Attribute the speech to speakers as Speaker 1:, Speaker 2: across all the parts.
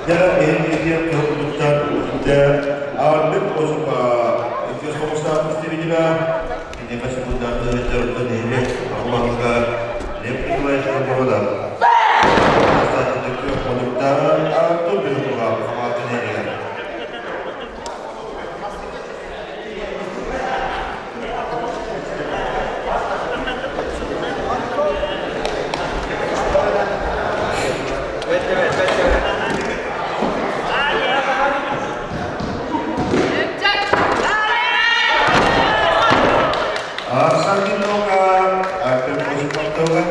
Speaker 1: Дьэ, иһин кыһылбытыттан үтэ Арбит Осипа иккис хомустаах представителя киниэхэ секундаатын ыһыттарыттан нэһилиэк аҕа Лев Николаевич Новгородов. Бастааччы хонуктаан Артур Бенукова хамаатын нэһилиэгэр. Арсен Артем Осиповтуга.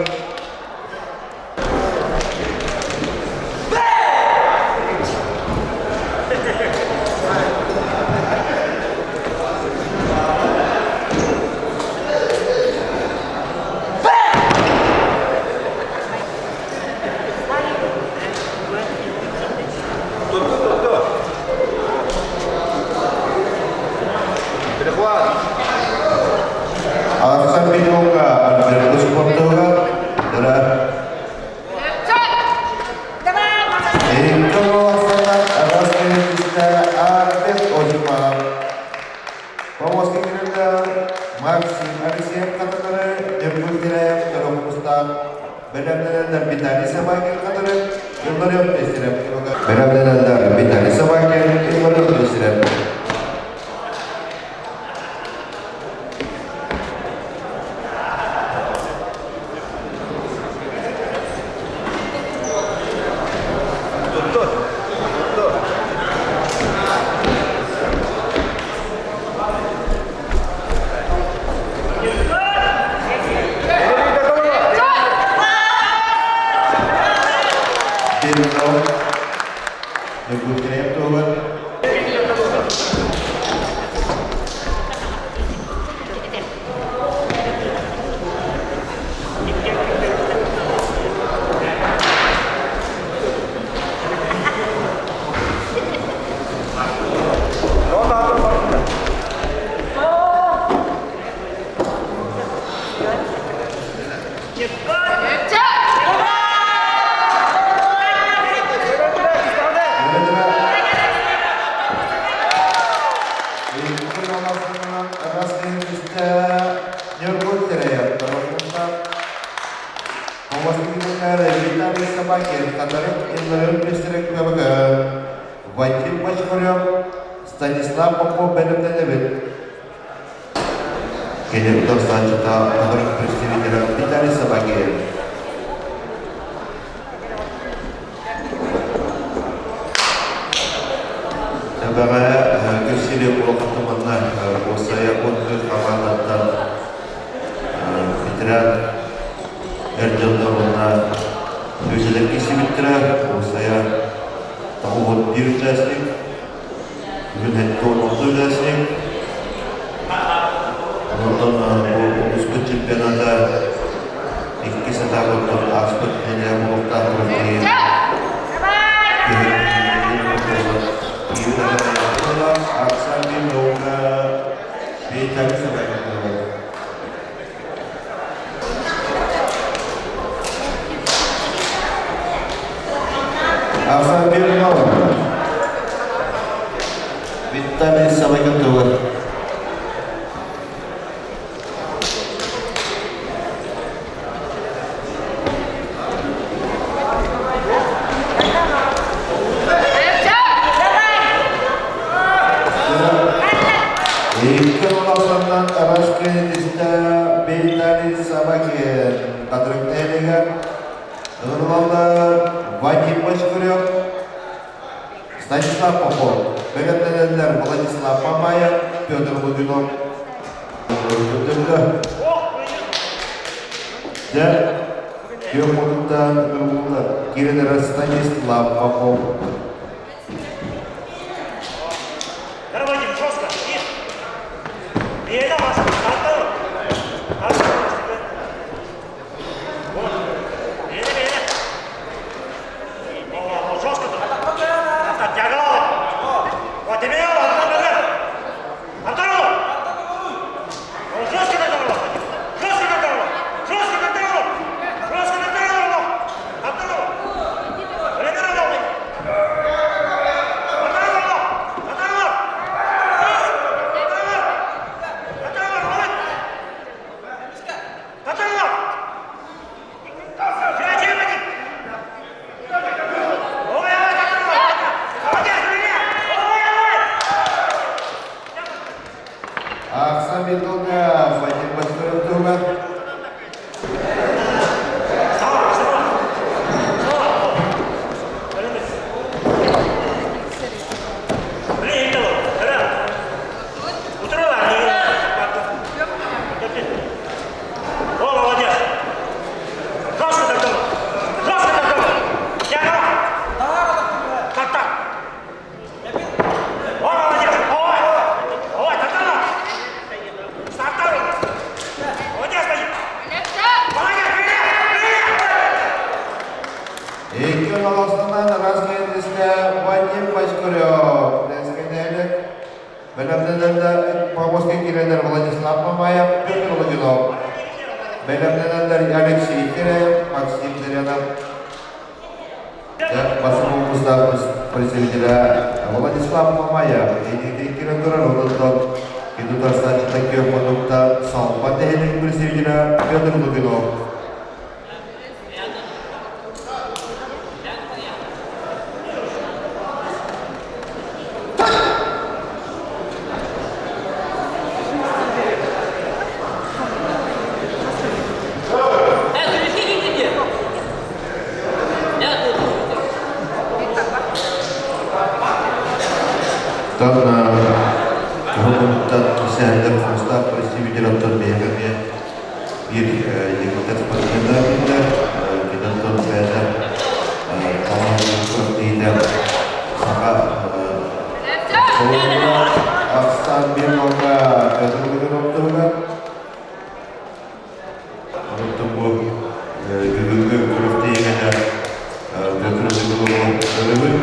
Speaker 1: Арсен Миллионга Альберт Осиповтуга. Максим Алексеев каталары Ньургун Торопустаах бэлэмнэнэллэр Виталий Собакин катары Илларион Пестерев бэлэмнэнэллэр Виталий Собакин Илларион Пестерев. Ньургун туһугар Вадим Бочкарев, Станислав Попов бэлэмнэнэбит. Кини утарсааччыта Аҕырык представителя Виталий Собакин. Эбэҕэ Көсилиев улахантыманна Уосайа отдых хамаандаттан ветеран эр дьоннор уонна үсэлэр киирсибиттэрэ. Уосайа 91 участник, бүгүн 76 участник. Онтон бу улууспут чемпионата иккис этабыттан ааспыт нэдиэлэ буолуохтаах күрэхтэһии Виталий Савагатова. Икки олохсоннон Рашкинистэ Виталий Савагин Кадрыктелигер Ырылалар Вадим Бочкарев Станислав Попов, бэлэмнэнэллэр Владислав Мамаев, Петр Лугинов. Дьэ, күөх мутуктаан ырыллар киирэн Станислав Попов. Бэлэмнэнэллэр Павловскай киирэллэр Владислав Мамаев, Петр Логинов. Бэлэмнэнэллэр Алексей Киряев, Максим Зырянов. Басым улуустаах представителя Владислав Мамаев инники киирэн турар, онтон Кедутарстан Киев Модукта Салпа нэһилиэгин представителя Петр Лугинов. Оттон уһун сэһэннэр хомустаах представитель биһиэхэ эмиэ биир депутат спортсменнар биллэр. Киниттэн бэйэтэ талааннаах саха Ахсаан биир нолга Петр Лугинов Онтон бу бүгүҥҥү күрэхтэһиигэ Петр Лугинов көрөбүт.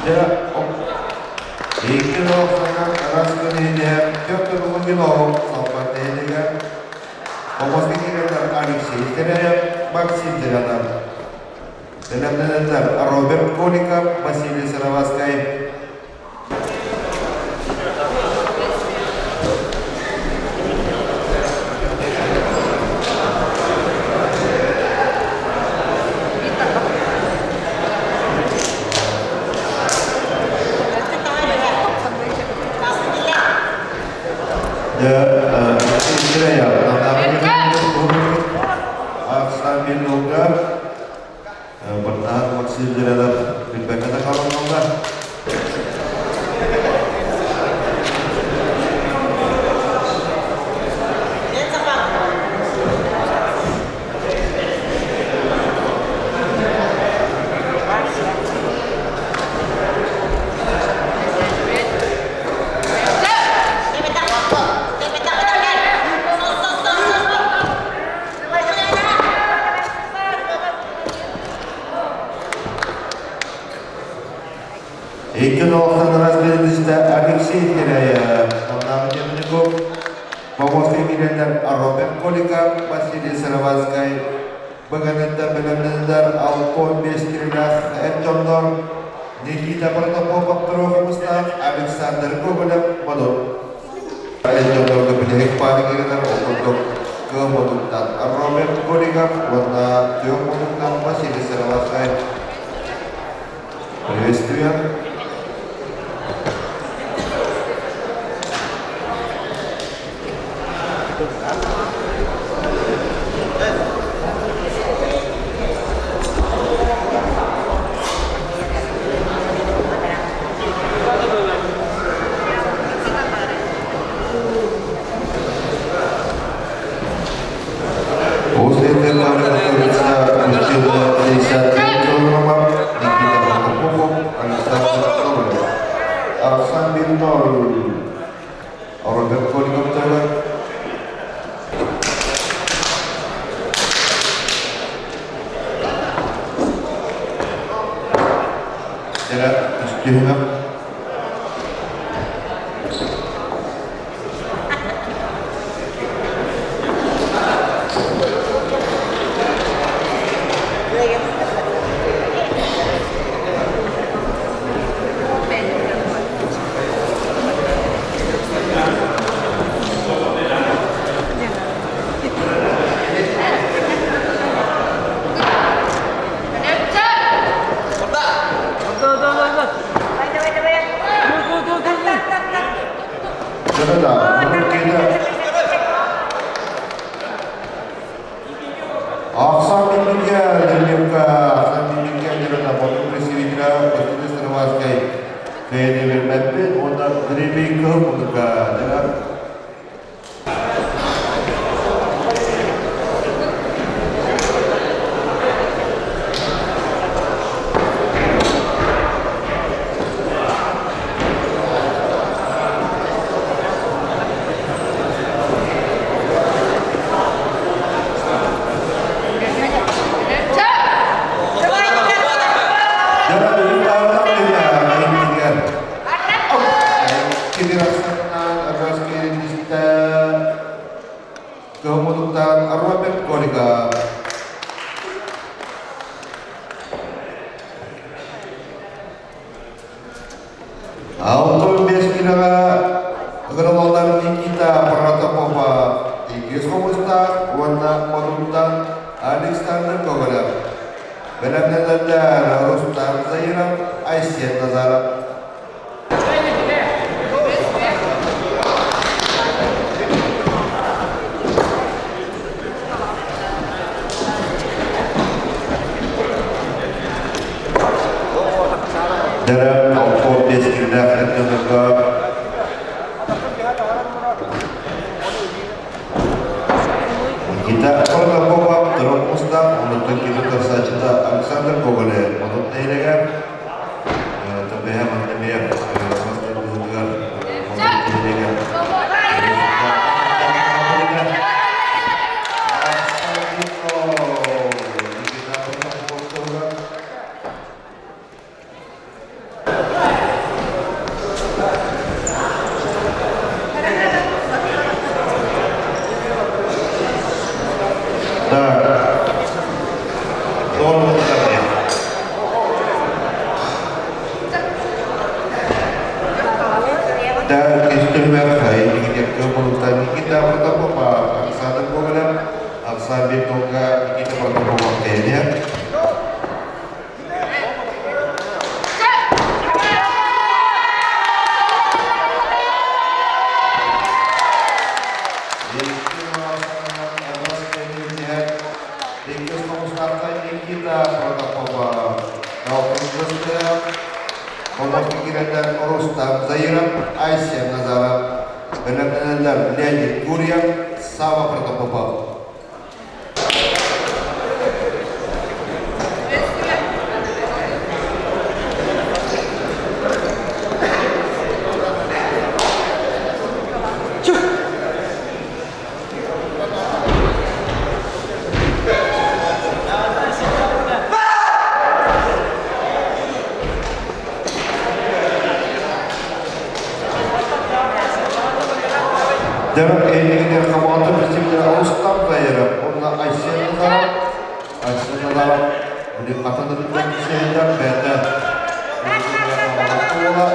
Speaker 1: Дьэ, Икки олохтоох араас күнүһүнэ Петр Лугинов салбар нэһилиэгэ Хомуска киирэллэр Алексей Теряев, Максим Зырянов. Бэлэмнэнэллэр Роберт Голиков, Василий Сыроватскай. Быртаан Максим Зырянов билбэккэ да хаалаллар. Икки нолтан разбердистэ Алексей Теряев, Маннааҕы Темников, Поморскай киирэллэр Роберт Голиков, Василий Сыроватскай, Быганытта бэлэмнэнэллэр Алкон Бескирилээх эр дьоннор Никита Протопопов Трофимустаах Александр Гоголев Модун. Эр дьоннорго бүтэһик паары киирэллэр ол курдук Кыа Модуттан Роберт Голиков уонна Түөх Модуттан Василий Сыроватскай. Приветствуем! После этого готовится мужчина 63 килограмма Никита Протопопов, Александр Соболев. Арсан Бинноль, Роберт Голиков. Түһүмэх. 65 килоҕа ыҥырыллаллар Никита Протопопа иккис хомустаах уонна Модуттан Александр Гоголев. Бэлэмнэнэллэр Рустам Заиров, Айсен Назаров. Дэрэ 65 килэлээх эрдэнэргэ Никита Протопопов Дорог Мустаах, онуттан киһи тахсааччыта Александр Гоголев Модут нэһилиэгэр Тэбэһэ манна эмиэ мас тардыһыытыгар Модут нэһилиэгэр Никита Протопопов туһугар. Так, Да, кестүмэр Никита Никита Протопопов, Александр Гоголев, Александр Долга, Никита Протопопов тренер. Никита Протопопов, Омос Рустам Заиров, Айсен Назаров, бэлэмнэнэллэр Леонид Гурьев, Сава Протопопов. Дөрөк эйигинер команда представителя Рустам Заиров, уонна Айсен Назаров, Айсен Назаров билин атынырыттан кисэйдэр бэйэтэ Айсен Назаров туһугар.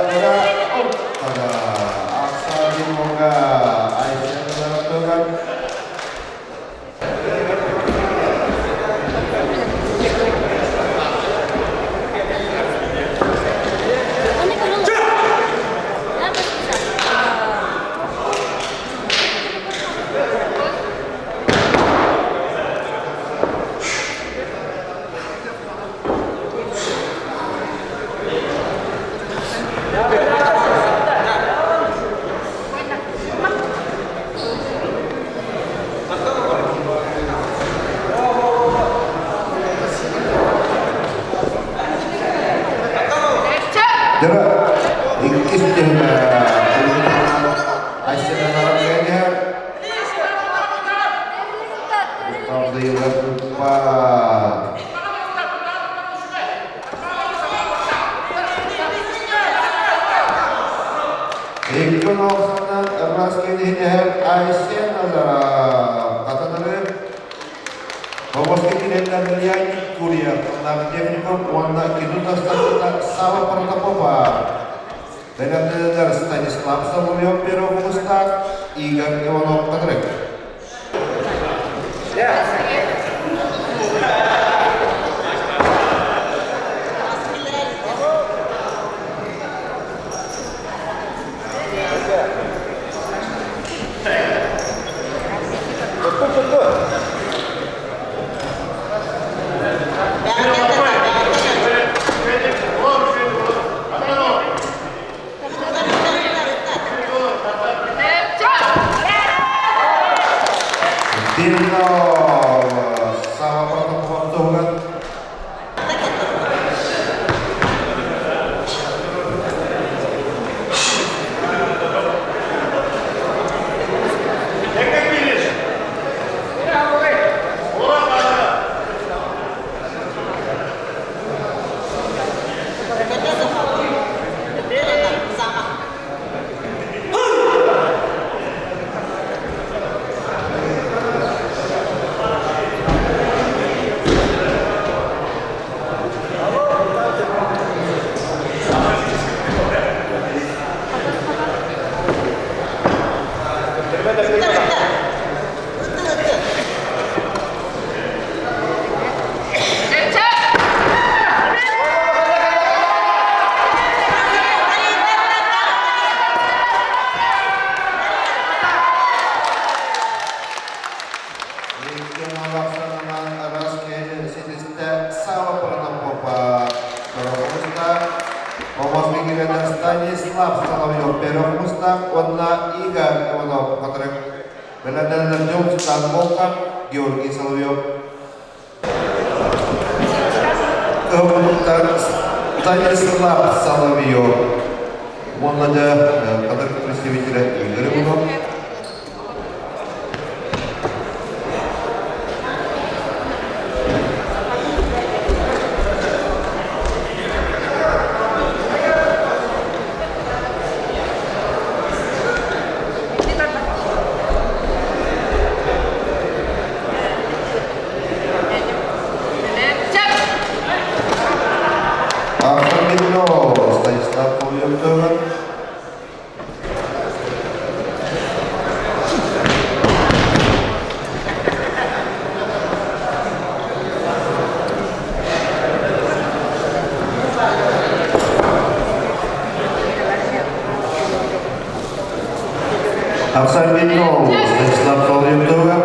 Speaker 1: Дьэ, иккис түһүмэ Айсен Назаров кэлиһэр. Устардыйылар туппат. Икки охсанан ырас кэлиһинэһэр Айсен Назаров хатанары Бобоска киирэллэр Леонид Гурьев, техникум уонна кино тастарыта Сава Протопопа. Бэлэмнэнэллэр Станислав Соловьев первый выпустаах, Игорь Иванов Катрык. Динов Сава Протопопов туһугар. Станислав Соловьев Перов Мустаах уонна Игорь Иванов Хатырык. Бэлэмнэнэллэр Дьулустаан Волков, Георгий Соловьев. Кыһыл Станислав Соловьев уонна да Хатырык представителэ Игорь Иванов. Автомобильно Станислав Полуектовы. Автомобильно Станислав Полуектовы.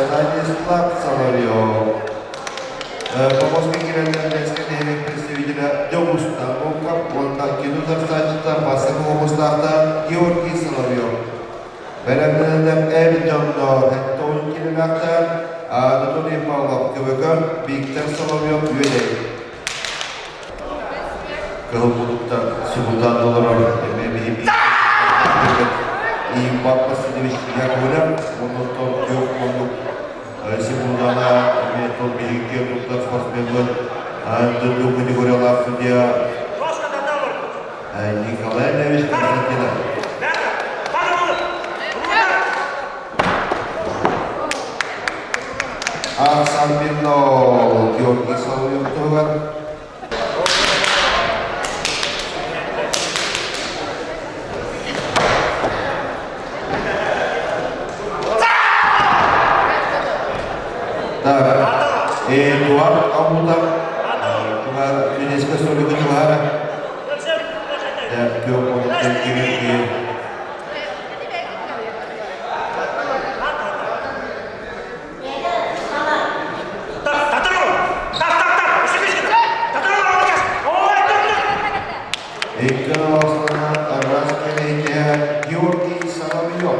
Speaker 1: Станислав Соловьев. Помостка киирэллэр Ленскэй нэһилиэк представителэ Дьобуста Волков уонна кино тахсааччыта бастакы хомустаахта Георгий Соловьев. Бэлэмнэнэллэр эр дьоннор Антон Кирилахтар, Анатолий Павлов Көбөкөн, Виктор Соловьев Үөдэй. Кыһыл муннуктан субутаан олорор эмиэ биһиги Иван Васильевич Яковлев оннуттан күөх муннук секундана эмиэ тыл биһиги туттар спортсменмыт дойду категориялаах судья Николай Ильич Константинов. Ансамбльно Георгий Соловьев туһугар Так, Эдуард Амутов, Финецкая столика Чугара, Икки Аслана Тарас кэлиитэ Георгий Соловьев.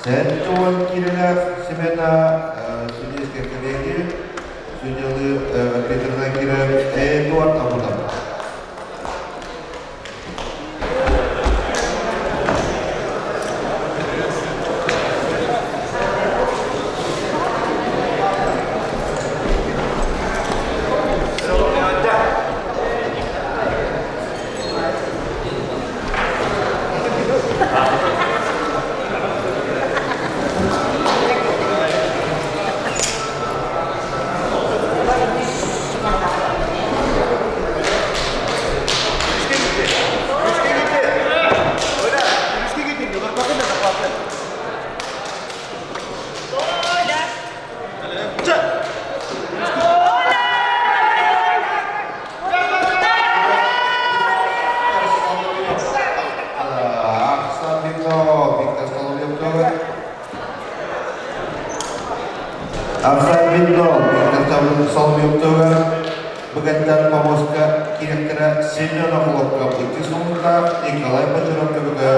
Speaker 1: Сентуон киирэлээх Семена судейскай коллегия судьялыы арбитрына киирэр Эдуард Абутов. Быгаттан помостка директора Семен Охлопков икки сулустаах Николай Бочаров көмөгө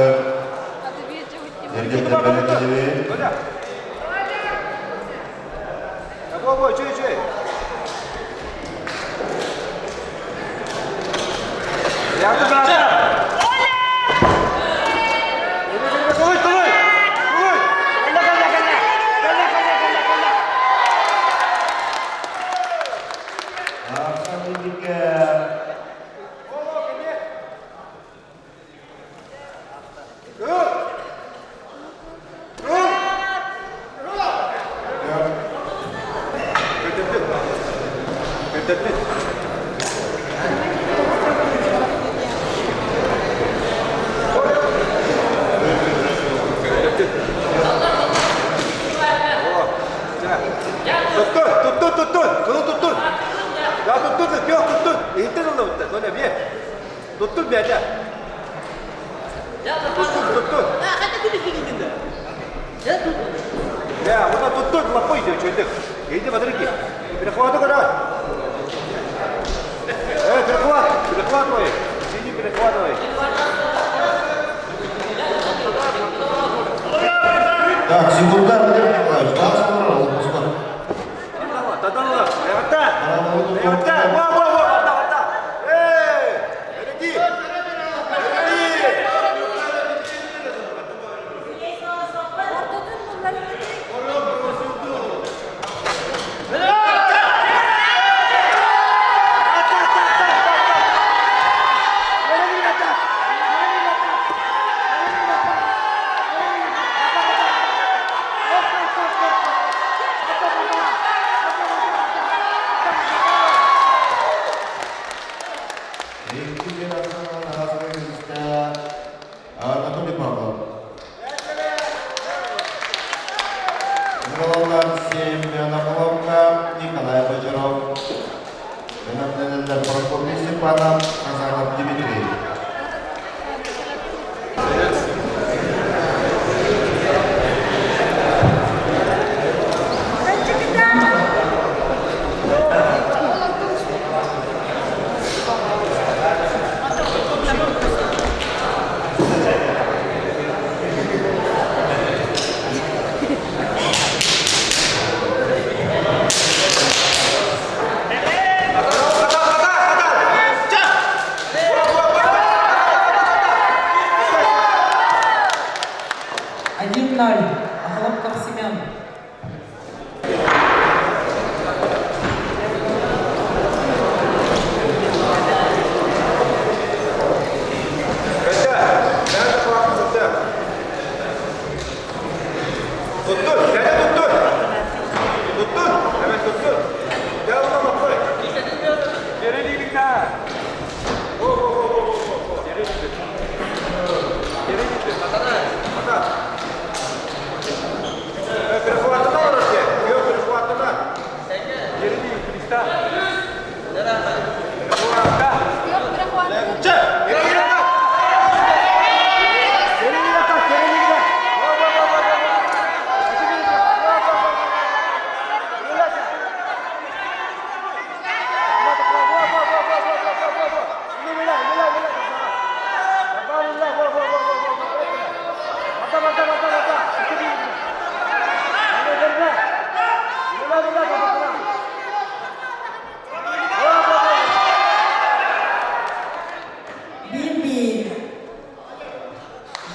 Speaker 2: Туттун, туттун, туттун, кылы туттун. Я туттун, көх туттун. Иһиттен ыллыбытта, Тоня, бие. Туттун бэйэтэ. Туттун, туттун. Бээ, уна туттун, лаппой диэ, чөйдүк. Смотрите. Перехвату когда? Перехват, перехватывай. Сиди, перехватывай.
Speaker 1: Так, секундар Лев Николаевич, да, сформировал пускай. Анатолий Павлов. Нуралалар Семен Головка, Николай Бочаров. Бэлэмнэнэллэр Прокопий Степанов, Казанов Дмитрий.
Speaker 3: 1-0. Охлопков Семен. Биир-биир.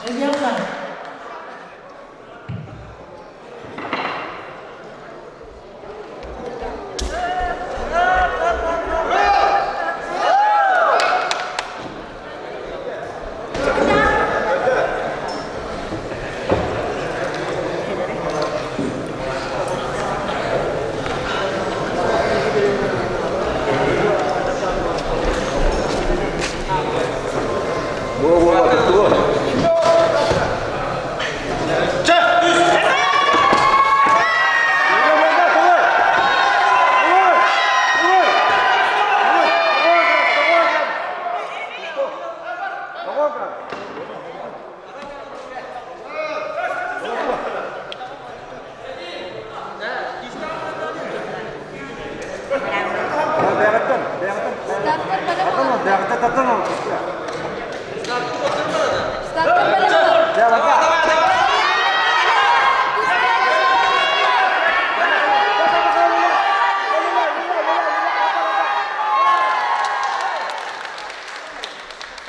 Speaker 3: Жеребьевка.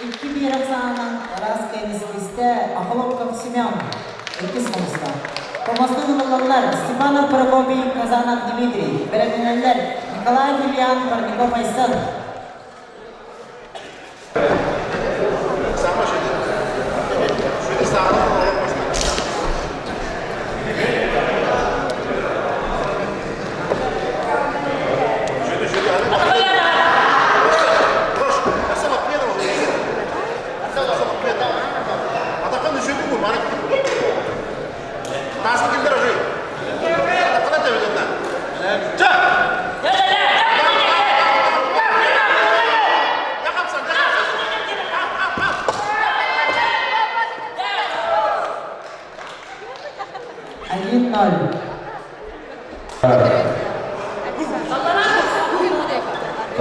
Speaker 3: Икки-биир ахсаанынан ыраас кэннискистэ Охлопков Семен иккис хомуска. Хомустун ылыллаллар Степанов Прокопий, Казанов Дмитрий. Бэлэмнэнэллэр Николаев Ильян, Парников Айсен. 1-0.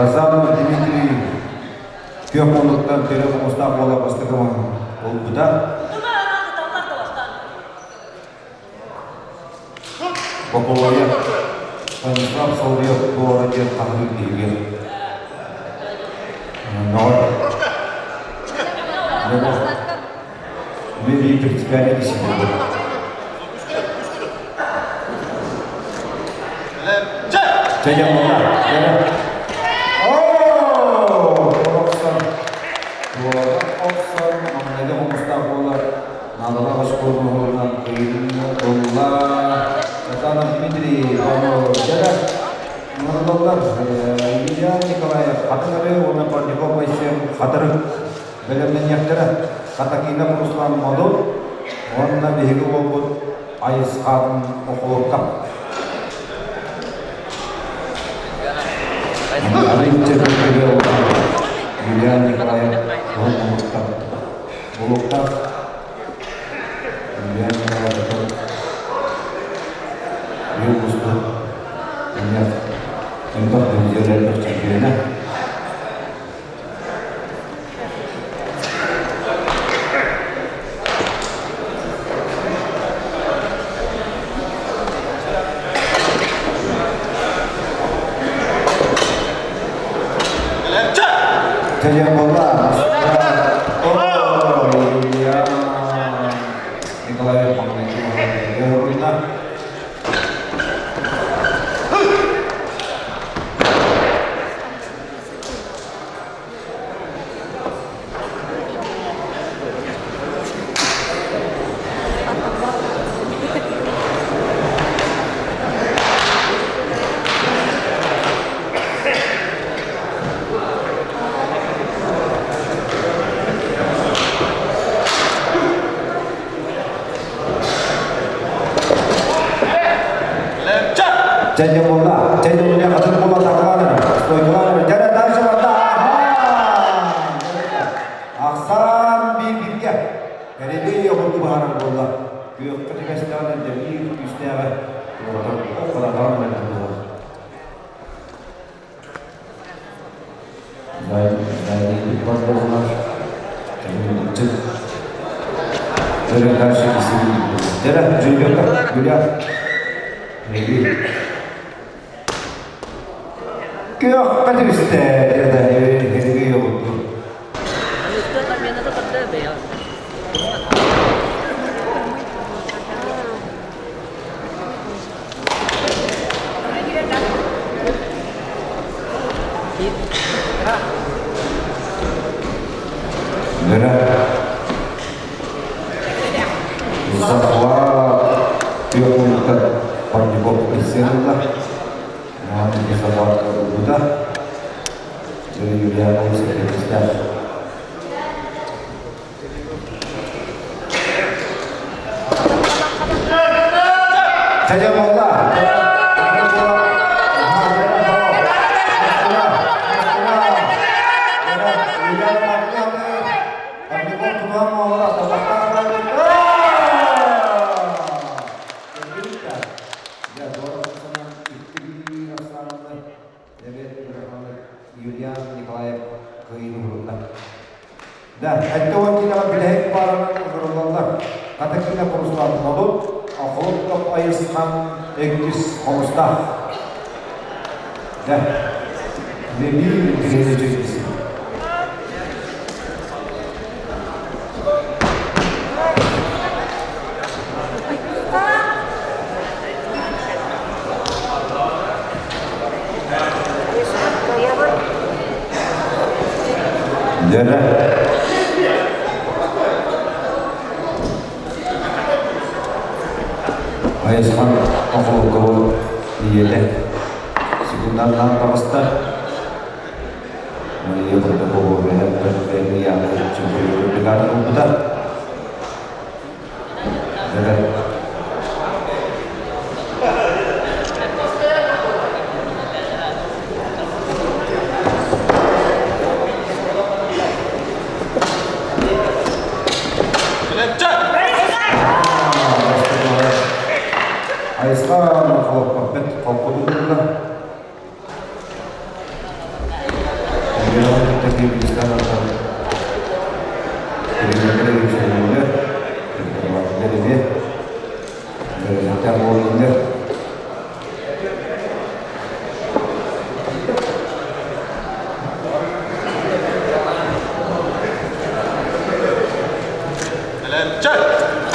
Speaker 1: Казанов Дмитрий күөх муннуктан төрө хомустаах буола бастакы ылбыта. Бокулуойа Станислав Соловьев туора диэн хаһыы биһиги. Ноор. Мен принципиально дисциплина. Илья Николаев Хатыры уонна Парников Айсен Хатыры бэлэмнэниэхтэрэ. Хатакина Руслан Модун уонна биһиги уолбут Айысхан Охлопков. Юлиан Николаев Булуктаах Булуктаах Юлиан Николаев Югусту Элбэх дивизиялар чемпиона. Кэлиэн буолла. Илья Николаев Руйна. Дядя буолла, дядя буолла, хатын буолла тахалаан стойкалаан дядя дальше барда, Ахсаан биир бииргэ Кэрэбиэй оҕурду баһарар буолла. Күөххэ түбэстэҕинэ дьэбиир күүстээҕэ туоратар ох халатаҕын мэлдьи буолар. Күөххэ түстэ, диэтэ оҕурду. Нөрэ Захват түөх Парников Айсеновна Муhammed Захват ылбыта. Юлиана Исакевичтаах. Садьамалла. Юлиан Николаев кыайыы уһулунна. Да, 70 киилэҕэ бүтэһик пааранан ыҥырыллаллар. Хата киинэ Руслан Модут, Охлопков Айысхан иккис хомустаах. Да, биир интириэһинэй дьиҥ Дьэрэ. Айысхан Охлопкову ийэтэ секунданнаан таҕыста. Мария Протопопова бэйэ ыйаахы чемпион бригадын ылбыта. Дьэрэ. Айысхан холоппоппет холкутун. эмиэ үөрэнэхтээх буоллуннар.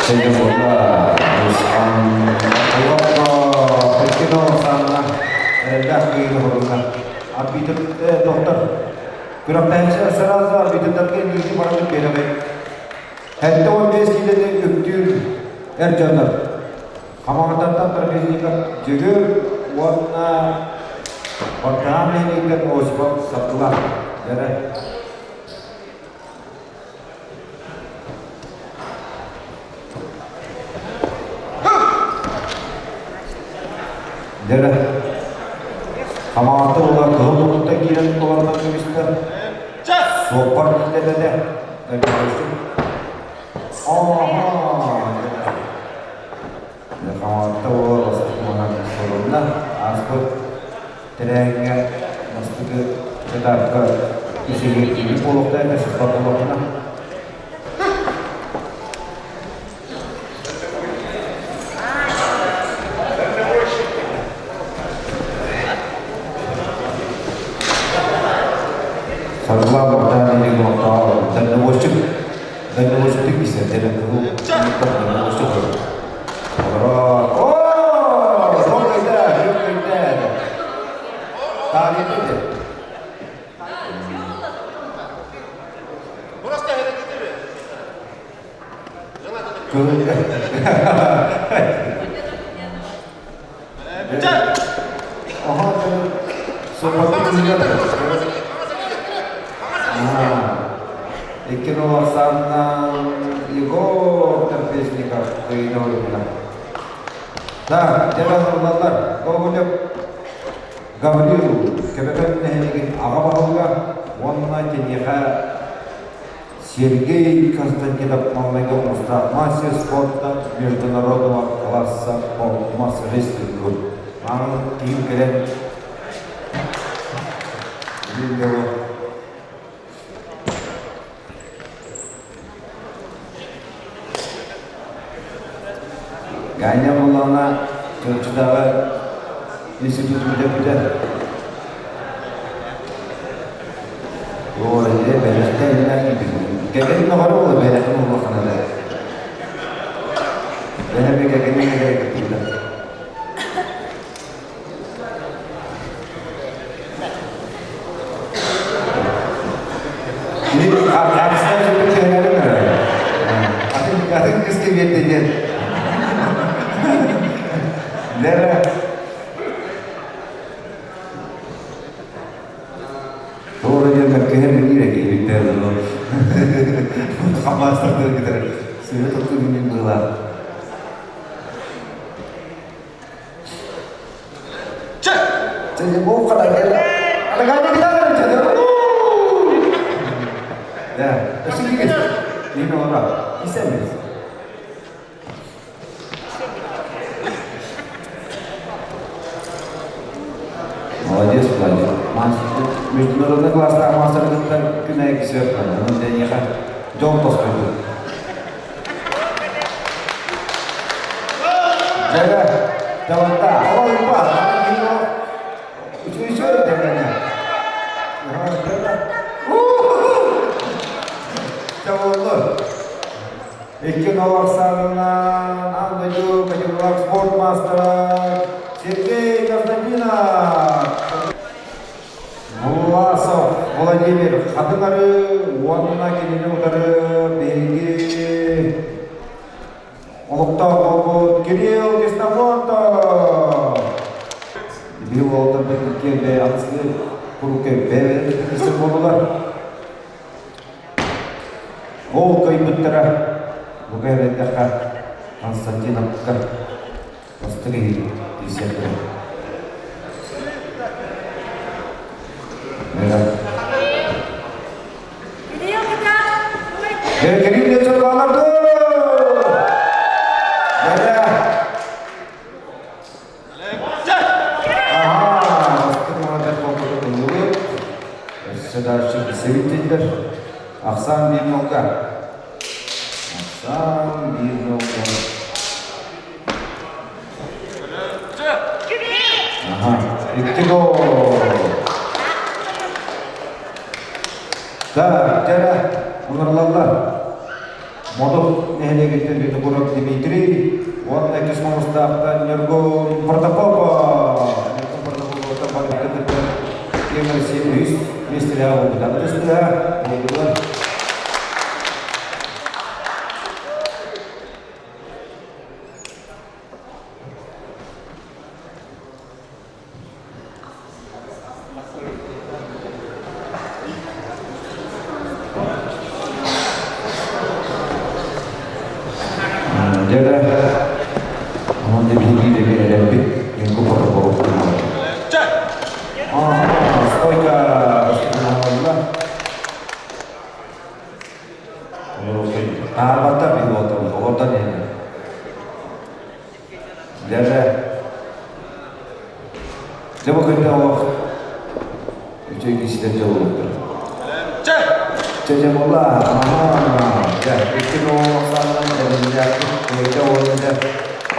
Speaker 1: Сеня Арбитр доктор күрэхтэһээччилэр сразу арбитрдарга илиити барытын биэрэбит. 75 киилэни үктүүр эр дьоннор. Хамаҕататтан трапезников Дьөгүөр уонна Бартаан нэһилиэгиттэн Осипов Саппыла. Дьэрэ. Дьэрэ. Хамаҕатта уола кыһыл муннуктан киирэн олордон кэбистэ. Суоппар киллэрдэ. Хамаҕатта уола бастакы уонан сурунна. Ааспыт тэрээһиҥҥэ бастакы этапка үсүһү буолуохтаах этэ, сыспат буолуохтана. Саргылаах Богдан Ильин олохтооҕо дальнобойщик дальнобойщиктык билсэр кыһыл дальнобойщик Олорор. Оо! Сол кыйда, күн кыйда. Таалиты. Икки Оксана Егор Трапезников кыйын Да, дьэ Гоголев Гаврил Көбөкөн нэһилиэгин аҕа баһылыга уонна киниэхэ Сергей Константинов маҥнайгы оҥостаах мастер спорта международного класса по мас-рестлингу. Маҥан киһим кэлэн Ганя буоллаҕына Чурапчытааҕы институт бүтэ-бүтэ Уолле бэлэхтэ кэлин наҕара уола бэлэхин улахана да. Бэһэми кэгини кэгини Атын кыска биэрдэ диэн. Лера Туора диэн мөккүһэр биир киһибиттэр хамаастардыр кытары сыһы тотту күнүн быылаах. Да, Молодец, Владимир. Международный класстаах маастаргыттан күн аайы кисиэр Онон дэниэхэ дьол тосхойдун. Дьэ, даванта. Олойба. Үчүгэй дэгэнэ. Чабыллы. Икки Новоксанынан аан дойду категориялаах спорт маастара Сергей Константинов. Власов Владимир Хатыҥары уонна кинини утары биһиги олохтоох буолбут Кирилл Ксенофонтов. Биһиги уолаттарбыт иккиэн бэйэҕитин куруук бэйэ-бэйэлэрин буоллулар. Ол кыайбыттара, бука эбэттэххэ, Константиновка бастыҥ иһин тиийсэрдэрэ. Кирилл Лецоваларды! Өссө дальше билсэбит Ахсаан биир нолга. Ахсаан биир нолга. Гол! Так, дьэ, ыҥырылаллар. Модут нэһилиэгиттэн Винокуров Дмитрий уонна иккис хомустаахтан Ньургун Протопопов. Ньургун Протопоповтан барыта кытта Киэҥ Россия үһүс миэстэлээх буолбута. Ытыстыһа буолдулар. Дьэ эрэ, онон да биһиги биһиги эрэлбит Ньургу Протопопов Стойка! Аарбаттар билботтор, олордон иһэллэр. Дьэ, дьэ бу күндэ олох үчүгэй киһитэ дьэ буолуохтар. Чэ дьэ буолла, аhaa, дьэ, икки оҕо саанан эбиллээхтик кыайда уонна дьэ,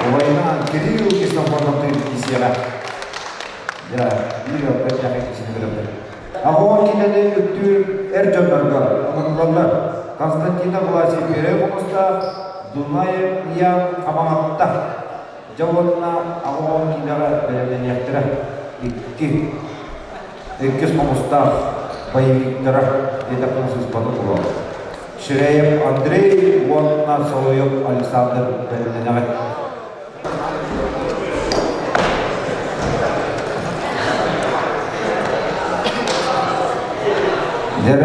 Speaker 1: убайынаан Кирилл Ксенофонтовтыын киисиэҕэ. Дьэ, биир оппет дьэ киисини көрөбүт. Аҕоон кинини үктүүр эр дьоннорго оҥоһуллаллар. Константинов Власий Пүөрэй хомустаах, Дунаев Ян Хамаҕатта. Дьэ уонна аҕоон киинэҕэ бэлэмнэниэхтэрэ. Икки. Иккис хомустаах боевиктара диэтэхпинэ сыыспатын буолуо. Ширеев Андрей уонна Соловьев Александр бэлэмнэнэҕит. Дьэ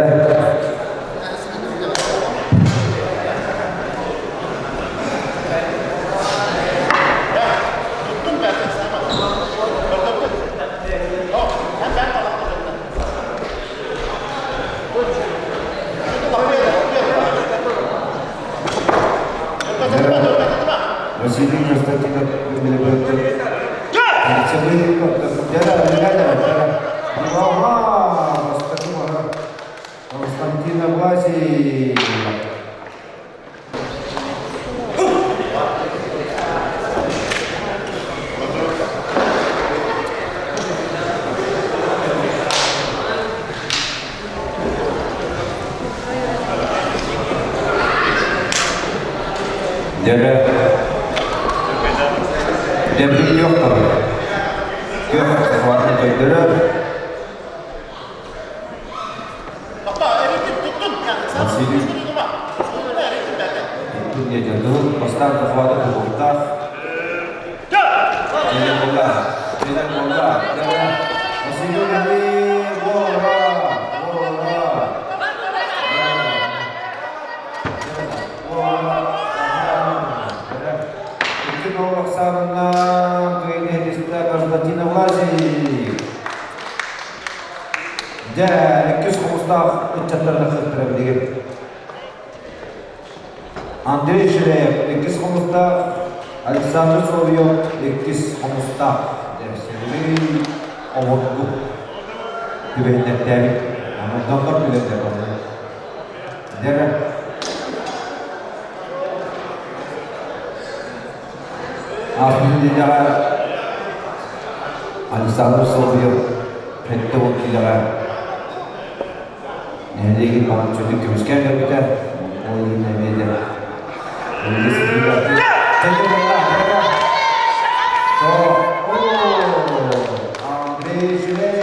Speaker 1: Василий Константинов Константина Власий. Дьэ, Дэбри күөх табы. Күөх сахаларын көрдөрөр. Василий Туттун диэтэ. Кыһыл бастаан захваты тутуохтаах. Дьэ буолла. Дьэ буолла. Василий Вора! Вора! Икки нол Оксанына Кыйнетиста Константина Власий. Дьэ, иккис хомустаах ыччаттарга кыттара билигин. Андрей Ширеев иккис хомустаах, Александр Соловьев иккис хомустаах. Дьэ, Сергей обургу түбэһиннэртээбит. Онон түгэннэр онно. Дьэ, ааспыт нэдиэлэҕэ Александр Соловьев 70 киилэҕэ нэһилиэгин маҥан чөлүн көмүскээн кэлбитэ. Ол иһин эмиэ де Андрей Жилев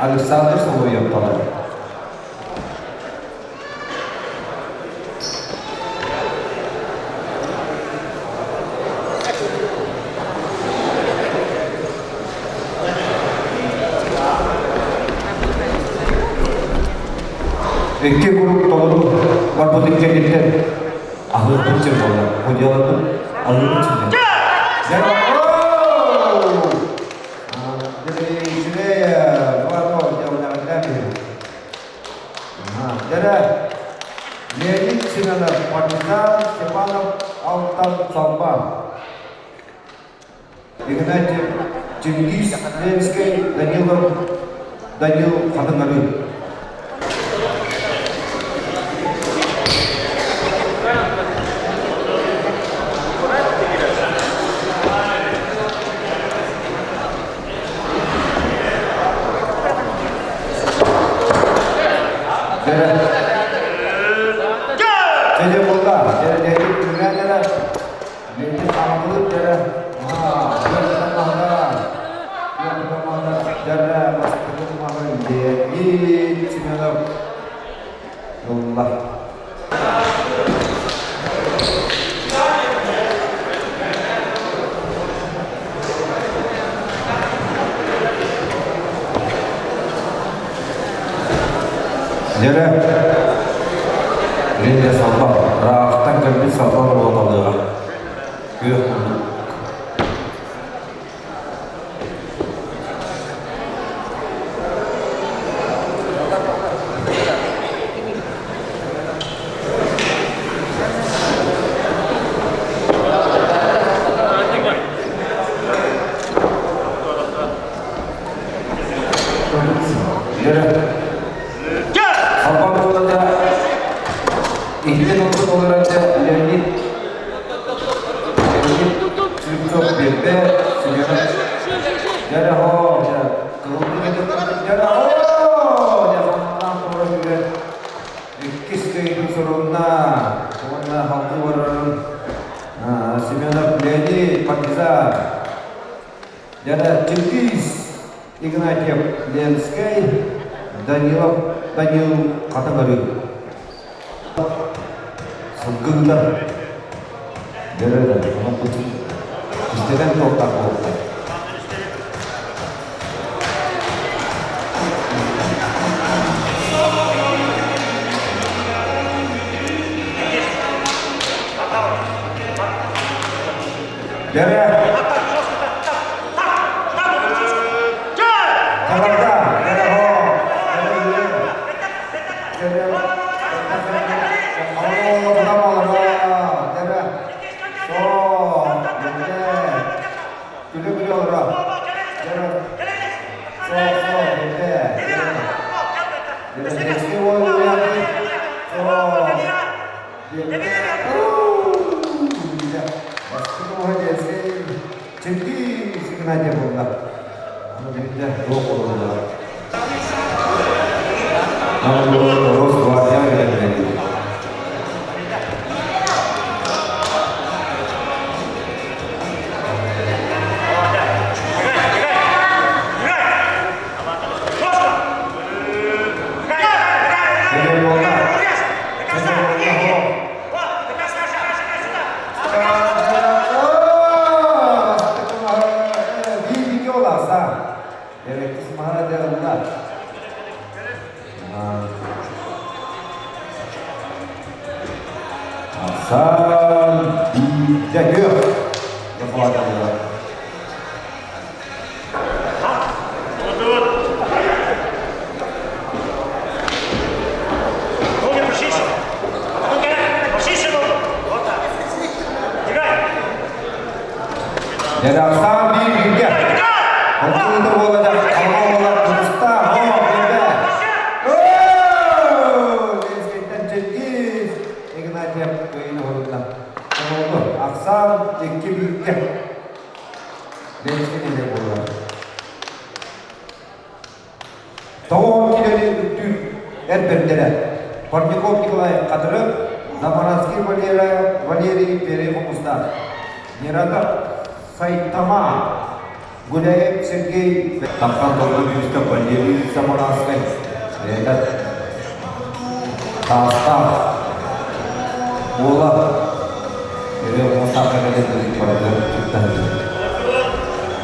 Speaker 1: Александр Соловьев талар. Икки куруук толору барбытын кэнниттэн аһыырбыт сир буолла. Ходьяларбыт аһыырбыт сирдэр. Леонид Семенов, партизан Степанов Алтан Салбан. Игнатьев Чингис Ленскэй, Данилов Данил Хатыҥары. Дьэ буолла. Дьэ дьэ күллээн эрэ. Леонид хаамылыт дьэрэ. Дьэрэ бастакы маһы Леонид Семенов ылла. Дьэрэ Лилия Салба ыраахтан кэлбит Салба буолалыаҕа. Күөх муннук. Дьэрэ Салба буолата иһитин оттон олорор Леонид Леонид Слепцов биэрдэ Семенов дьэ хоо дьэ дьэ хоо дьэ хамнаан туора сүүрэн иккис кыайыытын сурунна уонна халгыы барарын Семенов Леонид партизан дьэ Чингиз Игнатьев Ленскэй Данилов Данил Хатыҥырыы Сылгыһытар дөрө онон истэнэн туохтаах буолуохтаах. Дөрө Табарда, дөрө хоо, Росгвардия бэлэмнэнии. Асан биирдэ күөх дохуоталыгар. Дьэ, биир бииргэ. Холкуйда буолар, халҕа буолар, тутуста, хоо, бииргэ. Ленскэйтэн Чингиз Игнатьев кыайыыны оһорунна. Оҥорду. Ахсаан икки бииргэ. Ленскэй нэһилиэк буолар. Тоҕо килэри үктүүр эр бэрдэрэ Парников Николай Хатырык, Замаранский Валера, Валерий Перей Хомустаах, Нератов Сайтама, Гуляев Сергей Таххан Толкобүүстэ Валерий Замаранскай, Этот Таастаах Уола Перей Хомустаахха кэлэн барытын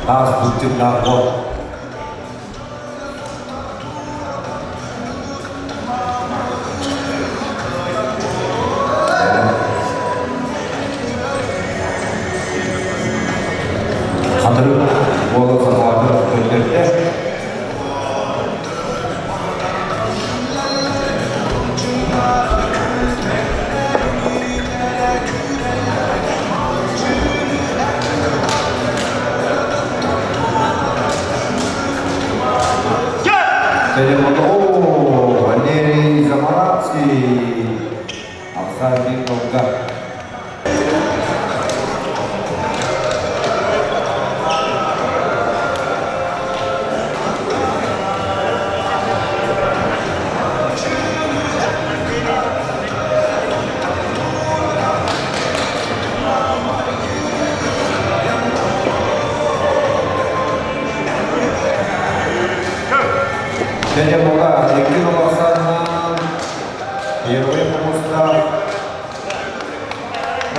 Speaker 1: Таас Бутчуктаах уол Хатырык буола сатаабыт көннөрдө. О, Валерий Замарадский, Ахсарбин Долга.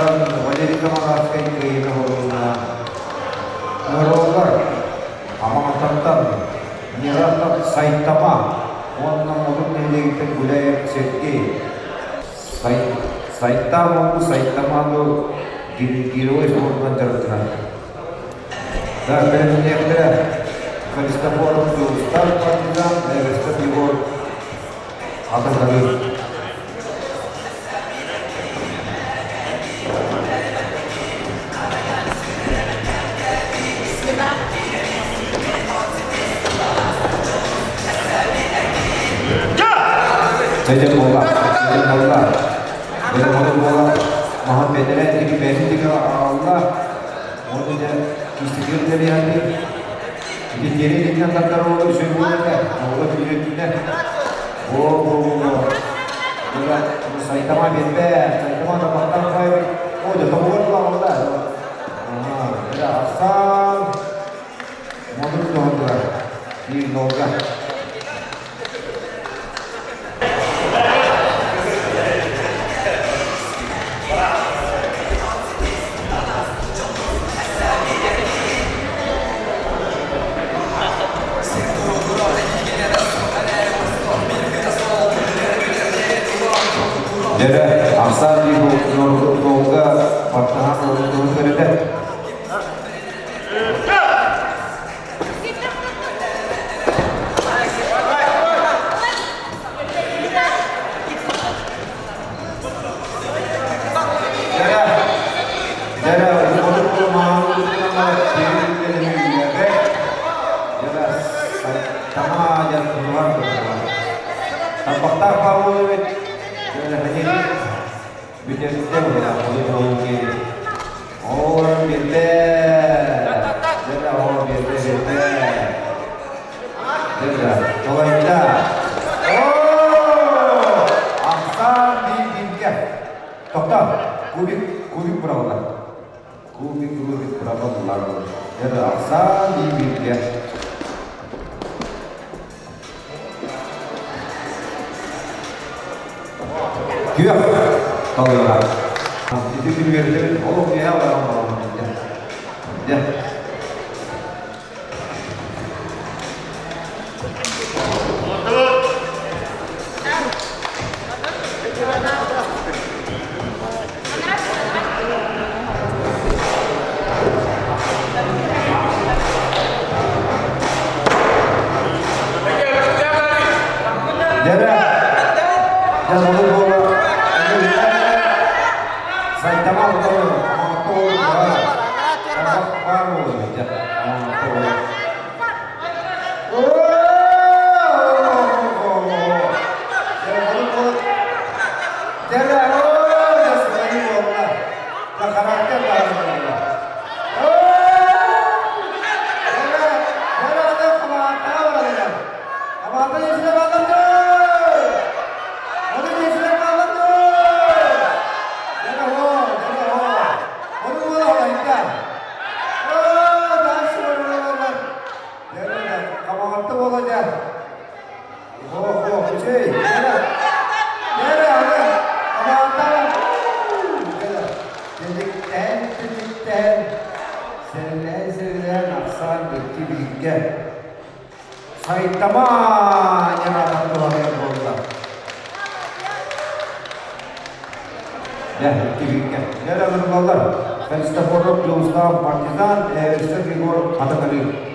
Speaker 1: Валерий Комаровскай кыайыыны оһолунна. Ыҥырыллар Амматантан Нераттан Сайтама уонна Модут нэһилиэгиттэн Гуляев Сергей. Сайтаману Сайтаману гиревой спордунан дьарыктанар. Да, бэлэмниэхтэрэ Христофоров Дьулустан партизан, Эверстов Егор Атырдалыыр. Дьэ буолла, дьэ буолла. Дьэ буолла, маһын бэтэрээ диэки бэйэтин диэки аҕалла. Уонна дьэ кистэтигэр тэрийээти. Ити тиэрэ диэкинэн тардар уолу үчүгэй буолуо этэ. Оҕолор билиэтиннэр. О, Сайтама биэрбэт, Сайтама табахтан хай. О, дьэ тобугар тула Ага, Арсан модун туһандылар. Биир нолга. Дьэрэ, Арсан Егорга баттаһан олордугун көрөтө. Дьэрэ, дьэрэ, Тарбахтаах Павлович бүтэрдэ Ол биэрдэ. Дьэ, ол биэрдэ, биэрдэ. Дьэ, толойда. Оо! Ахсаан биир-бииргэ. Тохтоо. Кубик, кубик быраҕыллар. Кубик, кубик быраҕыллар. Дьэ, ахсаан биир-бииргэ. Күөх талыылар. Ити күнүгэрдэрин олох үөһэ баран баран дьэ. Дьэрэ, дьэ олус буола Сайтама баар буолар дьэ. Сэрэлээн-сэрэлээн ахсаан икки бииргэ Сайтама ньаратан туһаныан буолла. Дьэ, икки бииргэ. Дьэ, ырыллаллар. Христофоров Дьулустаах партизан, Эверстов Егор Хатакалыыр.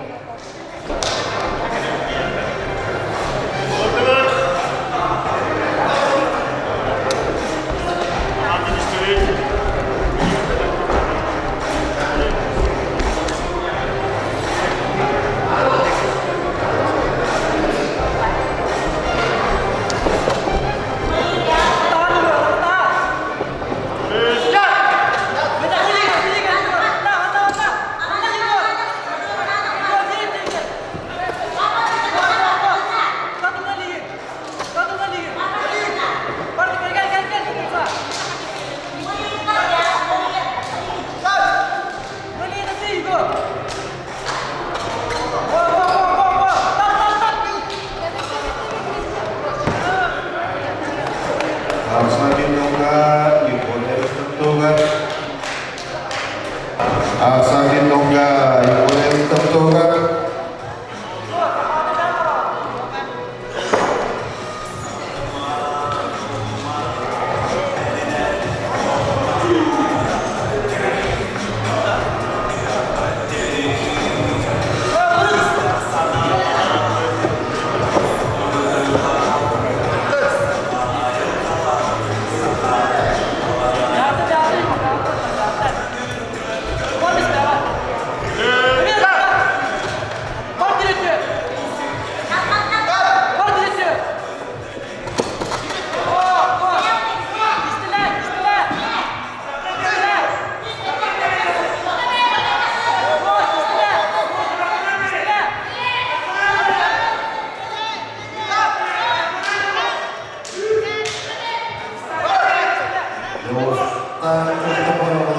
Speaker 1: Христофоров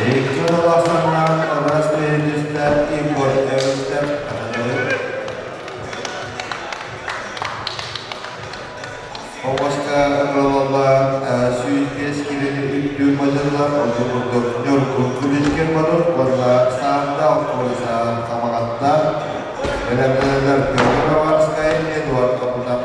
Speaker 1: Икки улаханнаах ыраас түһүлүстэ Егор Эвестер Оҕоска ылалла 105 килини үрдүүр мадьынылар ордук курдук Ньургун Куличкин Модут уонна Саанда Колеса Хамаҕатта бэлэмнэнэллэр Петр Роварскай, Эдуард Хапутов.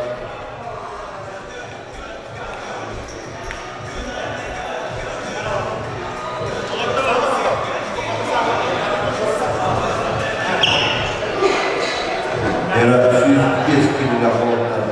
Speaker 1: Era 105 килилээх уолаттар.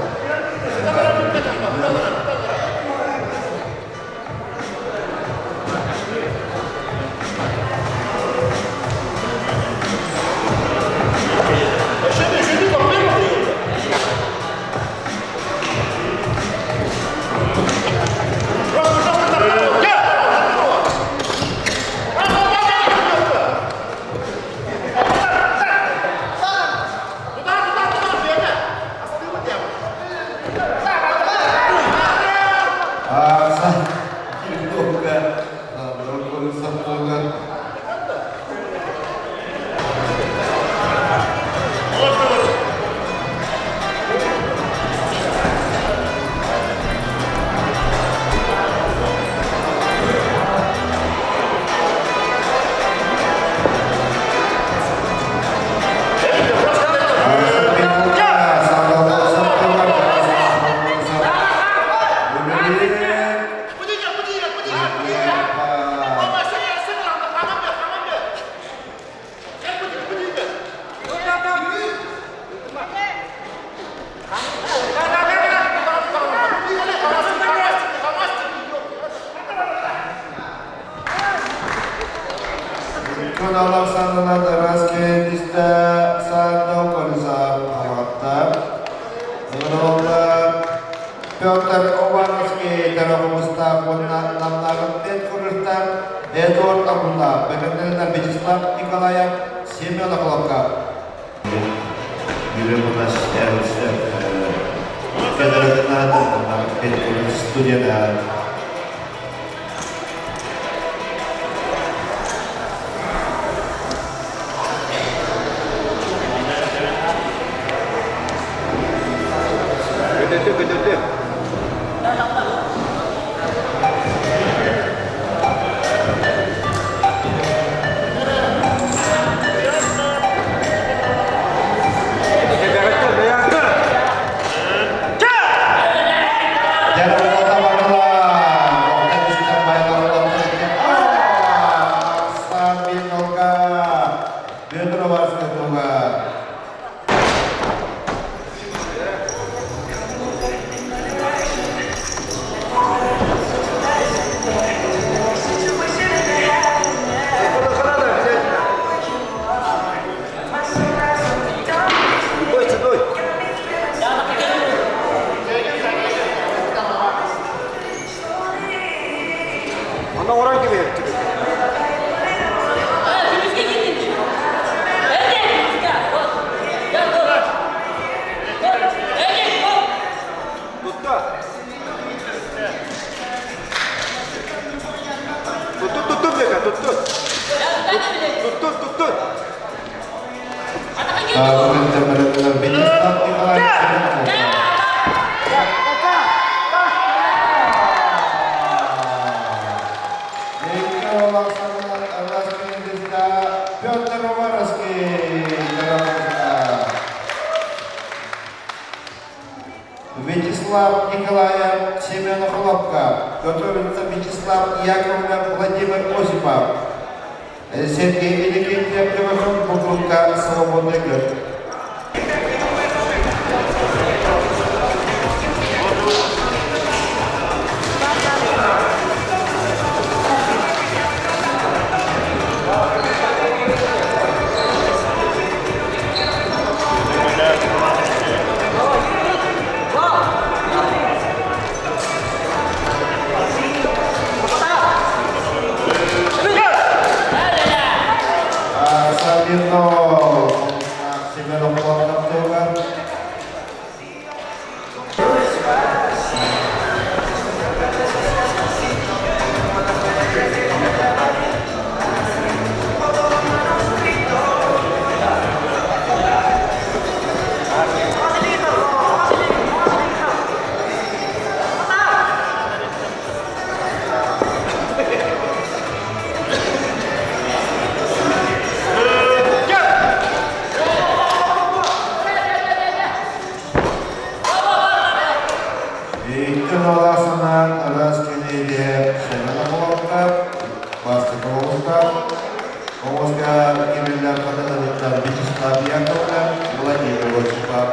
Speaker 1: Күн санынан ыраас кэлистэ саандал колеса хамаҕатта. Ыҥырыллар Петр Овановский Дорогомустаах уонна Намнааҕы педкурстар Эдуард Абутаев, бэлэмнэнэр Вячеслав Николаев, Семен Охлопков. Юрий студента.
Speaker 2: Көтөтө, көтөтө. Она оран gibi yaptı. Tuttu. Tuttu tuttu bir tuttu. Tuttu tuttu.
Speaker 1: Вячеслав Николаевич Петр Уваровский. Вячеслав Николаев, Семен Хлопко. Готовится Вячеслав Яковлев, Владимир Осипов. Сергей Иннокентьев, Тимофей Бугурка, Свободный год. Икки уолаасынан араас кэлиэгэ Семен Охолоохтоох, бастакы оҕустаах, оҕуска кириллэр хатыларыттан Вячеслав Яковлев, Владимир Осипов.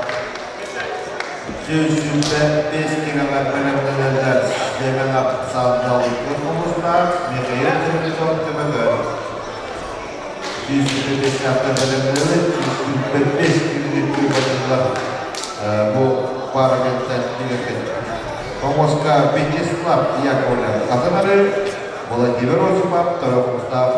Speaker 1: 125 килоҕа бэлэмнэнэллэр Семенов Сандал хомустаах, Михаил Чернышов Төбөкөн. 125 саахтан бэлэмнэнэбит, 125 килини быыбардылар бу пара кэнтэн билэкин. Хомуска Вячеслав Яковлев Хатанары, Владимир Осипов Торохмустаах.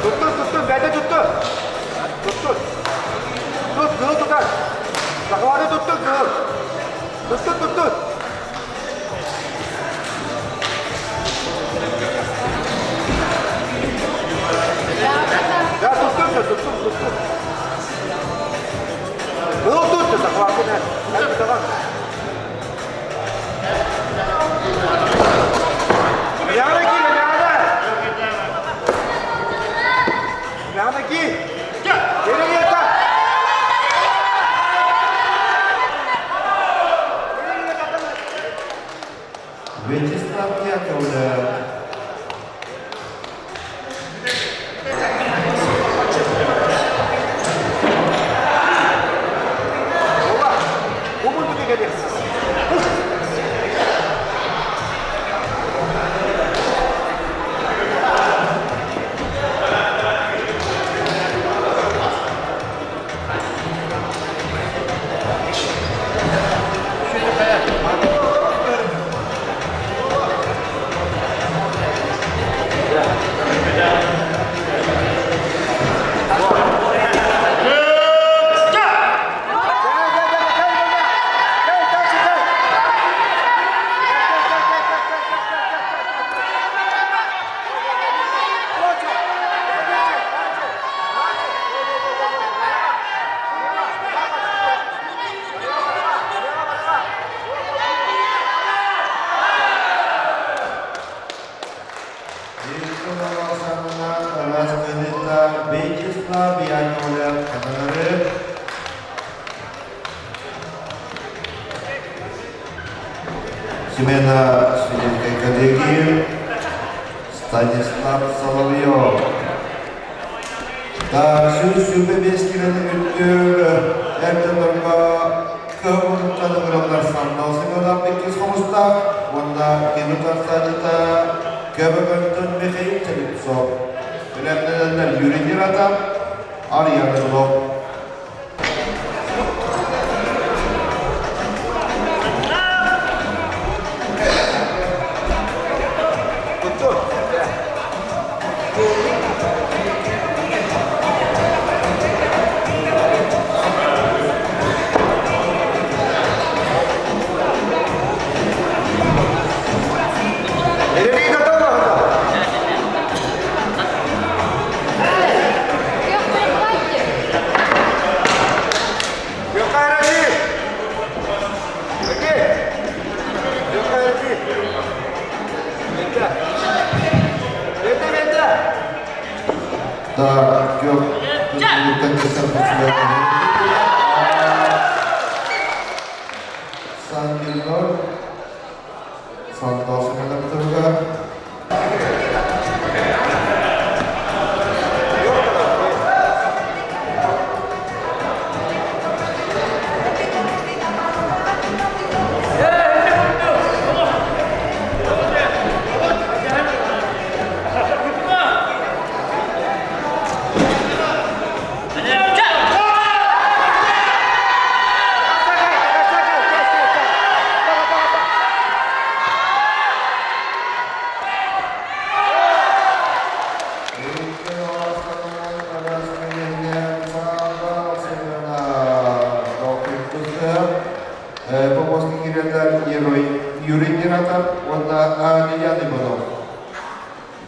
Speaker 2: Туттун, туттун, бэйдэ туттун. Туттун. Тут, кыыл тутар. Сахалары туттун, кыыл. Туттун, туттун. Да, туттун, да, туттун, туттун. Кыыл тутту, сахалары да. Давай. Мяна ки, мяна! Мяна ки! Nereye
Speaker 1: Вячеслав Яковлев. Вячеслав Яковлев Хатанары. Смена студентской коллегии Станислав Соловьев. Так, сүүс 5 килени үрдүр эрденорга кымыттан ыҥыраллар Сандал Семенов иккис хомустаах уонна кини тарсаачыта Көбөкөнтөн Михаил Черепцов. Бэлэмнэнэллэр Юрий Нератов, Арьян Зубов. Так, Сан Гилнор, Сантос Мелектурга.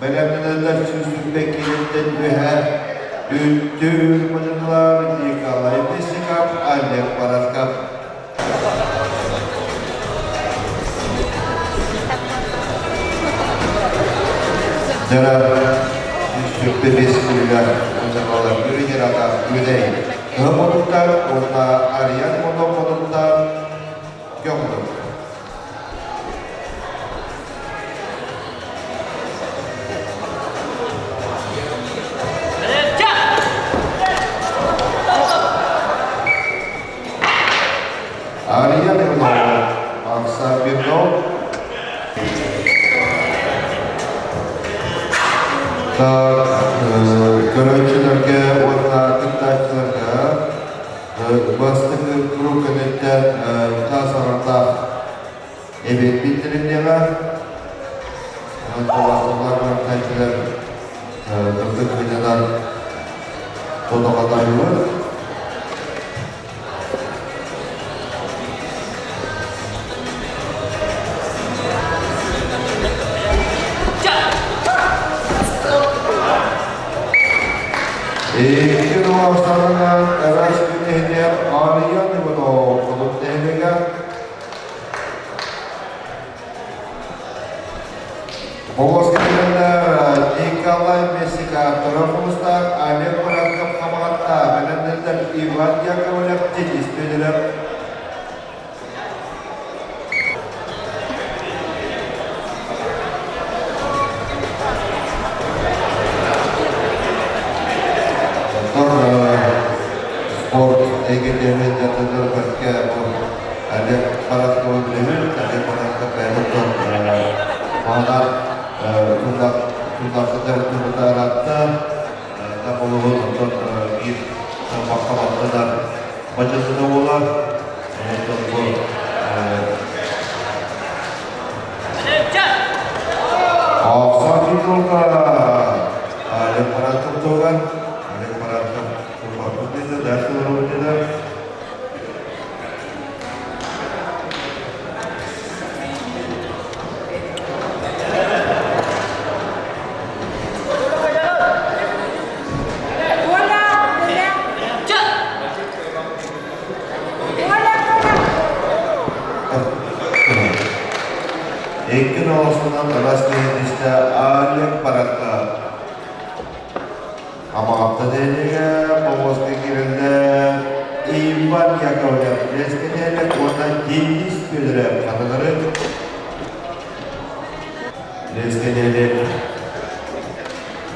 Speaker 1: Бэлэмнэнэллэр 120 киилэттэн үөһэ Үттүүр модьунулар Николай Бесиков, Олег Поросков. Дьара 145 киилэ модьунулар Юрий Атах Үөдэй. Кыһыл модуктар уонна Ариан Модо модуктар Көмүл. Ария Иванова, Макса Беднов. Так, көрөөччүлэргэ уонна кыттааччыларга Бастакы круг кэнниттэн таас аҥардаах эбиэт биллэриллиэҕэ. Онон табаахталлар күрэхтэһээччилэр кырдык сынньанар тотоҕотоһугар. Икки уостарынан ыраас күн иһинэр Арыйан Иванов Кулун нэһилиэгэ Болос кэлэннэр Николай Мессиков, Хомустаах Олег Баранков Хамаҕатта, бэлэмнэллэр Иван Яковлев, Денис Федоров. Оттон спорт эйгэтигэр дьарыктанар бэркэ бу Олег Баранковы билэбин. Олег Баранков бэйэтин маһынан тутаахтык дьарыктаммыта ыраатта. Табылыбын оттон биир тарбахха баттанар бадьасына буолар. Онтон бу Ахсан титулга Олег Маратов туган. Олег Маратов турбаппыт деді, дальше олорбут деді. Икки ноосунан ыраас киһи Олег Баракка Амаҕатта нэһилиэгэ Повозка киирэллэр Иван Яковлев Леска нэһилиэк уонна Денис Федоров хатылары Леска нэһилиэк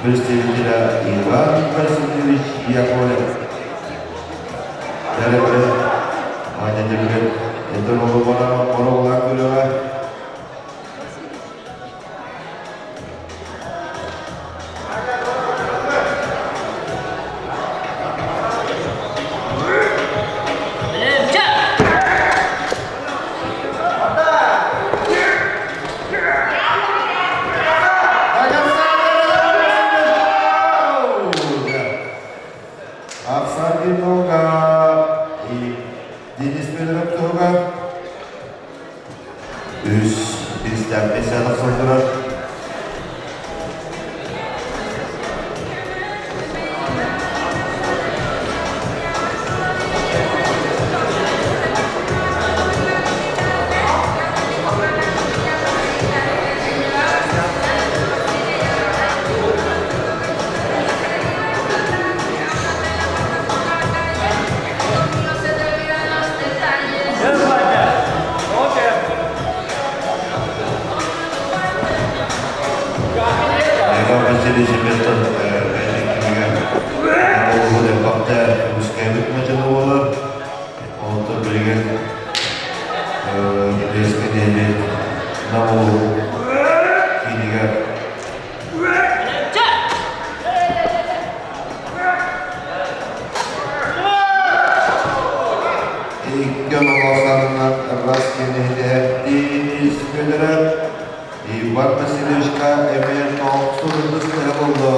Speaker 1: представителя Иван Васильевич Яковлев Дәрәбе Аня Дебрет Эдер олубара Моролла күлөҕө Ахсан Димога и Денис Федоров туһугар үс биристээх бэсэ тахсан турар. Егор Васильевич Бестон бэйэтин кэмигэр олуһун элбэхтэ көмүскээбит мадьыны буолар. Онтон билигин Леска нэһилиэк Нам улууһун киинигэр Икки олоҕосарынан ыраас киэнэһитэ Денис Федоров Иван Васильевичка эмиэ тоҥсурдус буолла.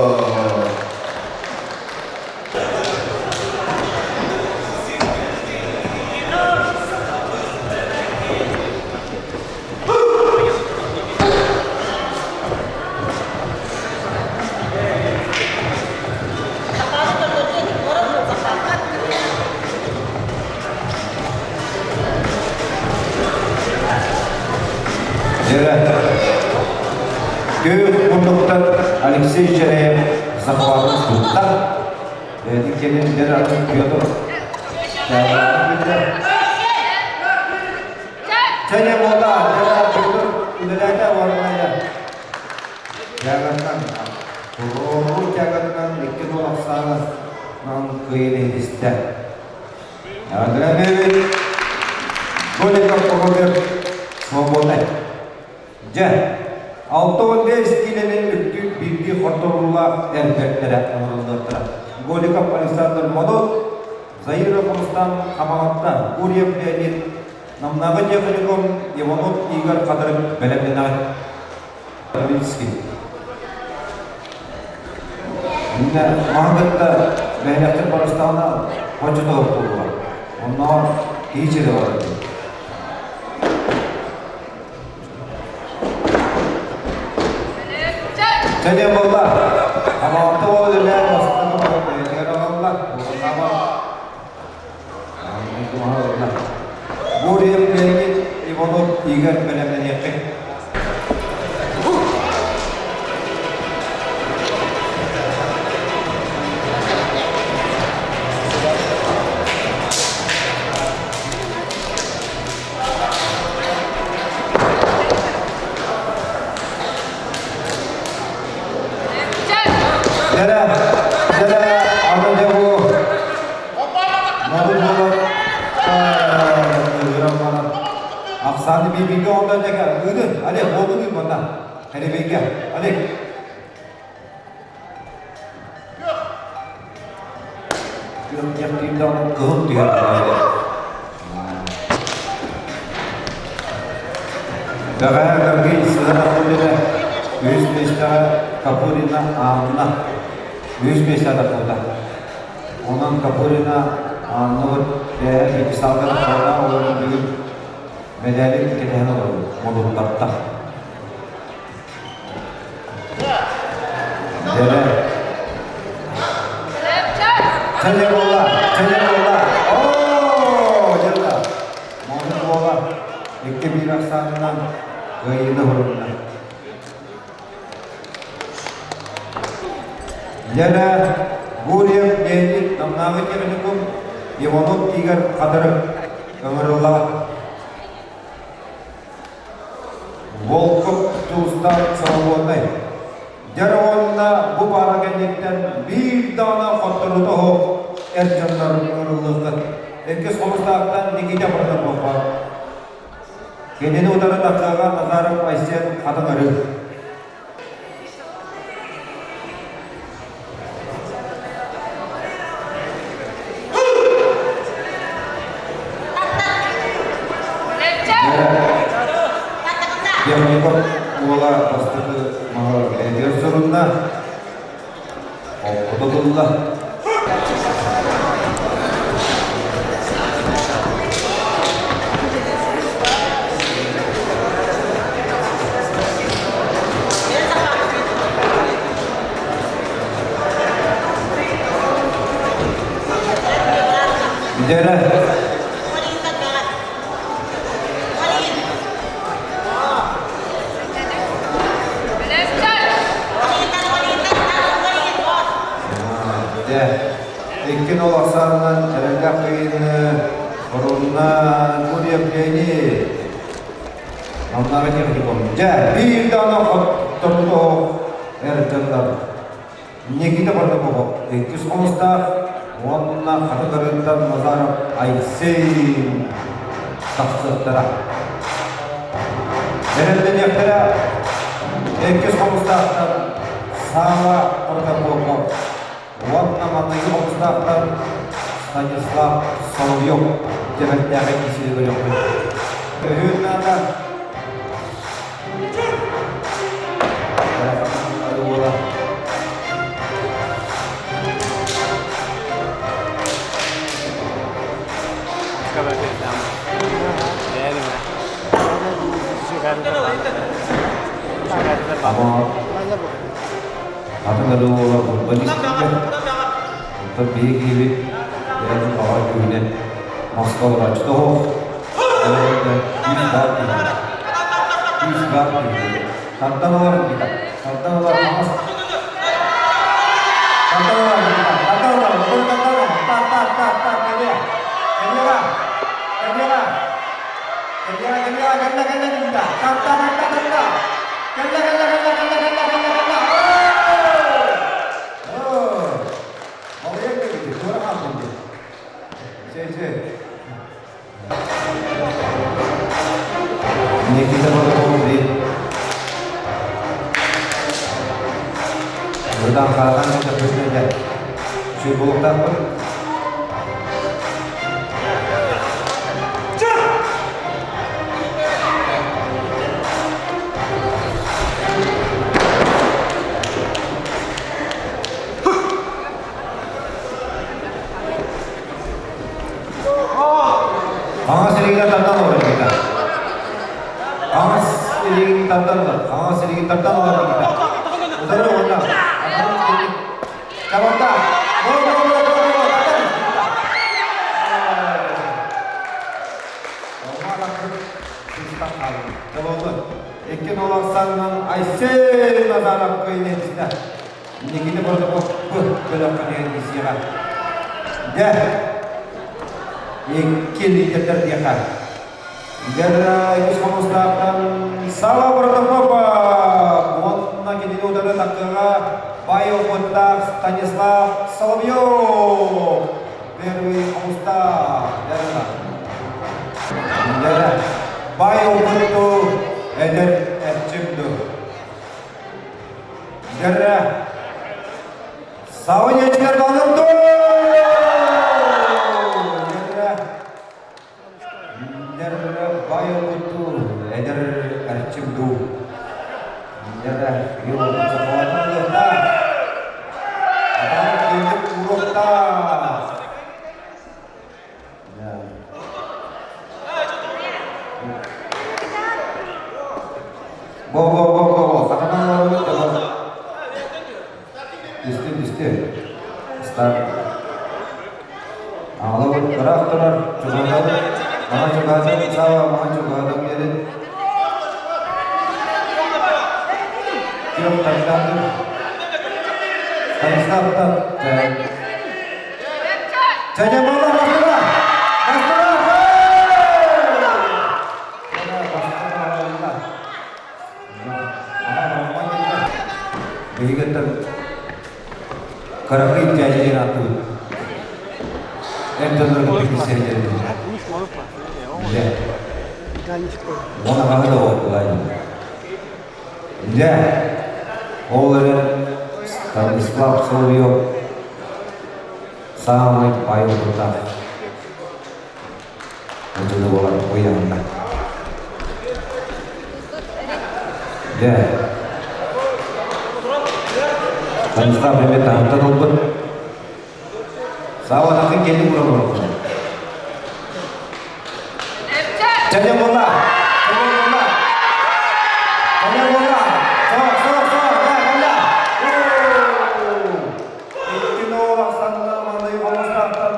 Speaker 1: муннуктан Алексей Череев захватын тутта. Бэйэтин кэлин бэр атын Петр Чэне буолла, Петр үлэлээтэ уорунайа. Тягаттан, туруору тягаттан икки нол ахсаанынан кыайан иһитистэ. Андреевич Голиков Роберт свободный. Дьэ, 65 киилэни үрдүк биирдии хордоруулаах эрбэктэрэ оҥоруллуохтара. Голиков Александр Модот, Заиров Рустам Хамаҕатта, Гурьев Леонид, Намнааҕы техникум Иванов Игорь Хатырык бэлэмнэнэҕит. Минский. Иннэ маһы кытта бэһилэхтик барыстаҕына хочотоох буолуо. Оннооҕор киһи сирэ барар. Чэ буолла. Хамаҕатта уол үлэлээн бастакы баран бэйэтигэр аҕалла. Гурьев Леонид Иванов Игорь бэлэмнэниэххит. Дьэрэ, дьэрэ, аны дьэ бу Модун буолар Ахсааны бииргэ онтон дьэкэ ыытын, Олег, уолун ыыт манна. Кэрибейгэ, Олег. Күөх диэх кыһыл түһэр Бэҕэһээ Гаргий Сыһарахулина үһүс миэстэҕэ Капурина Анна үһүс миэстэ атахпыта. Онон Капурина Анна бэйэ пьедесталга тахсарга олорон бүгүн мэдээлин кэтэһэн олоробут, модуттарта. Дьэрэ. Чэйэ буолла, чэйэ буолла. Оо, дьэрэ. Модун буола. Икки биир ахсаанынан кыайыыны хурунна. Лена Гурьев Леонид Намнааҕы техникум Иванов Игорь Хатырык ыҥырыллаҕыт. Волков Дьулустаан Соломоннай. Дьэр уонна бу паара кэнниттэн биир даҕаны хотторуута суох эр дьоннор ыҥырыллыаххыт. Иккис хомустаахтан Никита Протопопов. Кинини утары тахсыаҕа Назаров Айсен Хатыҥ Арыы. Техникум уола бастакы маһы бэйэтигэр сурунна, оппутутулла. Дьэрэ. Дьэ, икки нол ахсаанынан эрэллээх кыайыыны Орунна Гурьев Леонид Намнааҕы техникум. Дьэ, биир даҕаны хотторбут эр дьоннор Никита Протопопов иккис хомустаах уонна Хатыҥ Назаров Айсен тахсыахтара. Эрэллэниэхтэрэ иккис хомустаахтан Сава Протопопов уонна маҥнайгы хомустаахтан Станислав Соловьев дьэбэрдээҕи киисили көрүөхпүт. Өһүөн наада. Атын ырыалар урбанистика, онтон биһиги киһибит бэйэтин баҕа күүһүнэн Москваҕа тоһох, күүс баар киһи, күүс баар киһи. Тардан ылар Никита. Тардан ылар Хаҥас. Тардан ылар Никита. Тардан ылар. Тардан ылар. Тар, тар, тар, тар. Кэлиэ. Кэлиэҕэ. Кэлиэҕэ. Кэлиэҕэ, кэлиэҕэ. Кэллэ, кэллэ Никита. Тарта, тарта, тарта. Кэллэ, кэллэ, кэллэ, кэллэ, кэллэ, кэллэ, кэллэ. Балыйан кэлбит. Туора хаалбыт диэн. Чэй, чэй. Никита Протопопов Бырдан харахан көтөхпүтүнэ үчүгэй буолуохтаахпын. Хаҥас илиигин тардан олорор Никита. Хаҥас илиигин тардан ылар. Хаҥас илиигин тардан ылар Никита. Утары уонна. Чабарда. Го, го, го, го, го, тардан. Икки нолан Айсен Назаров кыйнетсте. Никита Протопов бөлөххө диэн Дэ, икки лидердэр диэхэ. Дьэ, үс хомустаахтан Сава Протопопов уонна кинини утары таккыга бай опыттаах Станислав Соловьев первый хомустаах. Дьэ, бай опытту эдэр эрчимду. Дьэрэ, Сава дьиэтигэр балырды! Дьэрэ, дьэрэ, бай опытту, эдэр эрчимду. Дьэрэ, йоо, сахалатын Атаҕын киэҥник ууруохтаах. Бо бо бо бо бо хатанан олорбут да Түстү түстү. Старт. Аҕалабыт ыраах турар чугаһатабыт. Маҥа чугаһатабыт Сава маҥа чугаһатам диэри. Күөх тардатыр. Станиславтан Чэчэ буола бастыра! Бастыра! Биһигиттэн Каракый дядя диэн ааттыыбыт. Эр дьоннорго киирсээдэрин. Дьэ. Уон аҕаһы да буолла. Дьэ, ол эрэн Станислав Соловьев саамай баай опыттаах отуну буолан ыйанна. Дьэ, Станислав эмиэ таһымтан ылбыт. Саава тахын кэлин уран олордо. Чэчэ буолла! Чэчэ буолла! Чэчэ буолла! Соо, соо, соо! Кэ, кэллэ! Икки ноол ахсанна манный хомустаахтан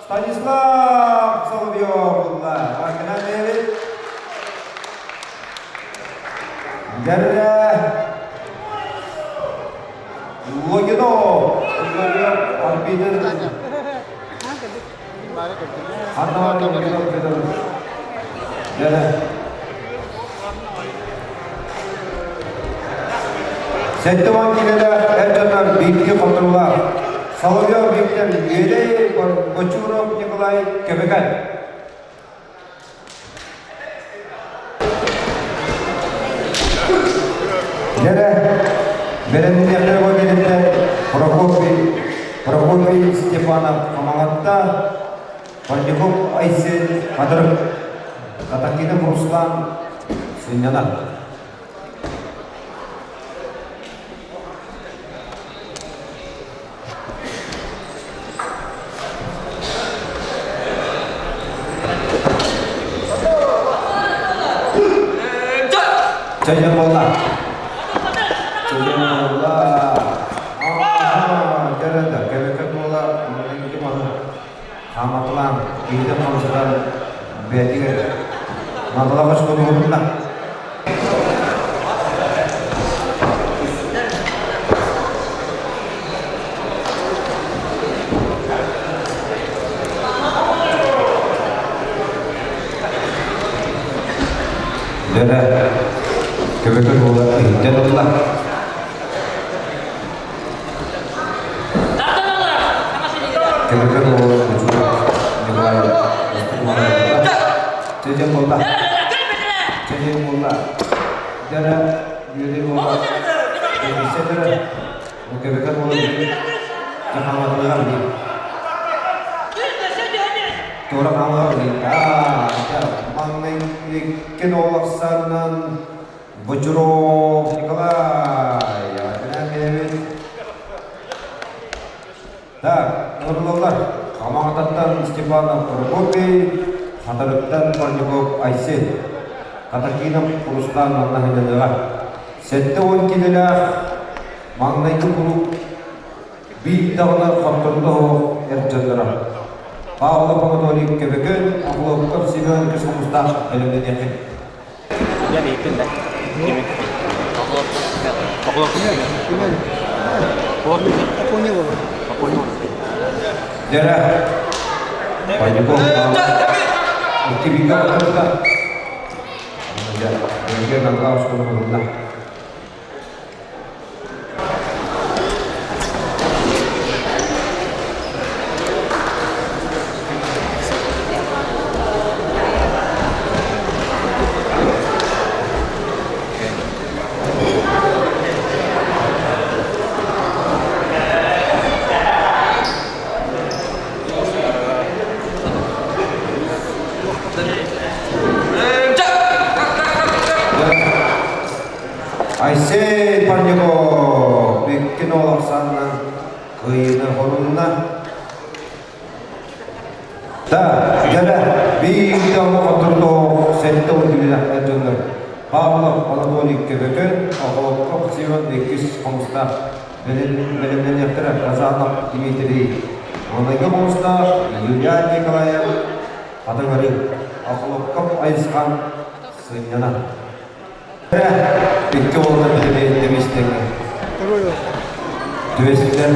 Speaker 1: Станислав Соловьев булла. Арканан бэйэбит. Дәррэ Логинов! Логинов арбитр. Ханна Логинов Петр. Дәррэ. 70 киилэлээх эр дьоннор бииргэ хотуруулаах Соловьев Виктор Юрий Бочуров Николай Көбөкөн. Дьэрэ, бэлэмнэниэхтэрэ буолбутуттан Прокопий, Прокопий Степанов Хамаҕатта, Пандюков Айсен Хатырык, Катакинов Руслан сынньанар. Чэйдэн буолла. Чэйдэн буолла. Аа, кэлэн кэбэкэ буола, маннык маны хааматылаан, киһитэ хамсатан бэйэтигэр мандала бочкону уһунна. Кэбэкэр уола Бочуров Николай Чэчэн буолла. Чэчэн буолла. Дьара үөрэ буолла. Кэбисэ дара. Кэбэкэр уола Жахаматыгар дии. Туора хаамыгар дии. Маҥнай икки олохсаннан Бочуров Николай. Эбит. Так, ыҥырыллаллар. Хамаҕататтан Степанов Прокопий, Хатырыктан Парников Айсен, Катакинов Руслан манна 70 килэлээх маҥнайгы куруук биир даҕаны хоттордо суох эр дьонноро. Павлов Анатолий Көбөкөн, Охлопков Семен Космонустаах бэлэмнэниэххит. Дьэрэ, Панюков Икки батырда. Дьэ, Гангаус курдук Айсен Парников бүккүн олохсаннан кыйыны хорунна. Да, дьэрэ, биир да хотурдоо 70 күнүнэхтэр дьоннор Павлов Анатолий Көбөкөн, Охолопков Семен иккис хомустаах бэлэмнэниэхтэрэ Казанов Дмитрий Маныгы хомустаах Юлиан Николаев Хатыҥыры Охолопков Айысхан сынньанар. Икки уолга билибиэттэмистиҥ. Түбэстилэр.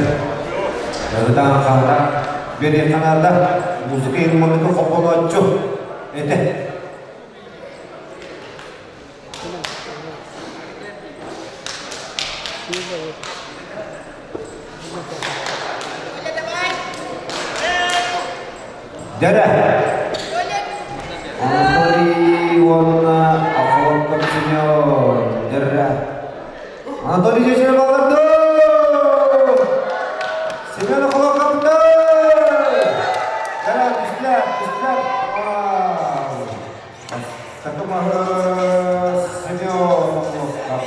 Speaker 1: Ытаан хаата. Бириэханаата музыка инманыка хопполооччу этэ. Дэрэ! Анатолий уонна Охлопков Семен. Дэрэ! Анатолий Семен балларды! Семен Охлопковты! Дэрэ, түстүлэр, түстүлэр. Такымаһы Семен Охлопков.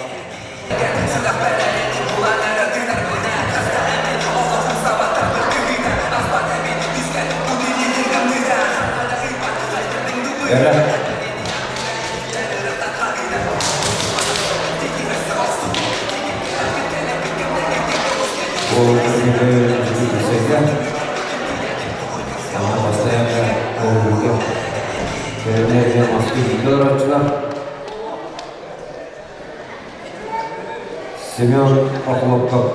Speaker 1: Дэрэ! Семен Охлопков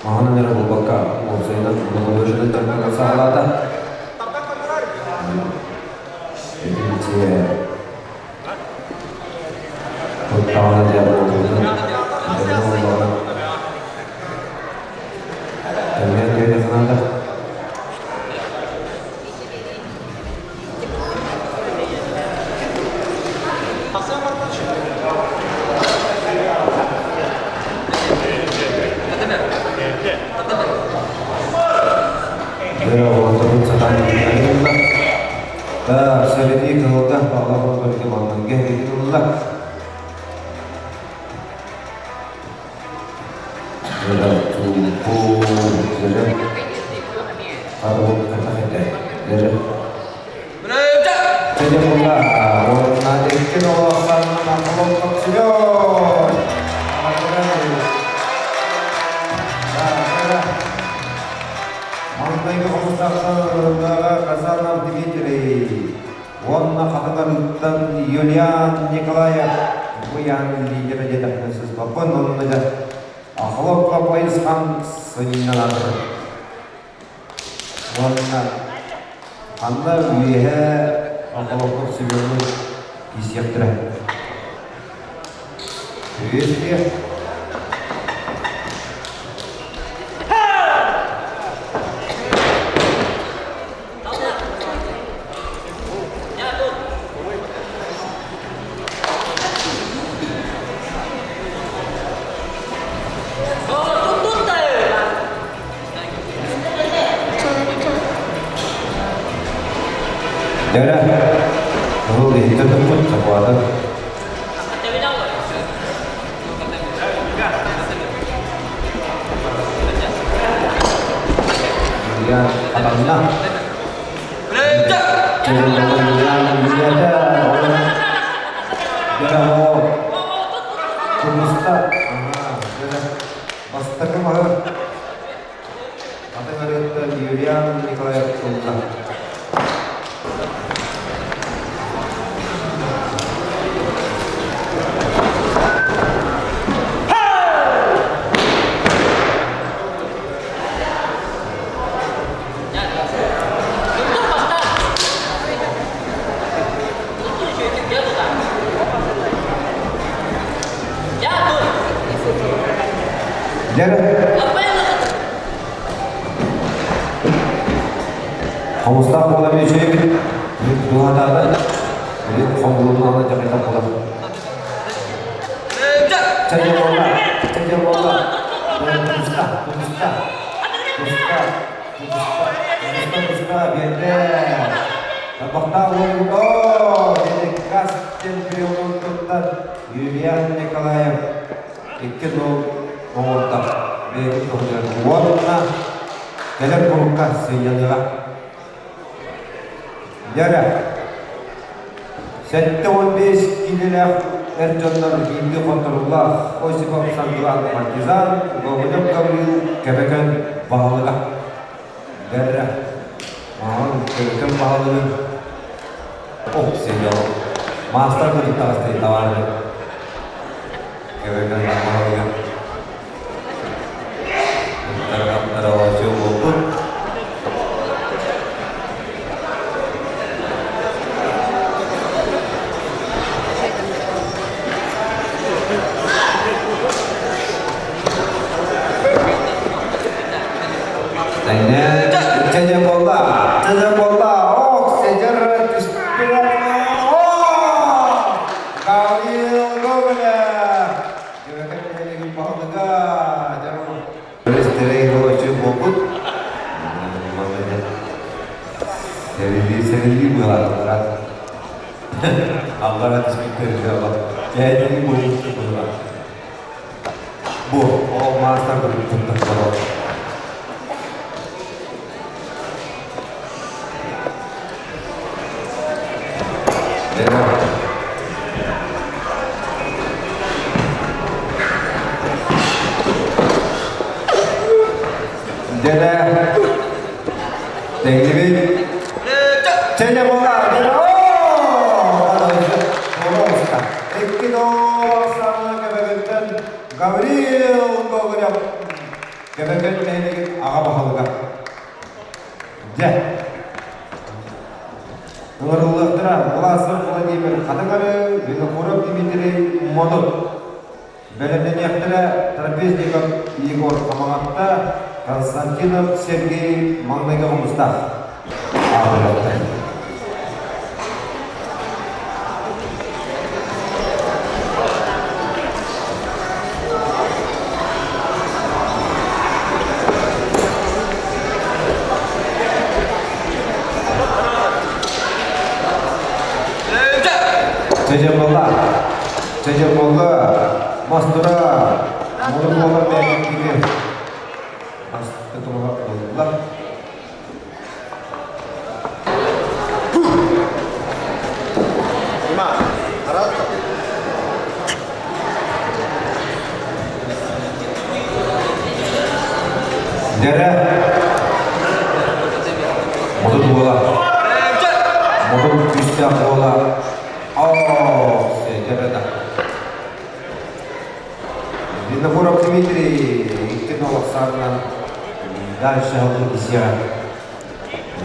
Speaker 1: маһынан эрэ буолбакка уопсайынан молодежи тарбака саҕалаата. Итинче Куттаҕына дьэ буолбутун буоллаҕына Тэмиэн диэни санаата. Дьэ, оҕолорбут сатаан ылла. Да, советы кыһылга Павлов Анатольевич маннанга ылла. Маҥнайгы хомустаахтар Казанов Дмитрий уонна Хатыҥарыттан Юлиан Николаев Буян лидерэ диэтэхпинэ сыспаппын онно дьэ Охлопко Пайысхан сынньанар уонна ханна үөһэ Охлопков Семену киисиэхтэрэ. Приветствие. Дьэрэ, кыһыл иһитэ туппут сапуата. Илья атанна. Бастакы маһы атын арыттан Юлиан Николаев ылла. Дьэ, Хомустаах буола үчүгэйбит дууһатаата хомулуннаҕына дьахайта буолар. Чэдьэ буолла, чэдьэ буолла. Туста, туста, туста, туста, туста, туста, биэрдэ. Табахтаах уолу, газ чемпионун туттан Юлиан Николаев 2-0 оҥордо. Бэйэтин туһугар уонна кэлэр курукка сынньаныаҕа. Дьэрэ, 75 киилэлээх эр дьоннор биирдии хонторуллаах Осипов Саргылан Партизан, Гоголев Гаврил Кэбэкэн баһылыга. Дьэрэ, маҕан Кэбэкэн баһылыгын ох сиэдэл маастар курдук таҕыстый табаарыһы. Кэбэкэн баһылыга. Тарҕаттара буолбут. Чэдьэ буолла, чэдьэ буолла, ох, сидер түспүт, о, Гаврил Гоголев! Сэрилии быһаараллара. Аллара түспүттэр Кээдини буолбут быһыылаах. Бу ол маастар туттар Дьэ, тэҥнибит. Чэ, буолла. Икки саҥа Кэбэгиттэн Гаврил Гоголев Кэбэгэн нэһилиэгин аҕа баһылыга. Дьэ, ыҥырыллыахтара Власов Владимир Хатыҥары, Винокуров Дмитрий Модут. Бэлэмнэниэхтэрэ Трапезников Егор Хамаҕатта, Константинов Сергей маҥнайгы хомустаах. Аҕалыахтар. Чэдьэ буолла. Чэдьэ буолла. Мастура. Мурун буолар бэйэтин киһи. Бастакы буолла. Дьэрэ модун буола модун күүстээх буола оо дьэрэ да Винокуров Дмитрий икки нолохсаанынан дальше алын бисиэҕэ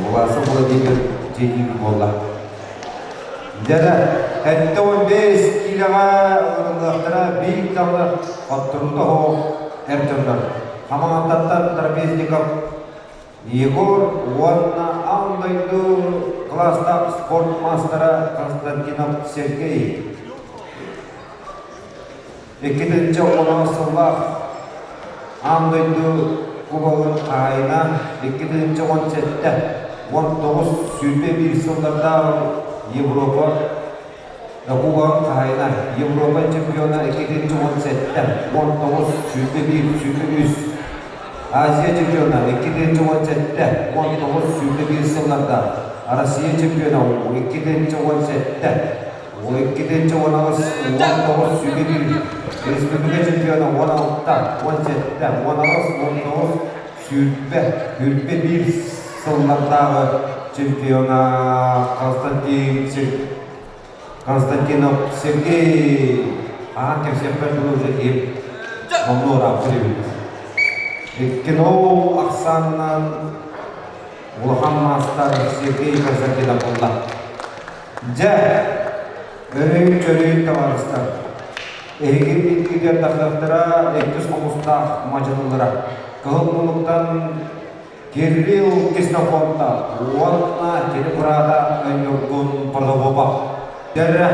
Speaker 1: Власов Владимир Денин буолла. Дьэрэ, 75 киилэҕэ ылыныллыахтара биир даҕаны хотторуута суох эр дьоннор. Хамаҕаттаттан Трапезников Егор уонна аан дойду кылаастаах спорт маастара Константинов Сергей. 2010 сыллаах. Аан дойду Кубогын хаһаайына 2017 19 21 сыллардаах Европа Кубогын хаһаайына Европа чемпиона 2017 19 21 23 Азия чемпиона 2017 19 21 сылларда Россия чемпиона 2017 2018 19 21 Республика чемпиона 16 17 18 19 сүүрбэ 21 сыллардааҕы чемпиона Константин Константинов Сергей аан кэпсиэхпэр дылы уже киһим онну ырааппыт эбит. Иккиноу ахсаанынан улахан маастар Сергей Константинов буолла. Дьэ, өрөй-чөрөй табаарыстар, эһиги иннигитигэр тахсыахтара иккис хомустаах мадьынылара, кыһыл муннуктан Кирилл Ксенофонтов уонна кини быраата Ньургун Протопопов. Дьэрэ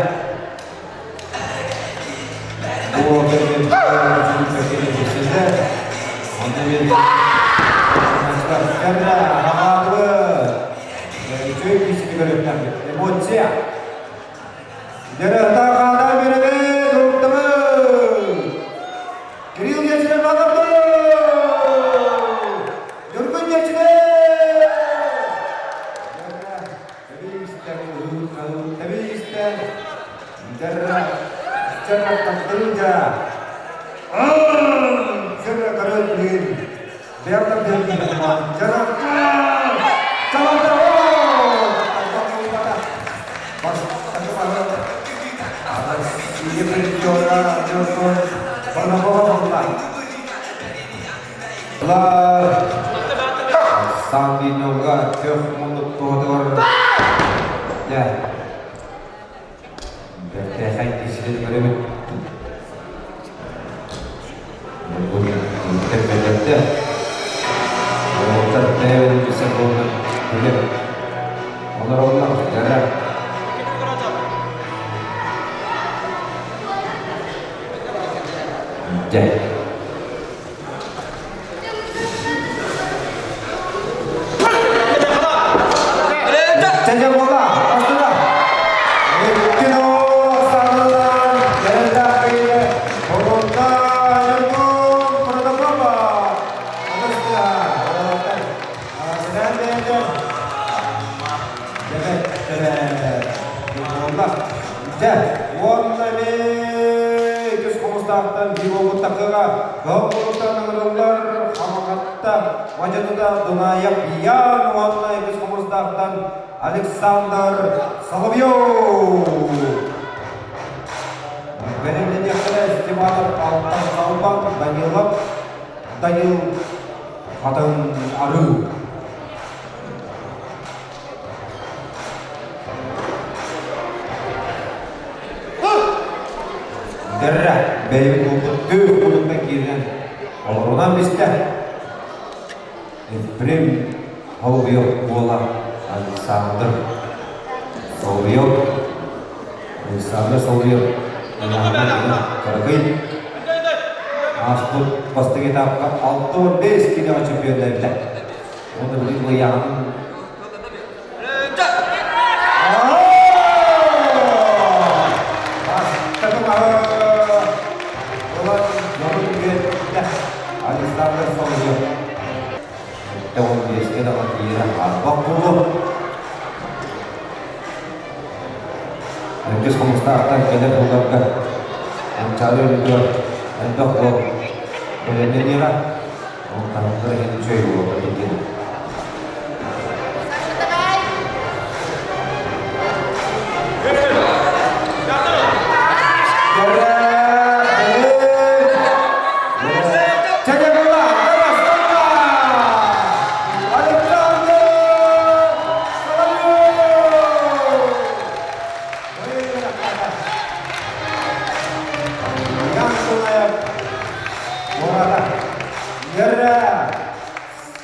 Speaker 1: Үчүгэй киһини көрүөхтээхпит. Эмоция. Дьарыктаах хаатар биэрэбит, уруктабыт! Кирилл Ельцин баҕарбыт! Ньургун Ельцин! Тэбиистэн, дьарра, тахтырыыга. Дьарра көрөн билин. Сандинога көх муннук туһатыгар дьэ бэртээхэй киһини көрөбүт. Бэлэмтэ. Уолаттар бэйэбин билсэр буоллар билэр. Олороллор дьара. Дьэ. Чэчэ буола, астына. Кино саҕалаан эрэллээхтигэ Орунна Ньургун Протопопа Анастасия уолаттар Сэлээн бэйэтэ Дьэбэт дьэбэт буолла. Дьэ, уонна эмиэ иккис хомустаахтан биир буолбут такыга Кыһыл ыҥырыллар Хамаҕатта мадьыныта Дунаев Ян уонна иккис хомустаахтан Александр Соловьев. Бэлэмнэниэхтэрэ Степанов Алтан Салбан Данилов Данил Хатын Арыы. Дэррэ бэйэбит уопут түөх муннукка киирэн олорунан бистэ. Ефрем Соловьев буола Александр Соловьев Александр Соловьев Кыракый ааспыт бастакы этапка 65 килоҕа чемпионнаабыта. Уонна билигин ыйааһынын Александр Соловьев 75-ке даҕаны тиийэрэ хаарбах буолуо. Иккис хомустаахтан кэлэр сылларга Манчаары өлүгэр элбэх уол бэлэмнэниэҕэ. Ол таһымтара иһин үчүгэй буолуо диэн.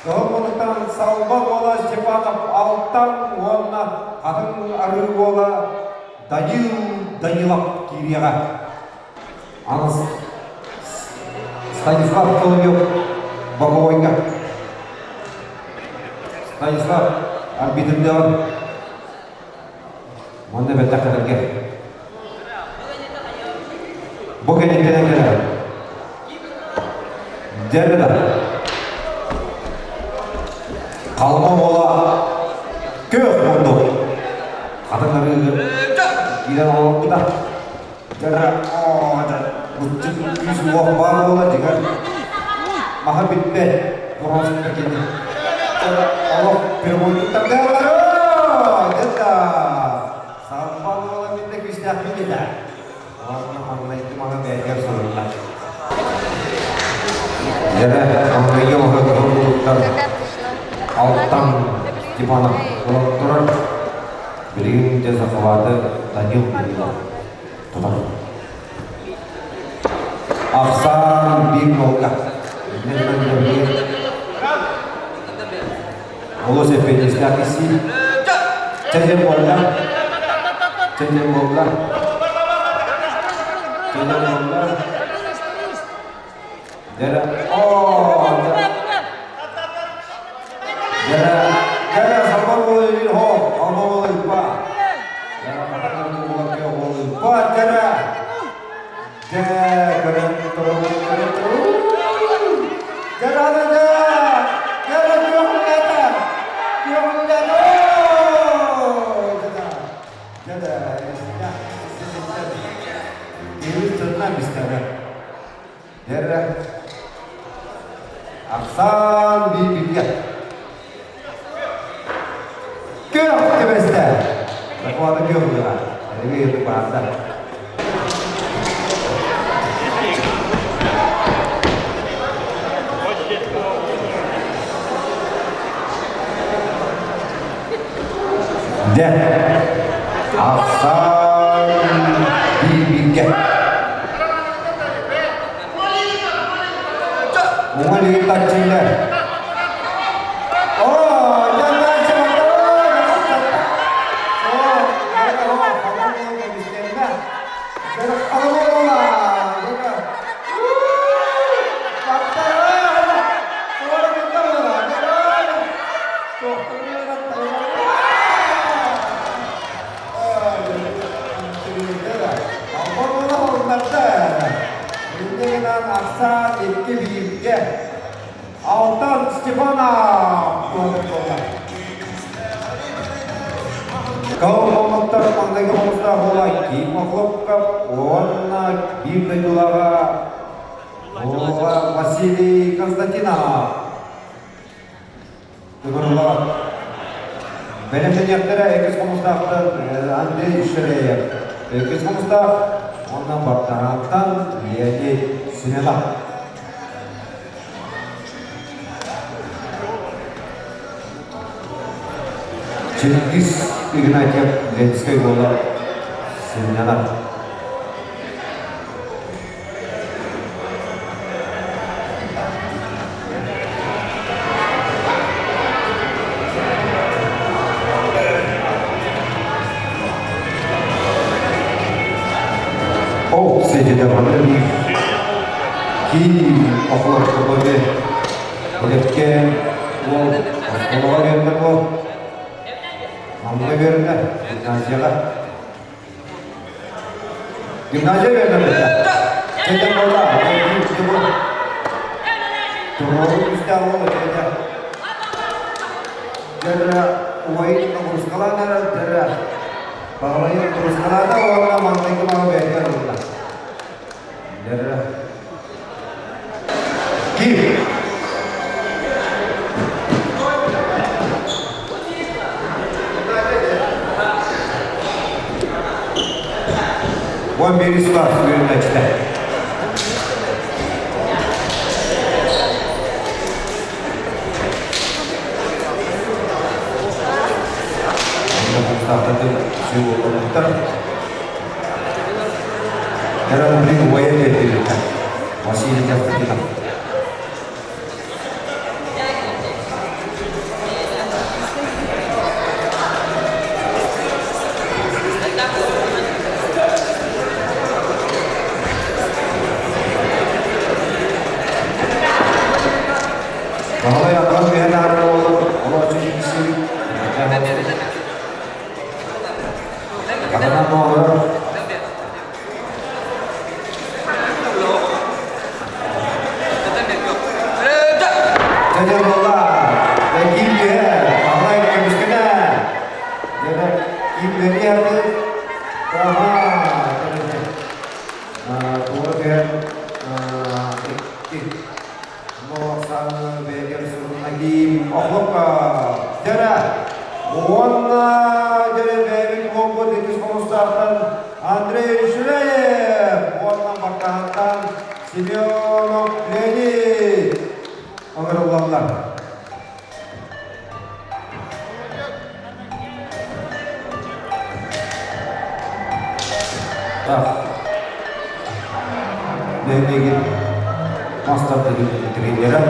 Speaker 1: Кыһыл Салба уола Степанов Алтан уонна Хатыҥ Арыы уола Данил Данилов киириэҕэ. Станислав Соловьев. Боковойга. Станислав арбитрдеон. Манна бэттэх кэлэргэ. Бу кэнниттэн кэлэр. Дьэ Халыма уола күөх муннук. Хатыҥ арыыгы киирэн олорбута. Дьэ, буччун күүс уох баар буола дьиҥэр. Маһа бүппэт, боруоска кини. Олох прямойдуктар Дьэ Сарбан уола миннэ күүстээхпин этэ. Уонна маҥнайгы маһы бэйэтигэр суруллар. Дьэ, маҥнайгы маһы кыһыл Алтан Степанов ылан турар. Билигин дьэ захваты Данил Кириллов тутар. Ахсаан биир нолга. Олус эппиэтинэстээх киһи. Чэчэн буолла. Чэчэн буолла. Чэчэн буолла. Дьэрэ. Оо, Дьэрэ. Дьэрэ, салбан буола илин хо, алба буола ыппа. Дьэрэ, хатан буола кэ буола ыппа, дьэрэ. Дьэ, көрөн туран, көрөн туран. Дьэрэ, аны дьэ. Дьэрэ, күөх үлэтэ. Күөх үлэтэ. Дьэ, дьэ, Киһи сытынан бистэрэ. Дьэрэ. Ахсаан биир Күөх түбэстэ. Докуота күөх дыла. Эби баарда. Дьэ, ахсаан биир-бииргэ. Уҥа илиит таччыылар. Оо, дьоннор Ахсаан икки бииргэ Алтан Степанов буолла. Калмыктар маҥнайгы хомустаах уола Ким Охлопков уонна биир дойдулааҕа уола Василий Константинов. Тыгырлар. Бэлэмнэниэхтэрэ иккис хомустаахтан Андрей Шереев. Иккис хомустаах уонна Бартарааттан Леонид Семенов. Чингиз Игнатьев Ленскэй уола Семенов. Ол сидите Киин охлортоботе Үлэкке уол оскуолаҕа үөрэнэр уол Манна үөрэнэр гимназияҕа Гимназия үөрэнэр Чэтэн буолла Туруору күстээх уол этэ Дьэрэ убайын нагрузкалаан эрэр дьэрэ Баҕалайын нагрузкалаата уонна маҥнайгы маҕа бэйэтигэр ылла Дьэрэ Ким? 11 класс үөрэнээччитэ. Василий Константинов. Баһылай атаҕын түһэн аарар буолан, олооччу киирсибит. Атынан оҕолор Дьэ буолла, киин түһэ, Баһылай көмүскэнэ. Дьэ киин бэрии аты. Аха, туора түһэн икки Оксана бэйэтигэр сурунна Охлопка дьэрэ уонна дьэрэ бэйэбит уолбут иккис хомустаахтан Андрей Ширяев уонна Бартаһантан Семенов Леонид ыҥырыллаллар. Так. Нэһилиэгин мастар тренера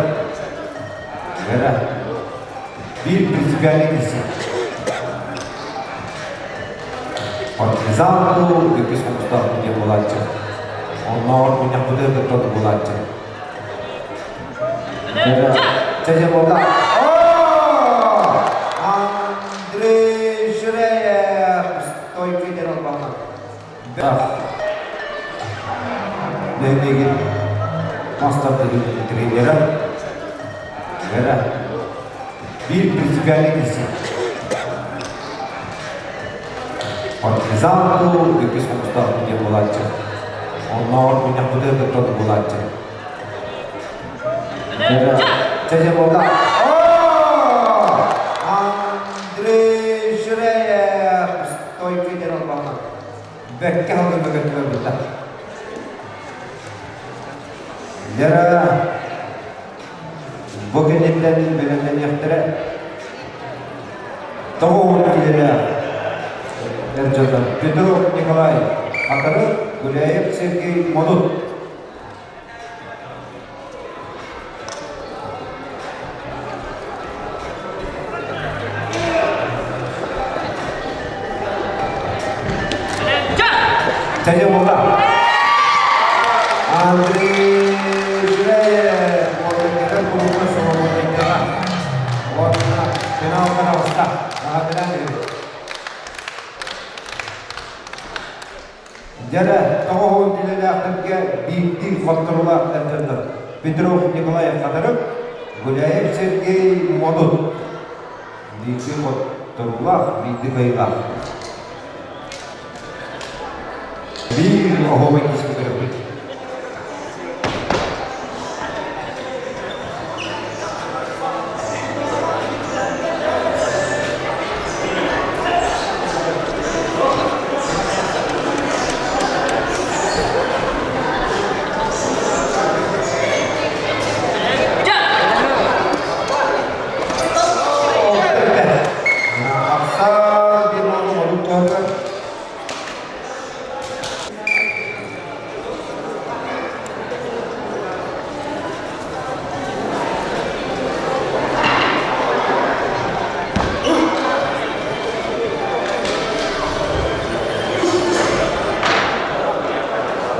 Speaker 1: Вера биир принципиальный киси. Партизан дуу, иккис хомустаах диэн буолааччы. Оннооҕор мунньахпытыгар кытта буолааччы. Чэ, буолла. Андрей Ширяев стойкий диэн албаһына. Нэһилиэгин мастар тренера Вера биир принципиальный киси. Партизан дуу, иккис хомустаах диэн буолааччы. Оннооҕор мунньахпытыгар кытта буолааччы. Чэ, буолла. Андрей Ширяев стойкий диэн албаһына. Бэккэ халыҥ көтүрбүтэ. Лера бу кэнниттэн бэлэмнэниэхтэрэ. Тоҕо уон киилэлээх эр дьоннор Петров Николай Хатырык, Гуляев Сергей Модут. Чэйэ буолла. Андрей Ширяев уолаттар кулуука соломонайдаҕа уонна финалга таҕыста. Наҕардаан Дьэрэ, тоҕо үлэлээхтэргэ биирдии хотторуулаах дьоннор Петров Николай Хатырык, Гуляев Сергей Модут. Биирдии хотторуулаах, биирдии кыайыылаах. Биир оһуобай киһи көрөбүт. Ахсаан диэн оҕолорун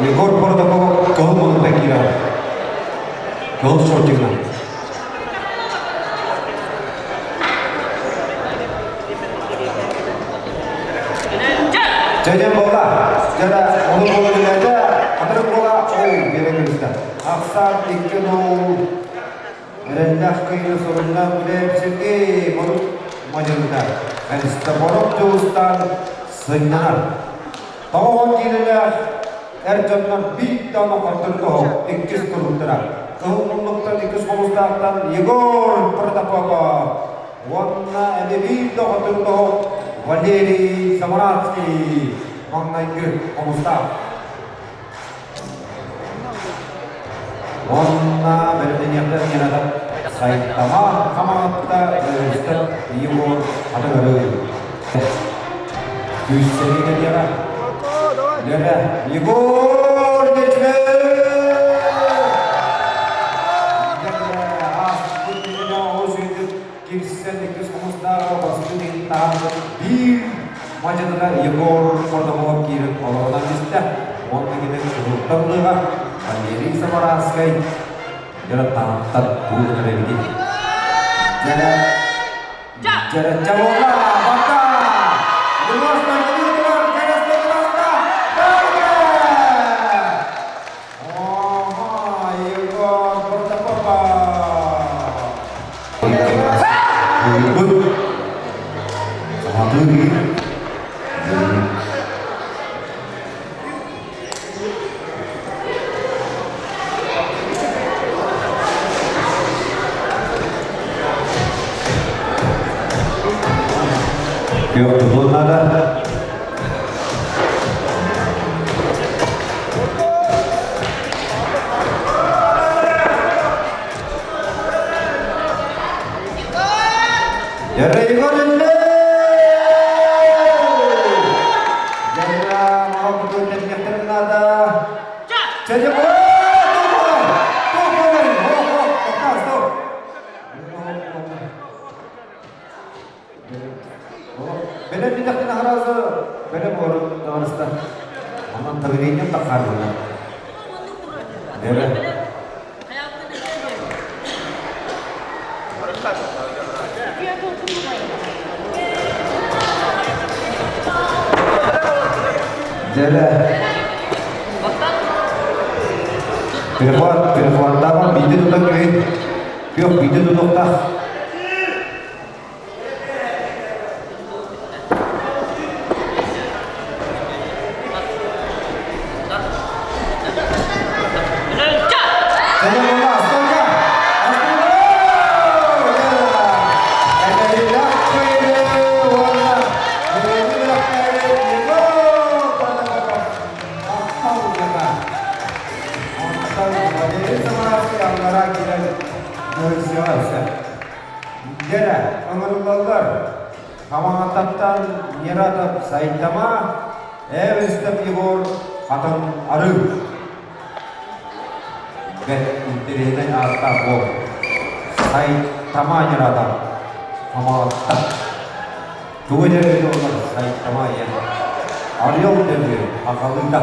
Speaker 1: Егор Протопопов кыһыл муннукта киирэр. Кыһыл шортигынан. Дьэ буолла. Дьэ ону буола билэтэ, хатырык буола, ол биэрэ кэбистэ. Ахсаан 2-0 эрэллээх кыайыы сурунна Гуляев Сергей Морук мадьыныта. Христофоров Дьулустаан сынньанар. Тоҕо киилэлээх эр дьоннор биир да хоттордоһо иккис туруктара. Кыһыл муннуктан иккис хомустаахтан Егор Протопопов уонна эбэбиир да хоттордоһо Валерий Самарадский маҥнайгы хомустаах. Уонна бэлэмнэниэхтэр Нинада Сайтама хамаҕатта Өрүстэр Егор Хатыгыры. Күүстэри кэлиэҕэ. Лена Егор Кирсэн иккис хомустааҕа бастыҥ иһин таһаарбыт биир мадьыныга Егор Протопопов киирэн олорунан истэ. Уонна кини кыһылтан ылыаҕа Валерий Самаранскай. Дьара таһыттар тугу гынар эбитий? Дьара дьара чабола бата! Луоста кылыытыгар кэрэстэ кыласта Дарья! Ага, Егор Протопопов! Буйбут саҥатыы Күөх тутуон наада. Егор Бэлэм бүтэхтин аһаразы бэлэм орун товарыстар. Онон давлением таххар буолар. Дөрө. Дьэрэ. Перехват, перехваттаабан биирдэ тутан кэлин. Күөх биирдэ тутуохтаах. Дьэрэ, ыҥырыллаллар. Хамаҕататтан Нератов Сайтама, Эвестов Егор Хатан Арыы. Бэрт интэриэһинэй ааттаах уол. Сайтама Нератов. Хамаҕатта. Тугу этэр олор Сайтама ийэ. Орел дэмир аҕалыыта.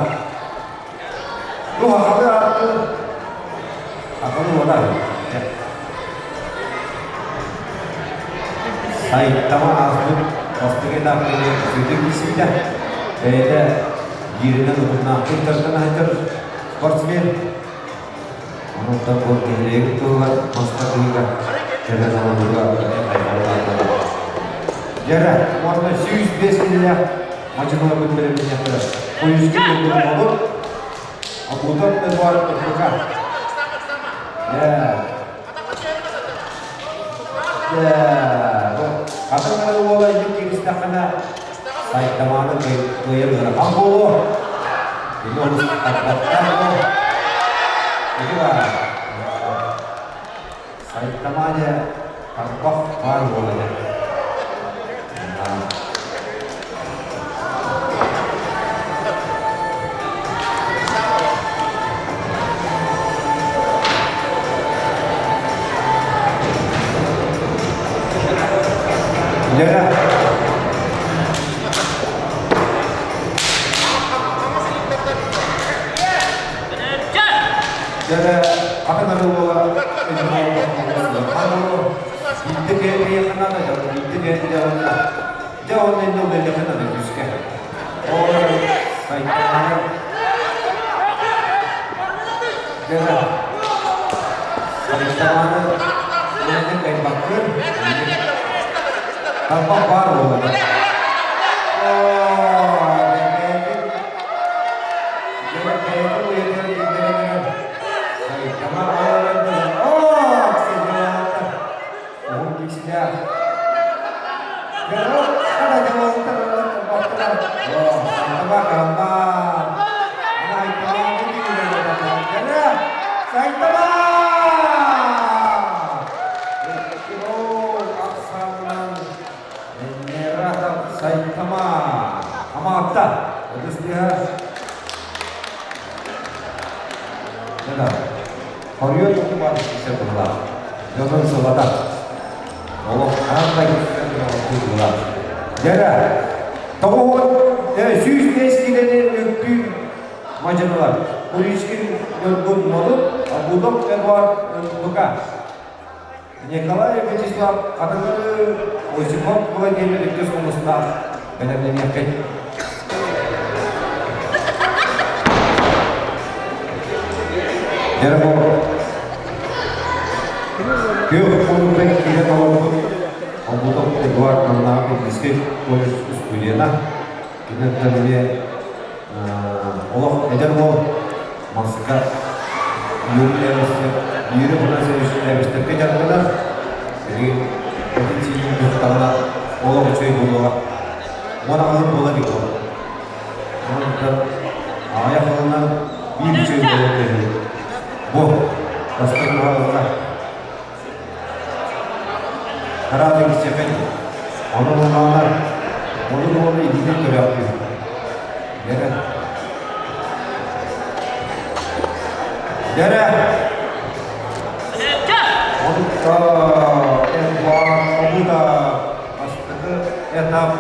Speaker 1: Бу аҕалы ааттыы аҕалы уола. Сайтама ааспыт бастакы этапка сүдү киирсибитэ. Бэйэтэ бииринэн утумнаахтык дьарыктана сылдьар спортсмен. Онуттан бу нэһилиэгин туһугар мастарыыга кэлэн олорууга хайҕаллаатылар. Дьэрэ, уонна 105 киилэлээх мадьыналарбыт бэлэмнэниэхтэрэ. Куйускун үрдүн болур, Абутов Эдуард Петрука. Хатын уола иһин кииристэххинэ сайтамааны кыайар ыарахан буолуо. Кини олус тарбаттаах буол. Ити баар. Сайтамаане тарбах баар буола дьэ. Лера. Дьэрэ, хатын арыылала Биирдэ кэлиэхэ наада, биирдэ кэлиэхэ наада. Дьэ, онно иннэ үлэлиэхэ наада күүскэ. Ол сайтамаҕа Дьэрэ, сайтаманы үлэни кайбаккын, тарбах баар буолар. Сайтама Хамаатта Хоруйа тутумар ise быһылаах. Дьонун сылатар. Олох хаан да быһылаах. Дьэрэ, 905 килени үктүүр мадьынылар. Куличкин Ньургун Молут, Обудов Эдуард НПК. Николай Вячеслав Хатыҥыры Осипов Владимир иккис хомустаах бэлэмнэниэххит. Дьэ Күөх хонуута киирэн олорбут Обутов Эдуард Маннаах Техническэй колледж студена. Киниттэн эмиэ олох эдэр уол маска Юрий Эвестер, Юрий Афанасьевич Эвестергэ дьарыктанар. Билигин этин-сиинин туттаҕына олох үчүгэй буолуоҕа. 18 буола илик ол. Онон аҕыйах сылынан биир үчүгэй буолуон кэһии. Бу бастакы уһаҕылла. Араата кисиэхэй. Онон уҥаалар, онун уону илиинэн көрөөхтүүр. Дэрэ. Дэрэ! Онто Эдуард Обуда бастакы этап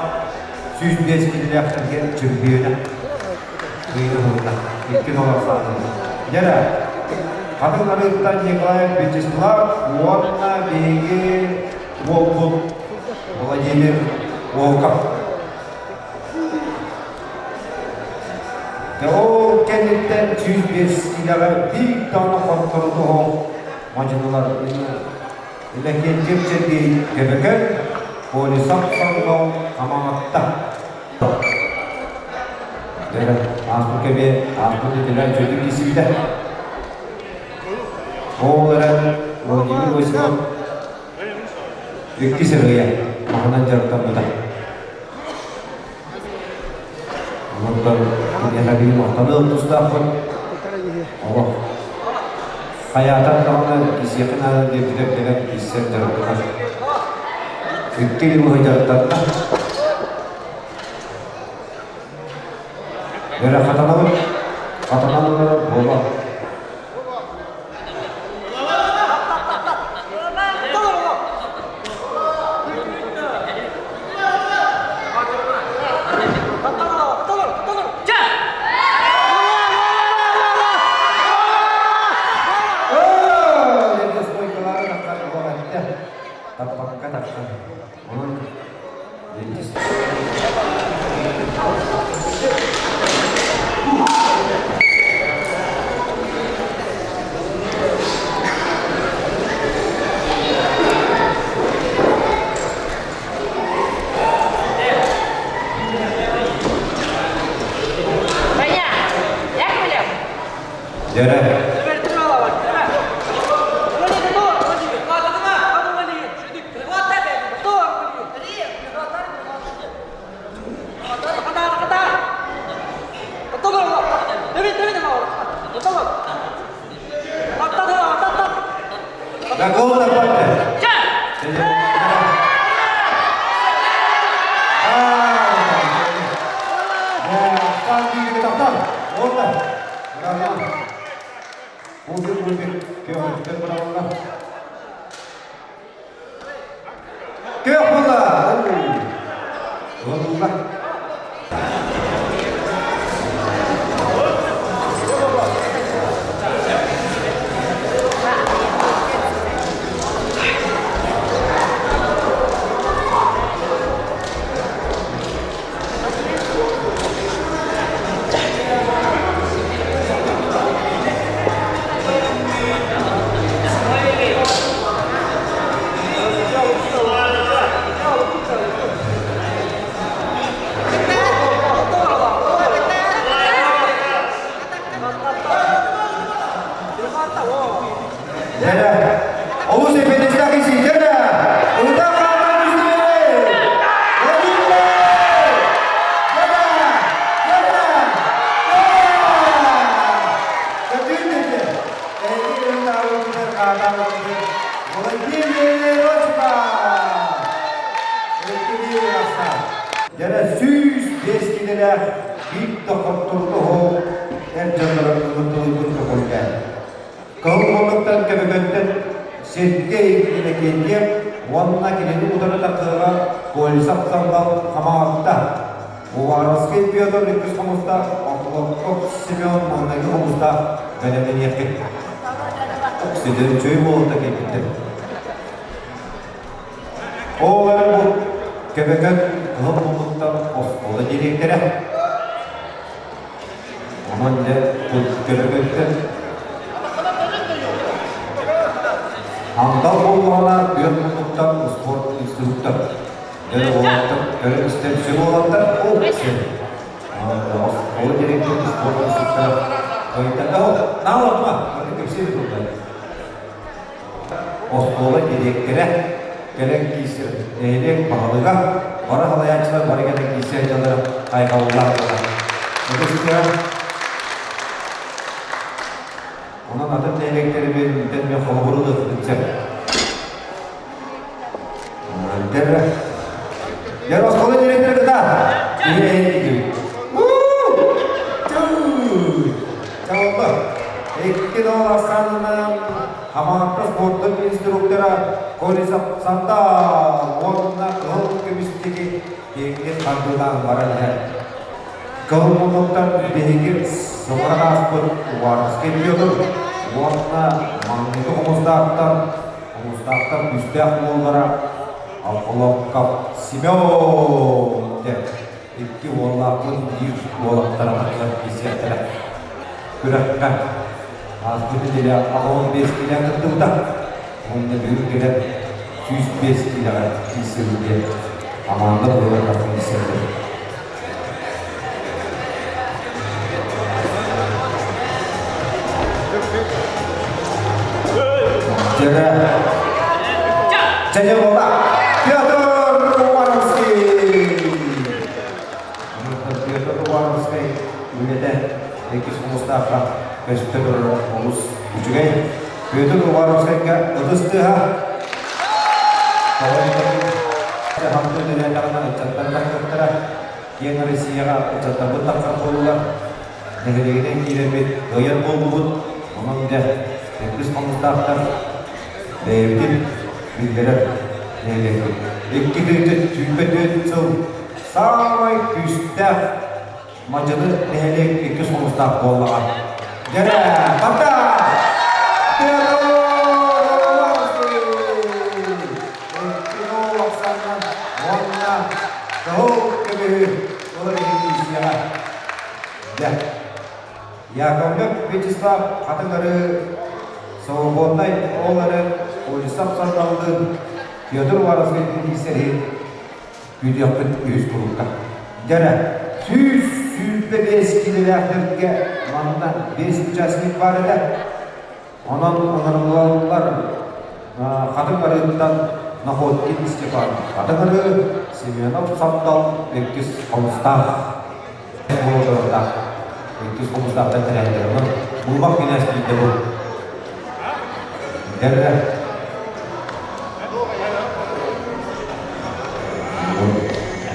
Speaker 1: 105 килилээхтэргэ чемпиона. Кыайыы Икки нолор саатылар. Дьэрэ, Хатыҥ Арыыттан Николаев Вячеслав уонна биһиги уолбут Владимир Волков. Дьэ ол кэнниттэн 105 киилэҕэ биир даҕаны хотторуну оһох мадьынылар Иннокентьев Сергей Көбөкөн, Колесов Соргол Хамаҕатта. Дьэ, ааспыт кэми ааспыт итилэр үчүгэй киирсибитэ. Ол эрэн Владимир Осипов иккис ырыа маһынан дьарыктаммыта. Онтон киниэхэ биир махтаныах тустаахпын. Олох хайаатар даҕаны кисиэхэ наада диэбитэ кэлэн киирсэн дьарыктанар. Икки ый быһа дьарыктанна. Эрэ хатанабыт, хатанан олорор буола. Таппакка тахсан. Онон Дьэрэ. Какого добавьте? Күөх буолла! Буолла. Дьэрэ, олус эппиэтинэстээх исии, дьэрэ, ытах хаалан үстүбүт! Владимир! Дьэрэ! Дьэрэ! Дьэрэ! Көтүүн Эһиги ырытаабытыгар хаатаабытыгар Владимир Осипов! Иккилии ахсаан. Дьэрэ 105 килэлээх биир да хоттордоһо эр дьоннорун ылыттылыйбыт көкөлгө. Кыһыл муннуктан Көбөкөнтөн Сергей Иннокентьев уонна кинини утары тахсыыга Колесов Сандал Хамаҕатта. Уваровский Петр иккис хомустаах, Охлопков Семен маҥнайгы хомустаах бэлэмнэниэххит. ситэн үчүгэй буолта кэлбиттэр. Ол эрэ бу Көбөкөн кыһыл муннуктан оскуола дириэктэрэ. Онон дьэ Көбөкөнтөн Андал буоллаҕына күөх муннуктан успуорт инструктор. Дьэ уолаттар көрөн-истэн сүр уолаттар ол сүр. Оскуола дириэктэр успуорт инструктора Кайта Наала тума, кэпсиир турда. Оскуола дириэктэрэ кэлэн киирсэр нэһилиэк баһылыга, бары салайааччылар бары кэлэн киирсэр дьоннор хайҕаллаах буолар. Онон атын нэһилиэктэрбин тэн мен холобуру ылыахпын сөп. Дэр Дэр оскуола дириэктэрэ кыта. Чалба. Икки дол ахсаанынан Хамаҕатта спордун инструктора Колесов Сандал уонна кыһыл көмүстүги киэҥник хардыылаан баран иһэр. Кыһыл муннуктан биһиги сыллар ааспыт Уваровскай Петр уонна маҥнайгы хомустаахтар Хомустаахтар күүстээх уоллара Алхолокков Семен диэн икки уоллаахпын биир уолаттара тахсан киирсиэхтэрэ. Күрэххэ ааспыт нэдиэлэ 85 киилэ кыттыбыта. Уонна бүгүн кэлэн 105 киилэҕэ киирсэбит диэн хамаанда буолан тахсан киирсэллэр. Дьэ, дьэ буола. Петр Уваровский! Петр Уваровский үлэтэ иккис хомустаахха көстө турар олус үчүгэй. Петр Уваровскайга ытыс тыаһа. Хамты үлэлээтэҕинэ ыччаттар тахсыахтара. Киэҥ Россияҕа ыччаттарбыт тахсар буоллулар. Нэһилиэгинэн киирэрбит кыайар буоллубут. Онон дьэ, иккис хомустаахтар бэйэбитин биллэрэр нэһилиэкпит. 2024 сыл саамай күүстээх Мадьыны нэһилиэк иккис хомустаах буоллаҕа. Дьэрэ, барда! Уонна кыһыл көмүһү ылар иһин киирсиэҕэ. Дьэ, Яковлев Вячеслав Хатыҥ-Арыы свободнай ол эрэн Олесов Сандаллыын Петр Уваровскайдыын киирсэр иһин күүтүөхпүт үһүс курукка. Дьэрэ, 125 киилэлээхтэргэ манна биэс участник баар этэ. Онон ыҥырыллаллар Хатыҥ Арыыттан Находкин Степан Хатыҥ Арыы, Семенов Сандал иккис хомустаах буолуохтаах. Иккис хомустаахтан тэрээһиннэр. Онон Булмах кинээс биирдэ бу. Дэрэ.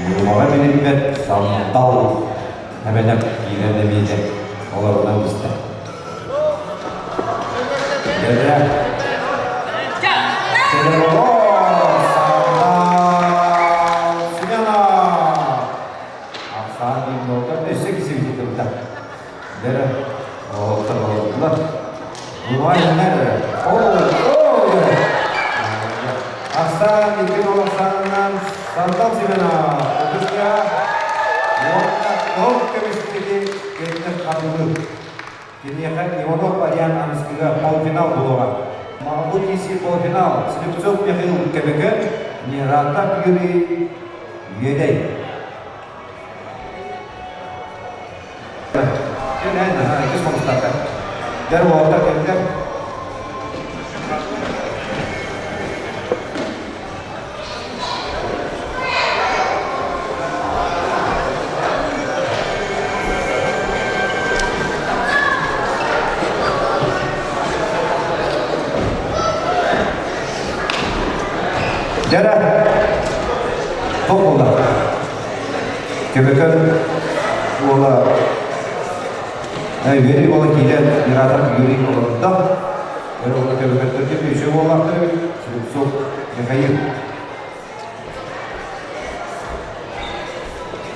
Speaker 1: Булмаҕа билиммэт Сандал эбэнэп киирэн эмиэ олорунан бистэ. Сандал Семенов, Отуска уонна кыһыл көмүстүги кыттыр хатылы. Киниэхэ Иванов Ариан Амскыга полуфинал буолуоҕа. Бу киирсии полуфинал Слепцов Михаил Көбөкөн, Нератов Юрий Үөдэй. Иккис хомустаата. Дэр уолаттар кэллэр. Дьэрэ, туох буолла? Көбөкөн уола Юрий уола киирэн Миратов Юрий олордо. Өр уола Көбөкөттөргө үчүгэй буоллахтар эбит. Слепцов Михаил.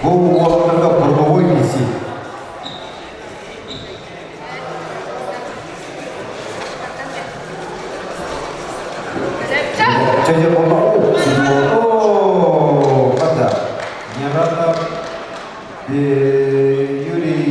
Speaker 1: Бу уолаттарга круговой висит. Чэ, О, хата. Нератов Юрий.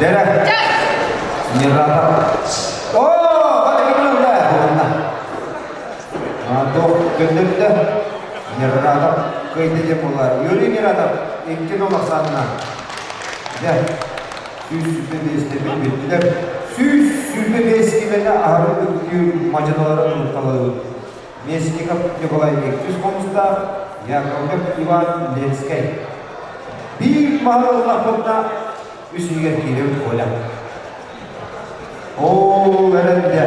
Speaker 1: Дэрэ. Нератов. О, хата кимнэ Туох көннөрдө? Нератов кыайда диэн буолла. Юрий Нератов 2-0 ахсаанна. Дьэ, 125 бүттүлэр. 125 киилэни аһары үктүүр мадьыналары ылыталыыбыт. Местников Николай Иккис хомустаах, Яковлев Иван Ленскэй. Биир маһы ыллахпытына үс иһигэр киирэбит Коля. Оо, эрэллэ.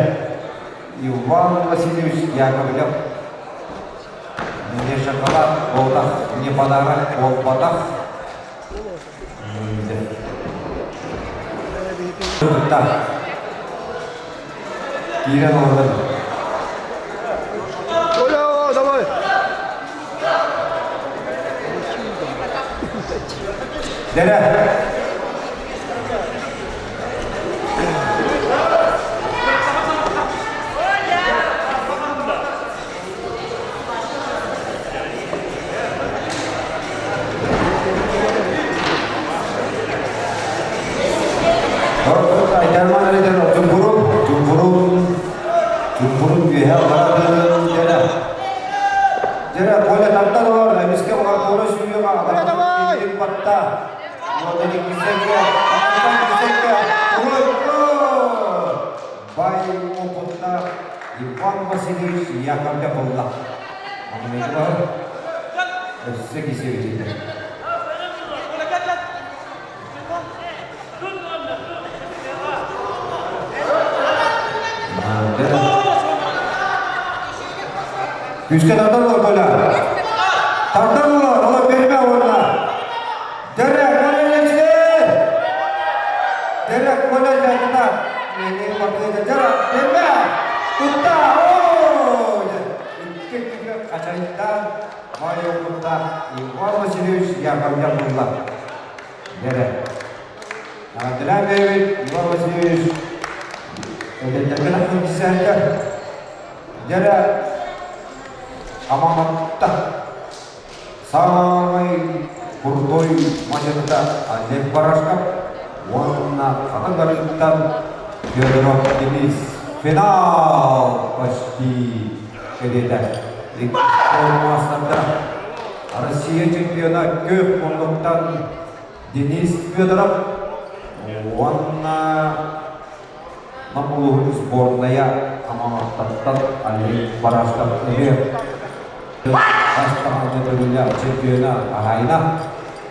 Speaker 1: Иван Васильевич Яковлев. Мне шоколад, буолтах, мне подарок, буолбатах. Тутта. Киирэн олордон.
Speaker 2: Оля, давай!
Speaker 1: Дэрэ. Айтарман эрэтэн чумпурун, чумпурун, чумпурун үөһэ баратын дьэрэ. Дьэрэ, Коля тардан олор, эмискэ олортуора сүүрүөҕэ, атаҕын батта. Бай опыттаах Иван Васильевич Яковлев буолла. Манныгар өссө кисиэбитин. Күүскэ тардан олор Коля. Тардан олор, олор берме орна. Дәрә, Коля Дәрә, Коля жайында. Дәрә, берме. Тутта, о! Икки қачайттан бай опытта Иван Васильевич Яковлев булла. Дәрә. Андреа Бэйбит, Иван Васильевич, эдэрдэргэ тахсан Дьэрэ Амаматта саамай крутой мадьарда Олег Барашков уонна Хатыҥ Арыыттан Федоров Денис финал почти кэриэтэ. Маастарда Россия чемпиона көп муннуктан Денис Федоров уонна Нам улууһун сборная Аманаттаттан Олег Барашков эмиэ хас даҕаны төгүллээх чемпиона хаһаайына.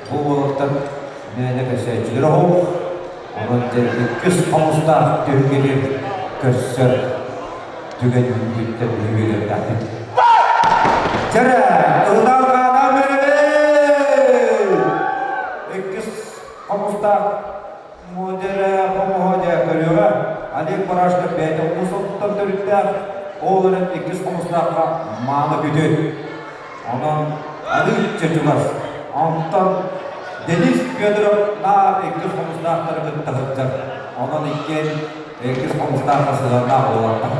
Speaker 1: Бу уолаттар мээнэ көрсөөччүлэр оһох, онон дьэ иккис хомустаах түһүлгэни көрсөр түгэн үүммүттэн үһүгүрүөхтээхпит. Чэрэ, ылдаан хаанаа бэрэбит! Иккис хомустаах модерэ хомуһа дьэ көрүөҕэ. Олег Барашков бэйэтэ улуус оттон төрүттээх, ол эрэн иккис хомустаахха мааны күтүт. Онон арыычча чугас. Онтон Денис Федоров наар иккис хомустаахтары кытта сылдьар. Онон иккиэн иккис хомустаахха сыһыаннаах буолаллар.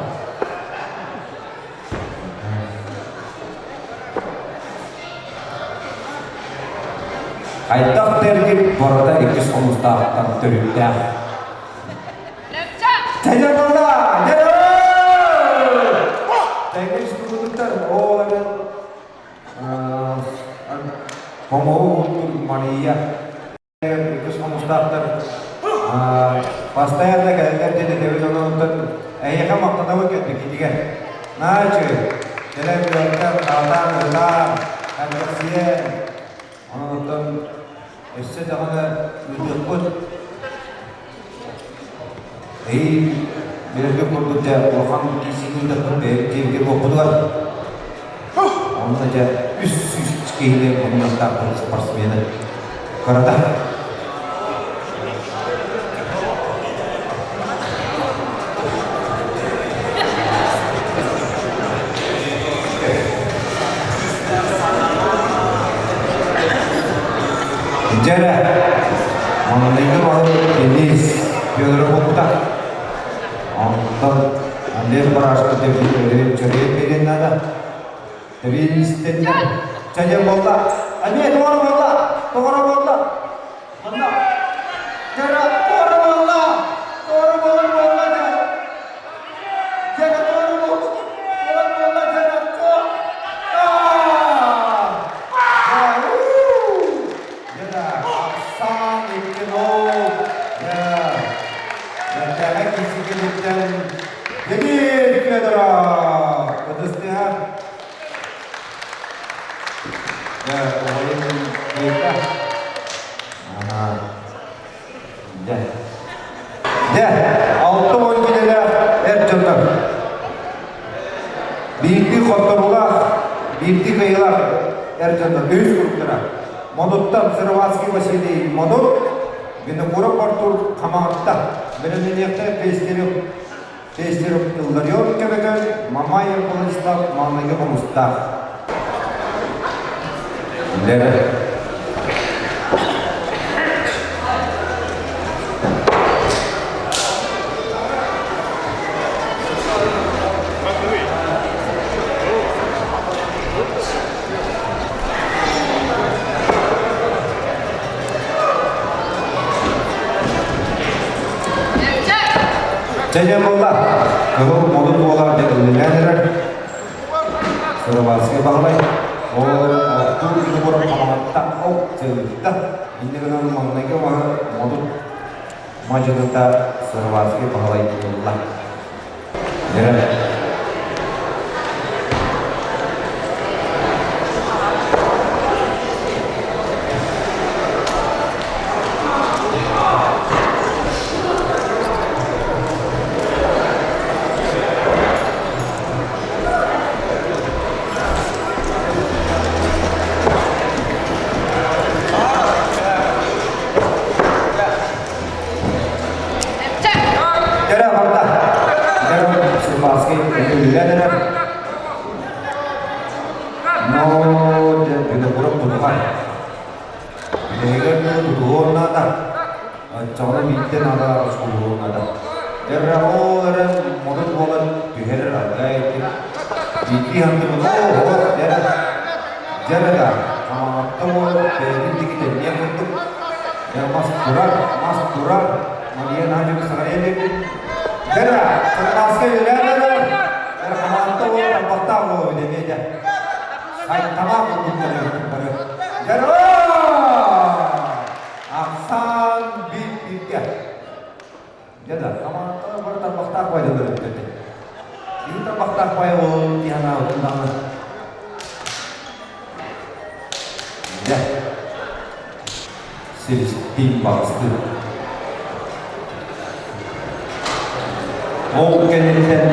Speaker 1: Хайдах да эргит барыта иккис хомустаахтан төрүттээх. Тэйэ буолла! Тэҥҥэ тугутуттар ол эрэн хомоһу Мария иккис хомустаахтар постоянно кэлэллэр диэн этэбит онон эһиэхэ махтанабыт кэлбиккитигэр наһаа үчүгэй кэлэн үөртэн хаатаан ытаан элбэхсийэн онон өссө даҕаны ыытыахпыт эйиин билэргэ курдук дьэ улахан киисиҥ ыытыахпыт бэйэбит дьиэбитигэр буолбутугар. Онно дьэ 300 киһини мунньахтаахпыт спортсмены кырата. Дьэрэ, маҥнайгы баһылык Денис Федоров буолбута. Онтон Андрей Барашко чөрүөн биэриэн наада. Тэбиэлистэннэр чадьан буолла. Эмиэ тоҕоро буолла. Тоҕоро буолла. Манна. Дьэрэ, тоҕоро буолла. Тоҕоро буолар буолла дьэ. Дьэрэ, тоҕоро буолла. Буолар буолла дьэрэ. Дьэрэ, ахсаан икки нол. Дьэ. Бэртээхэй киирсиккититтэн Денис Федоров ытыстыһа. Дьэ, оҕойун киирдэ. Аха. Дьэ. Дьэ, 60 килэлээх эр дьоннор. Биирдии хотторуулаах, биирдии кыайыылаах эр дьоннор үһүс куруктара. Модуттан Сыроватский Василий Модут, Винокуров Артур Хамаҕатта, бэлэмнэниэхтээх Пестерев Пестерев Илларион Кэбэкэн, Мамаев Владислав Маҥнайгы Хомустаах. Лера. Дьэ буолла. Кыһыл модун буолар диэн үлэлээн эрэр. Сырыбаскай Баһылай ол оттуур күнүгэр хамаҕатта ол дьылытта. Инньэ гынан маҥнайгы маһы модун мадьыныта Сырыбаскай Баһылай ылла. Дэрэ барда. Дэрэ Сырбааскай үлэлээн эрэр. Но дьэ Винокуров тутуһар. Билэһигэр тутуһуон наада. Оччоҕуна биирдэ наада оскуолуон наада. Дэрэ ол эрэн модун буолан түһэрэр ардай биирдии хандыбыт оо дэрэ дьэрэ да хамаҕатта буолан бэйэтин дикитэнниэх курдук мас турар, мас турар. Мария Надевна саҕайа биэрбит. Дьара, Сарбааска үөлээн эрэр. Эр хамаанта уол тарбахтаах уол эбит эмиэ дьэ. Сайтамаах курдуктар эбит бары. Дьара! Ахсаан бит битке. Дьэ да, хамаанта бары тарбахтаах байдылар эбит. Киһи тарбахтаах бай ол киһи даҕаны. Дьэ. Силистиин баҕастыы. Ол кэнниттэн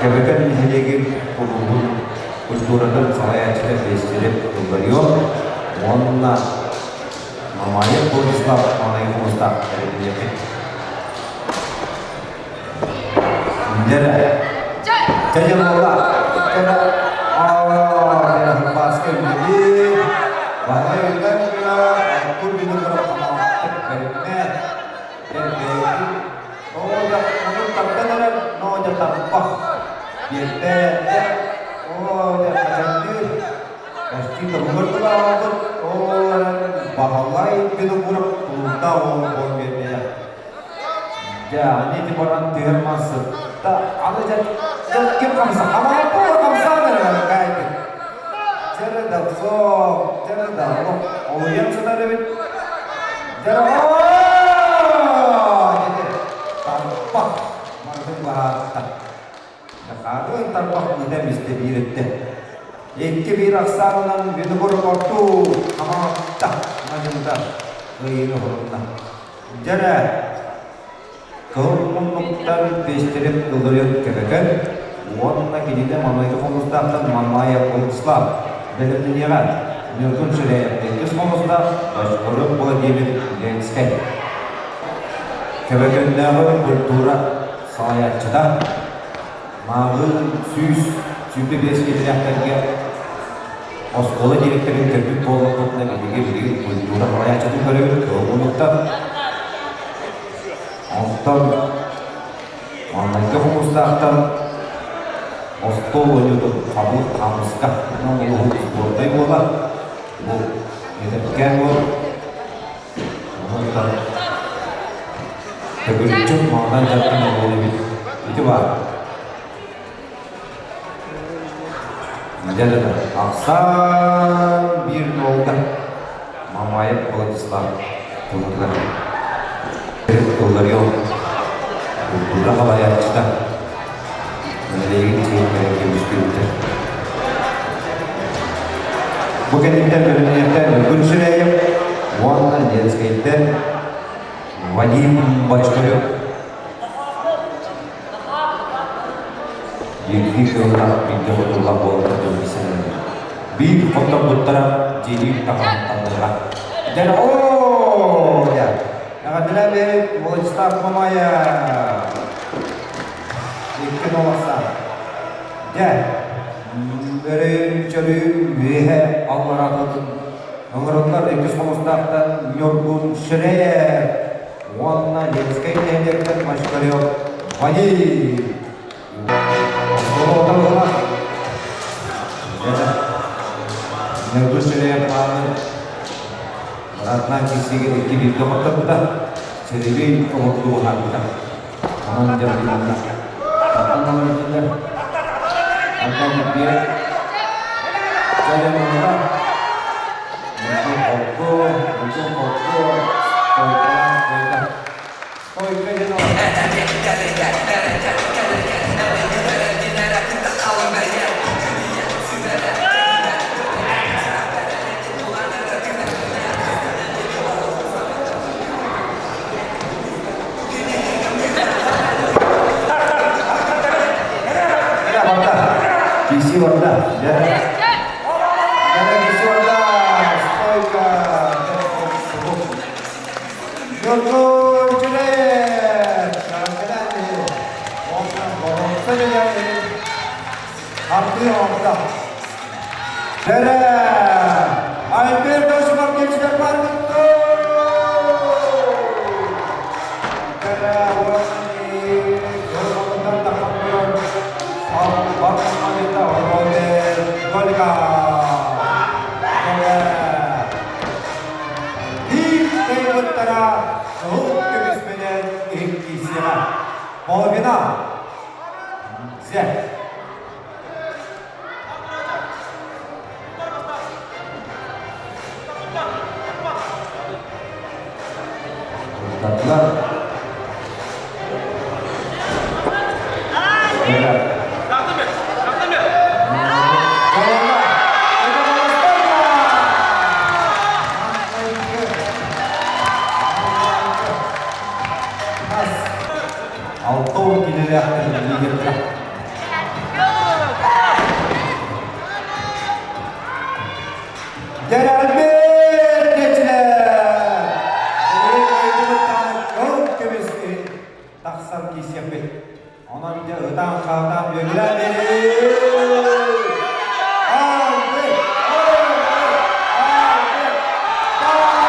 Speaker 1: Кэбэкэн нэһилиэгин кулуубун культуратын салайааччыта Пестерев Илларион уонна Мамаев Владислав Манаев Хомустаах тэриллиэххит. Дьэрэ. Чэ буолла. Кэнэ Бааска үлэлиир. Баһылай үлэлэр Артур Винокуров бэриммэт. Бэйэтин Оо, ону тардан эрэр, ноо дьэ тарпах. Биэрбэт. Оо, дьэ хачардыыр. Почти тобугар тулаабыт. Оо, Баһылай Винокуров тулуурдаах уол буолан биэрбэйэ. Дьэ, аны ити баран түһэр мас сытта. Аны дьэ, дьэ ким хамса? Хамаайпы хамсаан эрэ каайбыт. Дьэрэ да суох, дьэрэ да олуйан сытар эбит. Дьэрэ оо! Диэти тарбах барытын баһаатта. Хаатын тарбах ыта мистэ биир өттө. Икки биир ахсаанынан Винокур ортуу хамаатта мадьынта ыйыны хорунна. Дьэрэ, кыһыл муннуктар пестерин ылырыан кэбэкэн уонна кинини маҥнайгы хомустаахтан Мамаев Владислав.
Speaker 4: Бэлэмнэниэҕэ Ньургун Ширяев иккис хомустаах Бочкарев Владимир Ленскэй. Көбөкөннөөҕү культура салайааччыта Мааҕын 125 киһилээхтэргэ оскуола директорын көрбүт буоллахпытына биһиги билигин культура салайааччытын көрөбүт кыһыл Онтон маҥнайгы хомустаахтан остуол оонньуутун хабыл хаамыска улууһун сборнай буолар. Бу эдэркээн уол онтон төгүрүччү маҥнай дьарыктанар уол эбит. Ити баар. Дьэ ахсаан биир нолга Мамаев Владислав туһатыгар Ылларыал культура халайааччыта нэһилиэгин чиэһигэр көмүскүүрдэр. Бу кэнниттэн бэлэмнэниэхтэн Ньургун Ширяев уонна Ленскэйтэн Вадим Бочкарев Биирдии сыллаах биирдэ хотуллар буолан билсэллэр. Биир хотторбуттара дьиэлиир таҥаһын Дьэ, оо, дьэ, эҕэрдэлээбит Владислав Мамаев. Икки нолоқсан. Дьэ, өрүн-чөрүн үөһэ аллараататын ыҥырыллар иккис хомустаахтан Ньургун Ширяев уонна Ленскэй нэһилиэктэн Мачкарев Вадим. Ньургун Ширяев ааны Быраатынан киирсиигэ икки бииргэ хотторбута, сэрибий оҥордуу уһаарбыта. Онон дьарыктанна. Антон Валентинов, Антон Киппиев, Дьадьаҥҥа Мунтун холку, мунтун холку, стойкалаан стойка. Стойка диэн Барда. PC барда. Стойка. Альберт Осипов Биир кыһыл көмүспүнэн иһиттиисиэҕэ. Половина. Зе. Татlar. Алтын килэлээхтэр лидердэр. Дьэрэлбит кэчилэр! Дойдубут көмүс тахсан киисиэхпит. Онон дьэ ытаан-хаатаан үөгүлээн биэрии! Алды! Алды! Алды!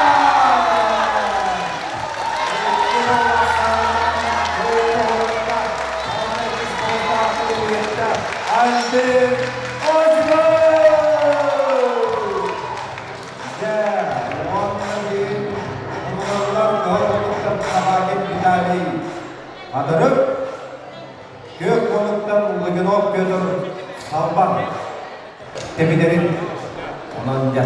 Speaker 4: Альберт Осипов! Дьэ, уонна биир умнуллар кыһыл Сахакин Виталий Хатырык, күөх муннуктан Лугинов Петр Салбан тэбинэрин онон дьэ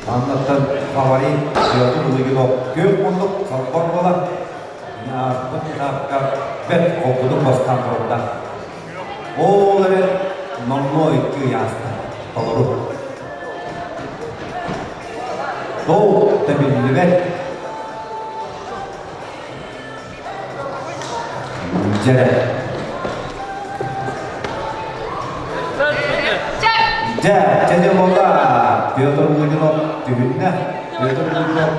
Speaker 4: маннаттан фаворит Петр Лугинов күөх муннук Салбан буолан ааспыт этапка бэрт холкутук бастаан турда. Ол эрэн номнуо икки ый ааста толору. Тоу да биллибэт Дьэрэ. Дьэ, чэ буолла. Петр Лугинов түһүннэ. Петр Лугинов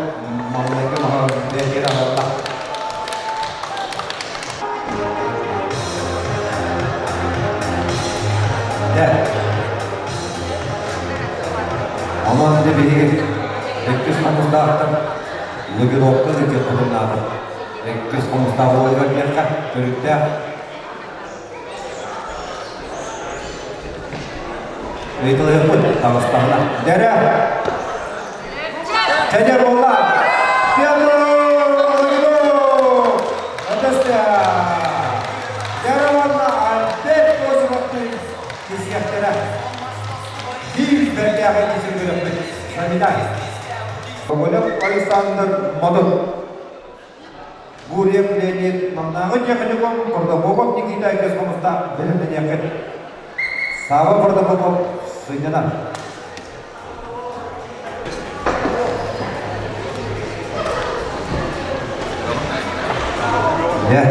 Speaker 4: маҥнайгы маһа бэйэтигэр аҕалла. Дьэ. Онон дьэ биһиги иккис хомустаахтар Лугиновка ыытыахпытын наада. Иккис хомустаах уолугар диэххэ, төрүттээх Ыйыталаһыахпыт таҕыстаҕына. Дэрэ! Чэдэ буолла! Петр Лугинов! Ытыста! Дэрэ уонна Альберт Козыревтыын кисиэхтэрэ. Биир бэртээхэй кисир көрөхпүт. Самитай. Гоголев Александр Модун. Гурьев Леонид маннааҕы техникум Протопопов Никита Айгыс хомустаах бэлэмнэниэххит. Сава Протопопов сынньанар. Дьэ.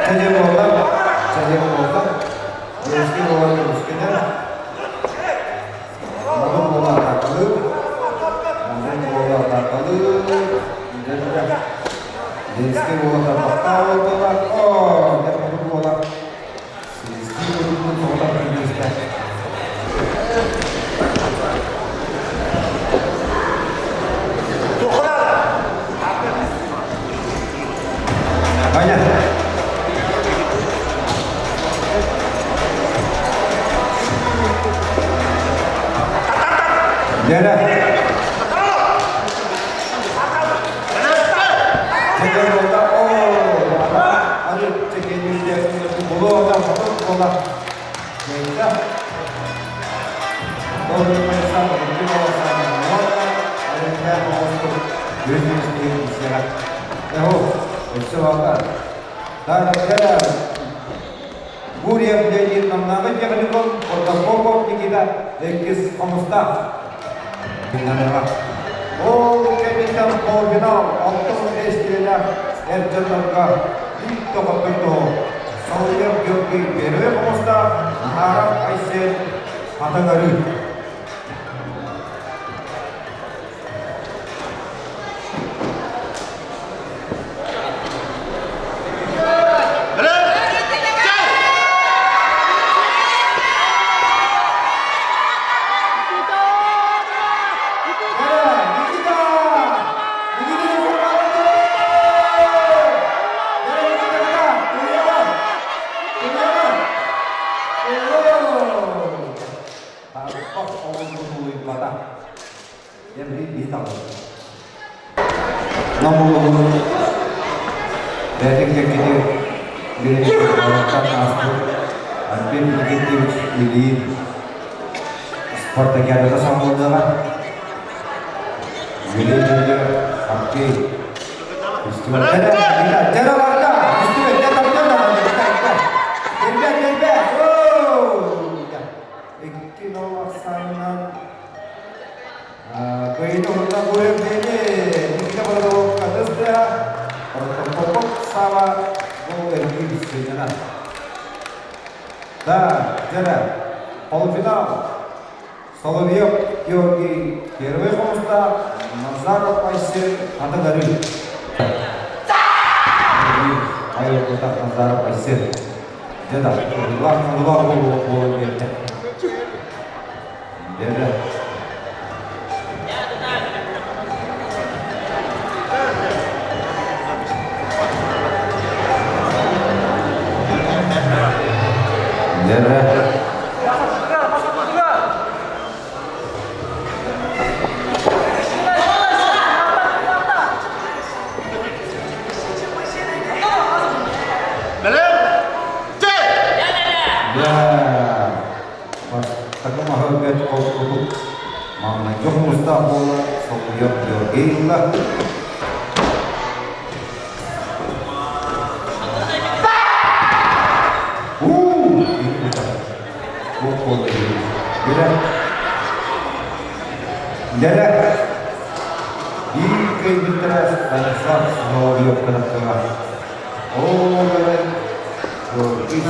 Speaker 4: Чэдиэн буолла, чэдиэн буолла. Биэски буолан көмүскэнэр. Модун буола атаакалыыр. Модун буола атаакалыыр. Биэски буола тарбахтаах буолла. Оо, дьэ модун буола. Силистии модуннун тоҕо кииристэ. Аня. Дьэрэ. Чэкэр буолла. Оо, аны чэкэйдиир булуота буола. Мэйдэ. Добрый Александр Гурьев Леонид Намнааҕы техникум Протопопов Никита иккис хомустаах. Ол кэнниттэн полуфинал алтыс эстиэлээх эр дьоннорго биир тоҕоттордоһу Соловьев Георгий первый хомустаах Назаров Айсен Хатыҥырыы. Никита! Никита Тарбах оҕолорун улуйбата. Нам улууһун бэйэтин кэккэтигэр бириэмэтин ааспыт Альберт Никитич Ильин спартакиадата саҕаланыаҕа. Юбилей хоккей фестиваль. Дьэ, барда! Кэлбэ, кэлбэ! Икки нол ахсаанынан Кыайыыны уһунна Гурьев Леонид, Никита Бородовка тыстыа, Протопопов Сава бу эргиир сынньанар. Да, дьэрэ, полуфинал. Соловьев Георгий первый хомустаах, Назаров Айсен Хатыгары. Айылгытах Назаров Айсен. Дьэ да, улаах улаах буолан биэрдэ. Дьэ Дьэ Бастакы маһы бэрт холкутук маҥнайгы хомустаах буола Соловьев Георгий ылла. Дьэрэ биир кыайбыттара Станислав Соловьев кынаттыга. Ол эрэн Георгий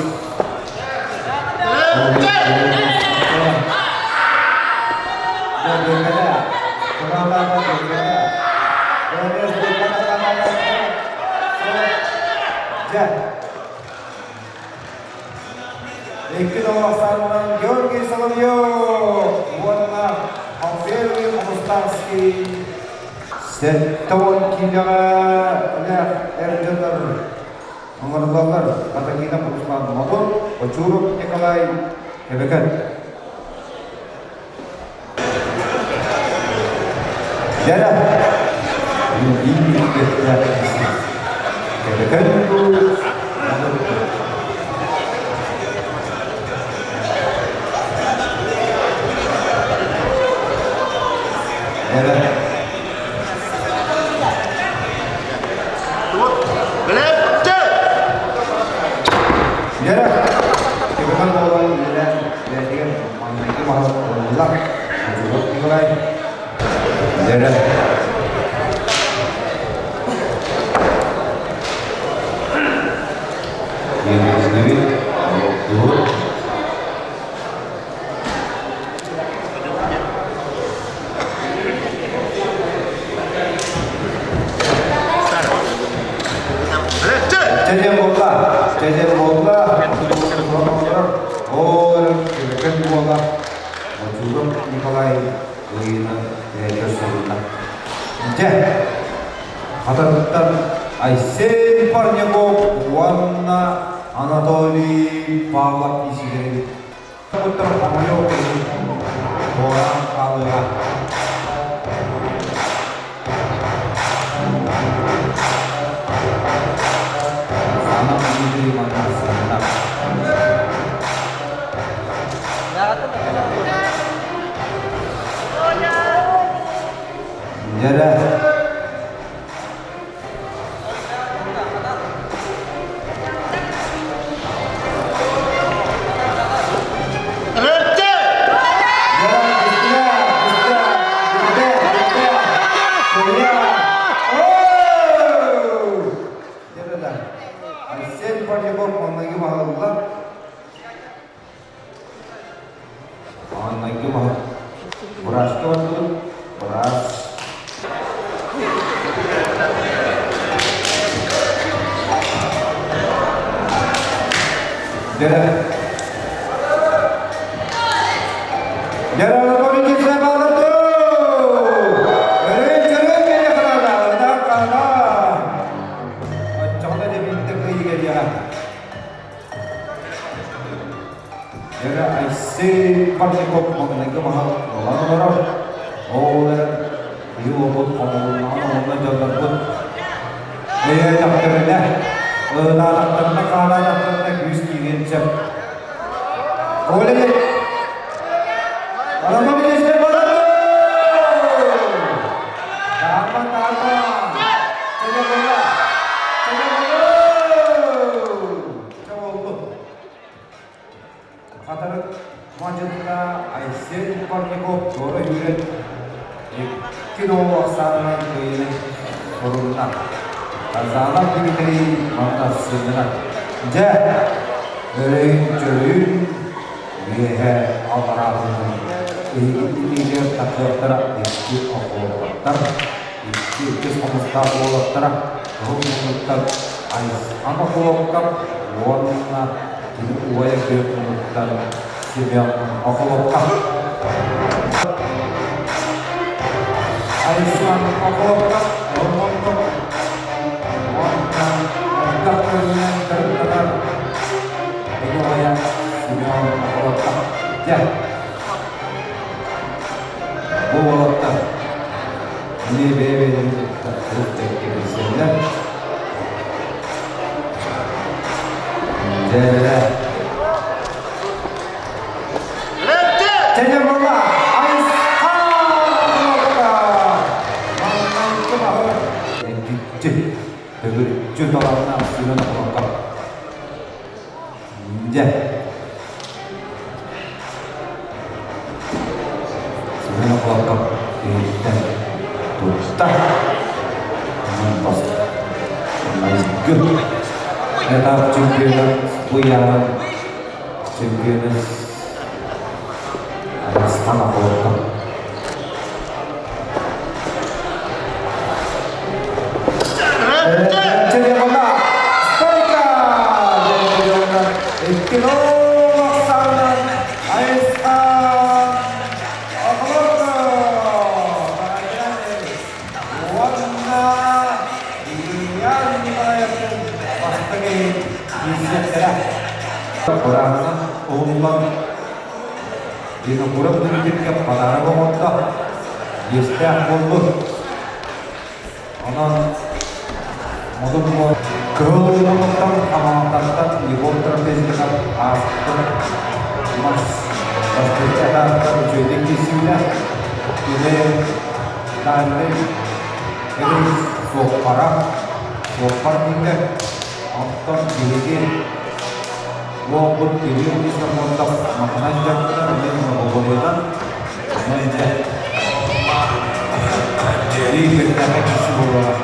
Speaker 4: Икки доҕорсаанынан Георгий Соловьев уонна Алферий Хомустарский 70 киилэҕэ эр дьоннор Оҥоруллаллар Катарина Руслан Модун, Очуров Николай Эбэкэн. Дьэрэ, Эбэкэн Модун. Дьэрэ. Дьэрэ, Кэбэкэн буолан үлэлээн бэйэтигэр маҥнайгы баһылык ылыллар. Очуров Николай. Дьэрэ. Диэн олохтуур. Дьэдьэн буолла, дьэдьэн буолла, Оо, буола, Очуров Николай кыайыынан бэйэтэ сурунна. Дьэ, хататыттан Айсен Парняков уонна Анатолий Павлов исилэрин Куттар хомойуох иһин туораан хаалыаҕа. Саҥа Дмитрий манна сынна. Дьэрэ. Айсен Поляков маҥнайгы баһылла. Маҥнайгы баһыл. Бырааска бардыбыт. Быраас. Дьэрэ. Дьэрэ Анатолий Кирсэ баалату! Өрөй чөрөй кэле хараада, ынаах хаана. Оччоҕуна дебиттэ кыайыы кэлиэҕэ. Дьэрэ Айсен Парников маҥнайгы маһа ылан олорор. Ол эрэн быйыл уопут хомулуннаҕын уонна дьоннорбут өйөөтөхтөрүнэ, ытаатахтарына, хаалаатахтарына күүс киириэн сөп. Коля Анатолий Степанович! Таама, таама! Чэгэ буола! Чэгэ буола! Чэ буоллу. Хатырык мадьынна Айсен Парников туора үүрэн икки доҕу ахсаанынан кыайыыны сурунна. Казанов Дмитрий манна сынньанар. Дьэ, өрөйүн-чөрөйүн үөһэ аллараабытын эһиги тахсыахтара икки оҕолоттар, икки иккис хомустаах уолаттара кыһыл муннуктан Айысхан Охлопков уонна кини убайа күөх муннуктан Семен Охлопков. Айысхан Охлопков кыһыл муннук уонна элбэх көрүҥүнэн дьарыктанар кини убайа Семен Охлопков. Дьэ, бу уолаттар эмиэ бэйэ-бэйэлэрин кытта олус бэркэ билсэллэр. Дьэ, Чэдэ буолла! Айысхан Маҥнайгы баһы эргиччи, төгүрүччү талааннаах Семен Охлопков. Дьэ. Семен Охлопков. Тутта. Майгы. Этап чемпиона Буян чемпионы Арыстан Охолотов. Стойка! Икки Айысхан Охолотов! Уонна Илья Николаевтын бастакы иһиттэрэ. Бырааһынан уһуллан Винокуров Дмитрийгэ подарок оҥордо. Иэстээх буолбут. Онон модун Кыһыл Уолуттан Хамаҕаттан Егор Трапезников ааспыт мас бастакы этаптан үчүгэйдик киирсибитэ. Кини дальнай рейс суоппара, суоппар дииллэр. Оттон биһиги уолбут Кирилл Ксенофонтов маһынан дьарыктанар, мин оҕолорунан онон дьэ биир күннээҕи киси буолуоҕа.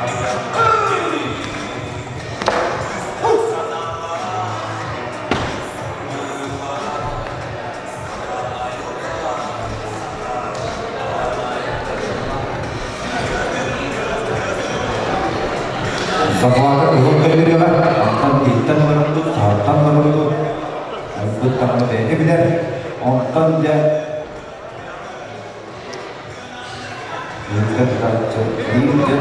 Speaker 4: Сахалаата кыһыл көбүрүөҕэ, онтон иһиттэн олорорбут, саһартан олорорбут, ылбыт даҕаны бэйэтэ билэр. Онтон дьэ Ыытар биир дьэ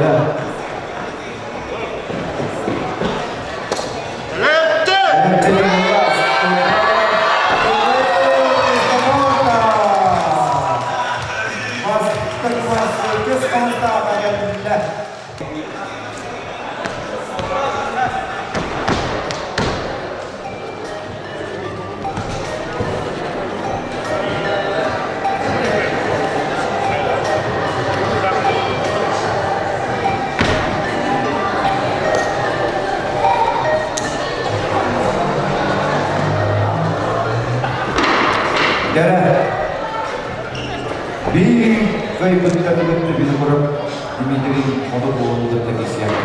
Speaker 4: Дьэрэ, биир кыайбыттары кытта Винокуров Дмитрий хоту буолан кытта киирсиэҕэ.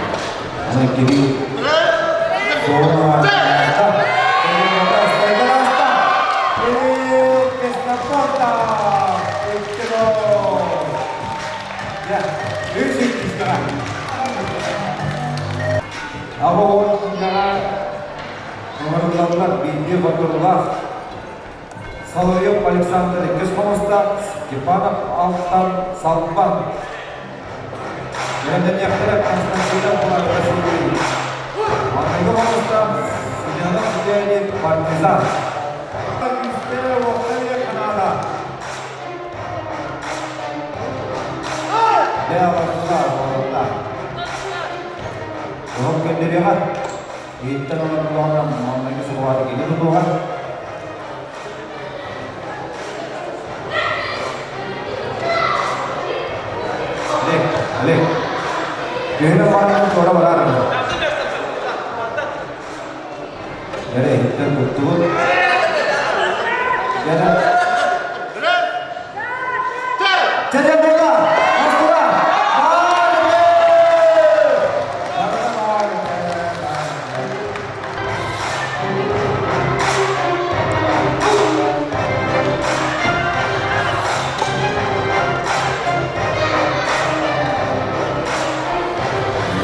Speaker 4: Онон Кирилл суола Аҕа киинэҕэ ыҥырыллаллар биирдии хотуруулаах Соловьев Александр иккис хомустаах, Степанов Алтан Салбан. Бэлэмнэниэхтэрэ Константинов Васильевич. Маҥнайгы хомустаах Семенов Леонид Партизан. Оһох көннөрүөҕэ. Иһиттэн олордоҕуна маҥнайгы суруҕааты кини тутуоҕа. Олег, Олег, күһүнү хаанынан туора бараар. Эрэ иһиттэн куттубут. Дьэ, Чэ, буола! Москва!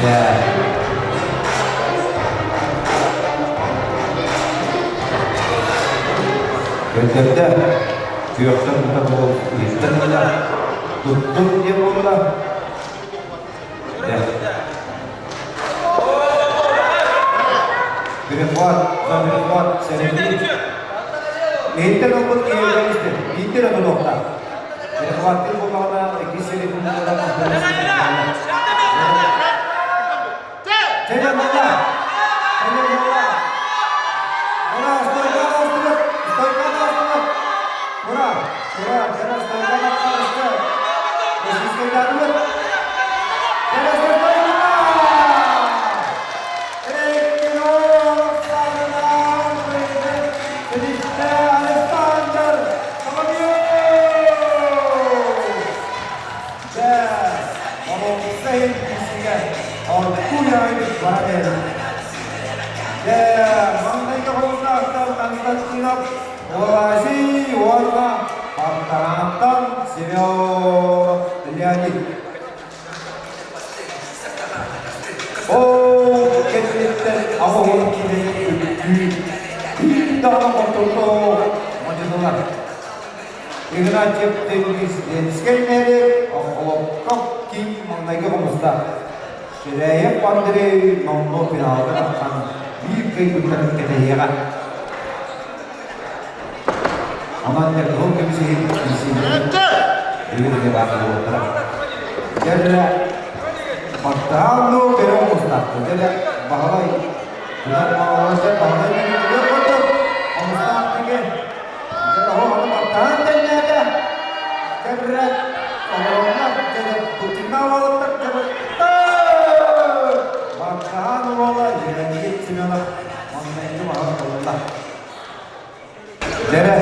Speaker 4: Yeah. Көрдөрдө. Күөхтэн тута буол, иһиттэн ылла. Туттун диэн буолла. Перехват, за перехват, сэрэтии. Иһиттэн ылбыт киһи истин, биирдэ эрэ тутуохтаах. Перехваттыыр буоллаҕына, иккис сериятын Чэйдэн буолла! Чэйдэн буолла! Ура, стойканы астыбыт! Стойканы астыбыт! Ура! Ура! Кара стойканы асты! Российскайдаатыбыт! Кара стойканы! Александр Соловьев! Тураан Дьэ, маҥнайгы хомустаахтар Константинов Власий уонна Партаантан Семенов Леонид. Ол кэнниттэн аҕыһын киинэни үктүү биир даҕаны хоттордоох модьунулар. Игнатьев Тенгиз Ленскэй нэһилиэк Охлопков киин маҥнайгы хомустаах. Ширяев Андрей номнуо финалга тахсан биир кыайбыттарын кэтэһиэҕэ. Онон дьэ кыһыл көмүс иһин киирсиилэрин үөрүүгэ баар буолуохтара. Дьэ баттаан дуу көрө оҥостаахтар. Дьэ Баһылай тутар маҕалар дьэ Баһылай мин курдук хомустаах киһи. Дьэ оһоҕону баттаан тэннээтэ. Дьэ оҕолорунар дьэ Путина уолаттар дьэ Баттаан уола Леонид Семенов маҥнайгы маһын ылла. Дэрэ.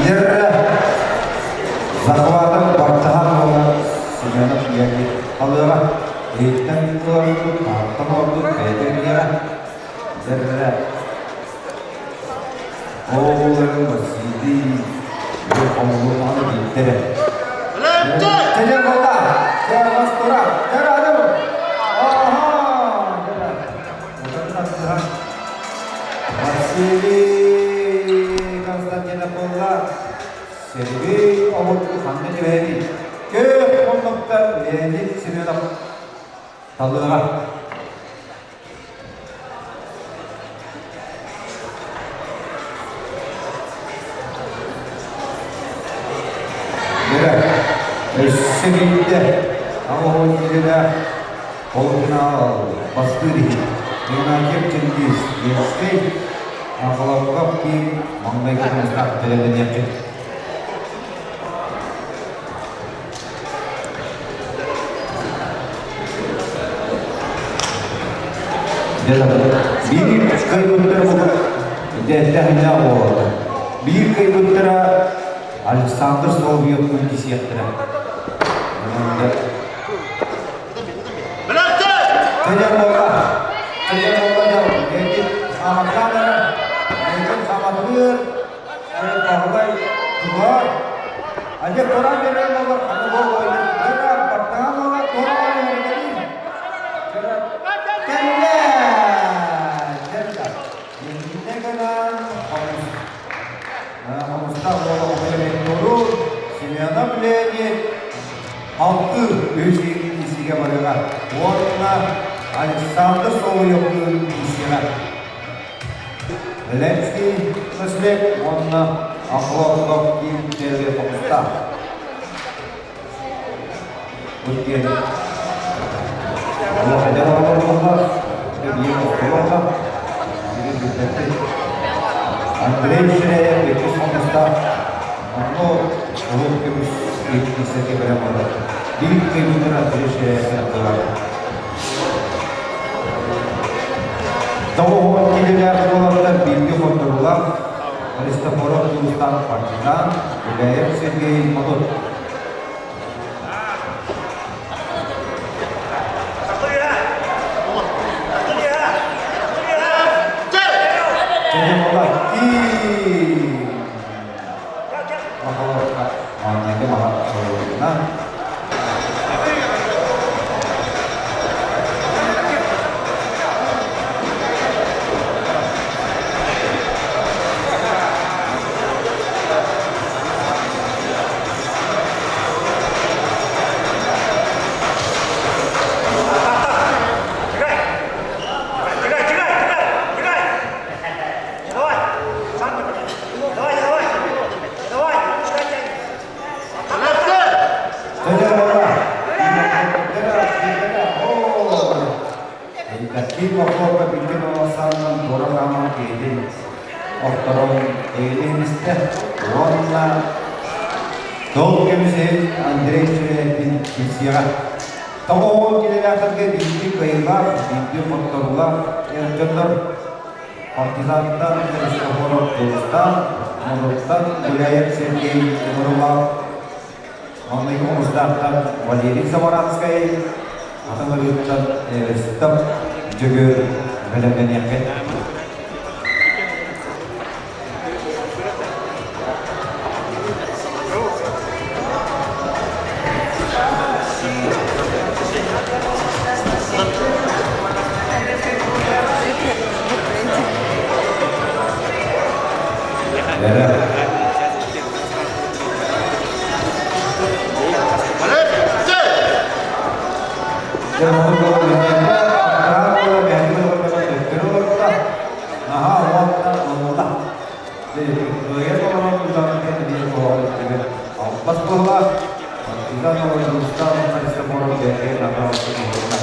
Speaker 4: Дэрэ. Захватов бартаһан уола Семенов Леонид халыаҕа. Иһиттэн ыларбыт, таһыттан олорбут бэйэтэ билиэҕэ. Дэрэ. Оҕолорун Василий хомуллумаҕына биирдэрэ. Кэлэр буолла! Кэлэр тура! Кэлэр аным! Аха! Василий Константинов буолла. Сергей Омурку ханна түһэри? Көх муннуктан Леонид Семенов талыаҕа. Дьэ, өссө биирдэ аҕыс киилэлээх полуфинал бастыыр иһин Игнатьев Чингиз Ленскэй Охолопков киин маҥнайгы хомустаах бэлэмнэниэххит. Биир кыайбыттара дэһдэһинэ буолла. Биир кыайбыттара Александр Соловьев кисиэхтэрэ. Кэлэр буолла. Кэлэр буолла дьон. Эти хаматтаанара. Эти хаматыыр. Баһылай тугар. Аже туран берер болар, аны бол ойнар, баттаан болар, тура ойнар, Кэллэ! Иннэ гынан хомустаах буола Туру Семенов Леонид алты үс исигэ барыга уонна Александр Соловьевтыын исигэ Ленский Шашлык уонна Охлопков Ким Первый хомустаах. Бу диэн Олохайдар оҕолорбуллар, биир оскуолаҕа, биир билбэппит. Андрей Ширяев иккис хомустаах, онно улуу көмүс иккисэки бэлэм буолар. Биир кыйбытын Андрей Ширяев ылар. Тоҕуһун киһилээх уолаттар бииргэ хотторулар Христофоров Дьулустан партизан, Гуляев Сергей Модут. Маҥнайгы маһа Элбэхтии бокуопа билген олохсаанынан туора хааман киһитин охторон эйэлэһин истэ уонна тол көмүсэһин Андрей Чүрээтин билсиэҕэ. Тоҕо килэлээхтэргэ биирдии кыайыылаах, биирдии хотторуулаах эр дьоннор партизантан Христофоров Дьулустаан, Модуттан Гуляев Сергей Мурулаах. Маҥнайгы хомустаахтан Валерий Замаранскай, атын ырыыттан Эверстов Дьөгүөр бэлэмнэниэххит. Эрэ. Дьэ, ону Наһаа уонна ылла. Кыайан олорон ыытан кэлбит оҕолор албас буолла. Партизан Оҕонньоруттан Христофоров бэйэтэ наһаа уһунна.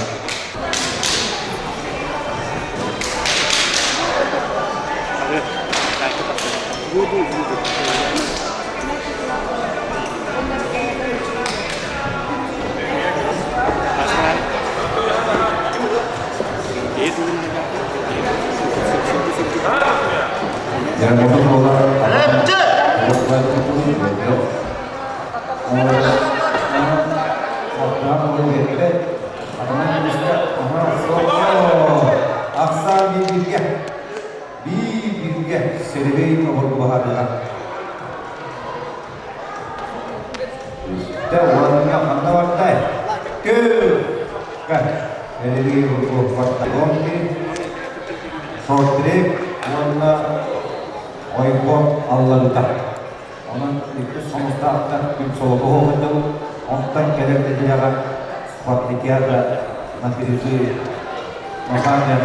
Speaker 4: Ахсаан биир-бииргэ, биир-бииргэ сэрибэй оҕургу баһаарыга. Үстэ уонна ханна бардай? Күл! Сэрибэй оҕургу барда. Шорт-трек уонна ойбон алларыта. Онон иккис хомустаахтар күн солото оһоҕунньук, онтон кэлэр нэдиэлэҕэ спартакиада на призы Маханя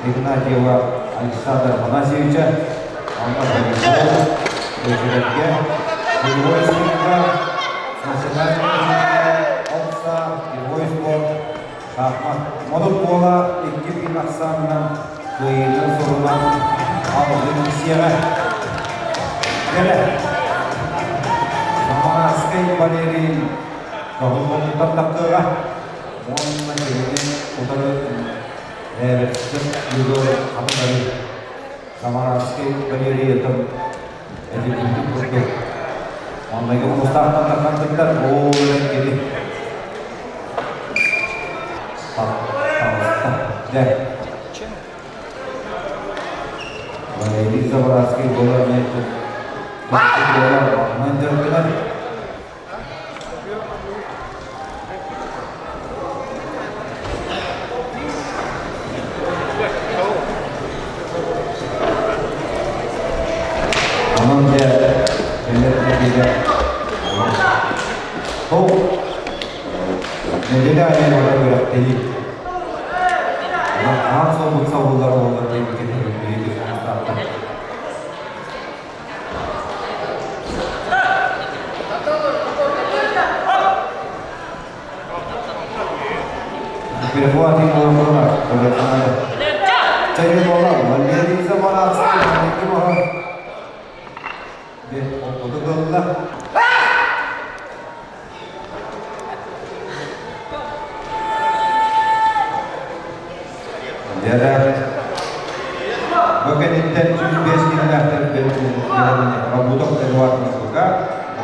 Speaker 4: Игнатьева Александра Афанасьевича, онно волейбол, лыжергэ, боевой спортка, национальный охса, боевой спорт, шахмат. Модут буола икки күн ахсаанынан кыайыыны сурунан алгын сиэҕэ. Кэлэ. Самарскай Валерий Тоһуттан тахтыаҕа уонна кинини утары Эверстин Егор Хатылары Самарскай Валерий ытым этитиитин курдук Оннайга хомустаахтан таххантыктар ол эрэн кини таҕыста. Дьэ. Валерий Заборовский буолар буолар онон дьарыктанар. Онон дьэ кэлэр нэдиэлэ Ол нэдиэлэ аайы барар үөрэхтэһии. Онон аан суолбут сабыллар буоллар диэбиккин биһиги саҥастаахтар. Перехватываем олордулар. Чайы буола, Валерий Замаранский, Ылла. Дьэ, бу кэнниттэн 105 киһилээхтэр Рабутов Эдуард Москвака,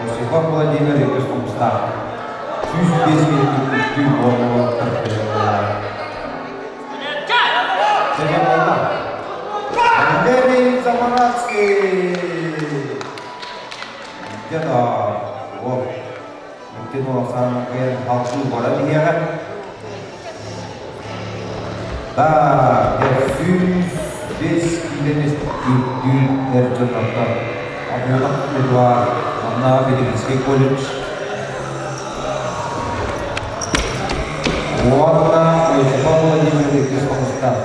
Speaker 4: Осипов Владимир Иккис Хомустаах. 105 киһи үктүү буолуоттар Дьэ, буолла. Валерий Замаратский! Где-то вот Икки Оксана халкыы баран иһиэҕэ. Да, 105 киилэни үрдүүр эр дьоннортон Абылах Эдуард, манна Педагогический колледж. Уонна Осипов Владимир иккис хомустаах.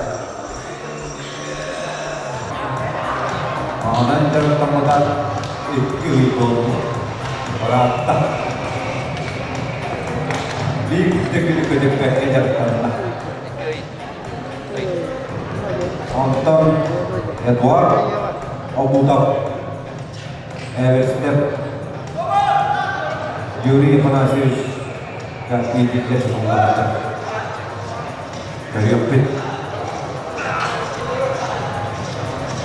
Speaker 4: Онон дьарыктаммыта икки ый буолбут. Ыраатта. Биир да күнү көтүппэккэ дьарыктанна. Онтон Эдуард Обутов, Эверстер Юрий Афанасьевич иитиллэр тутуллааччы. Көрүөхпүт.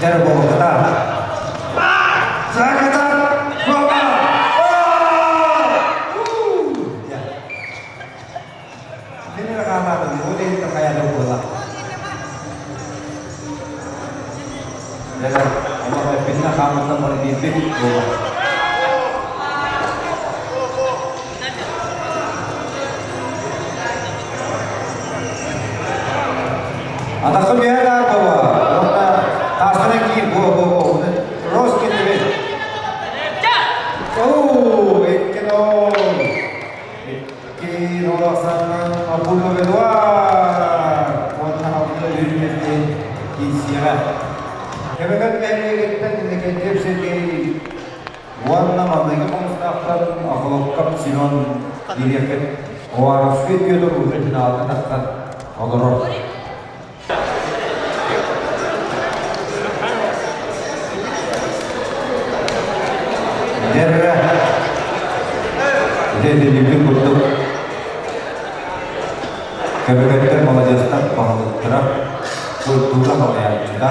Speaker 4: Дьэ, буолбата. Заката! Гола! Охолоккоп Семен дириэктэр Уваровскай Петр уже финалга тахсан олорор. Дерре Дедилибит курдук Көбөкөттөр маладьыастар баһылыктара, культура салайааччыта,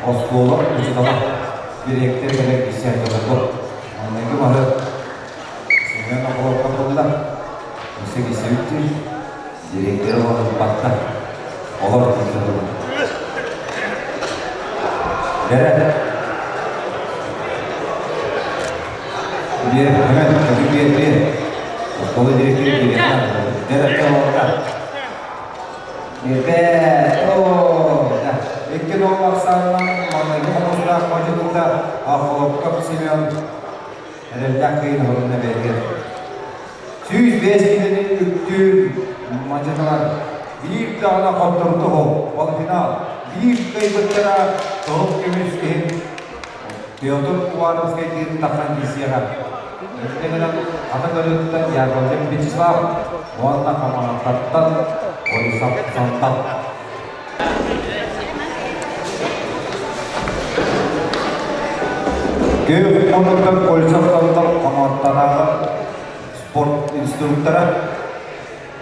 Speaker 4: оскуола учуутала, дириэктэр кэлэн кистээн дьонорбут. Маҥнайгы маһы Семен Охоловка булла. Өссө кистэбиттир. Дириэктэри олорбатта. Олор тыллар. Дэрэ. Биэр, hemen, köpük биэр, биэр. Оскуола дириэктэрэ биэриэхтээх. Дэрэ, олорда. Биэрбэт. Оо, икки дол ахсаанынан маҥнайгы хомустаах модьутута Охолопков Семен эрэллээх кыйын оһорунна бэйэтигэр. 105 киилэни үктүүр мадьынылар биир даҕаны хотторду ол финал биир кыайбыттара тоһук көмүс иһин Петр Уваровскай диэн тахсан киирсиэҕэ. Инньэ гынан ата көрүөттэн Яковлев Вячеслав уонна Хамаҕаттаттан Борисов Сантал. Күөх муннуктан Колесов Сантал Хамаҕаттанааҕы спорт инструктора,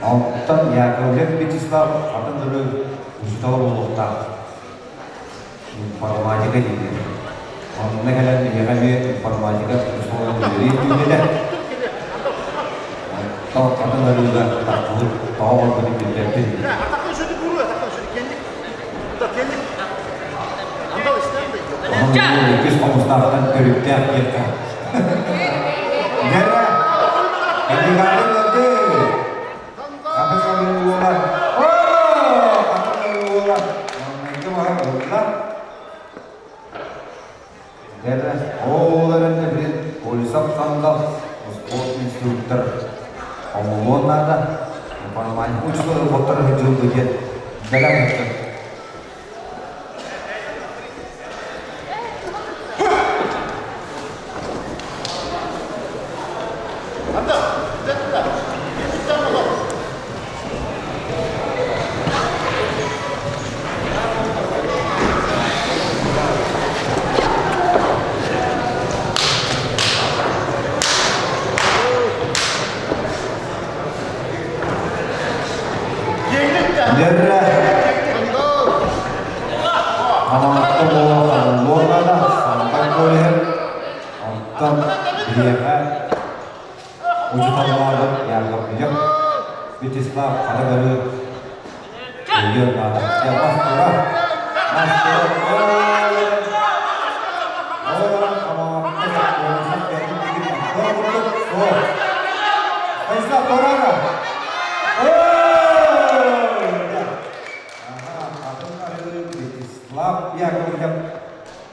Speaker 4: онтон Яковлев Вячеслав атын ырыы учуутала буолуохтаах. Информатика дииллэр. Онно кэлэн биһиэхэ эмиэ информатика учууталын үлэлиир түүнэтэ. Оттон атын арыыга таххыбыт тоҕо барбытын билбэппин. Онон иккис хомустаахтан төрүттээх диэххэ. Дьэрэ, кандидаты ылды. Хатыҥ уола. Хатыҥ уола. Маҥнайгы маһы ылла. Дьэрэ, ол эрэннэ били Колесов сандал спорт инструктор хомулуон наада. Информатика учуутала хотторо сылдьылды диэн бэлэм ыттым. Дьэрэ Хамаҕатта буола хараллуонада сантан көрүһэр, онтон биһиэхэ учууталлаабыт Яковлев Вячеслав Харагары өйүөн наада. Мас турар, мас турар. Олорон Хамаҕатта куолаһын бэйэтин курдук суох. Станислав Торара! Атын арыгы Вячеслав Яковлев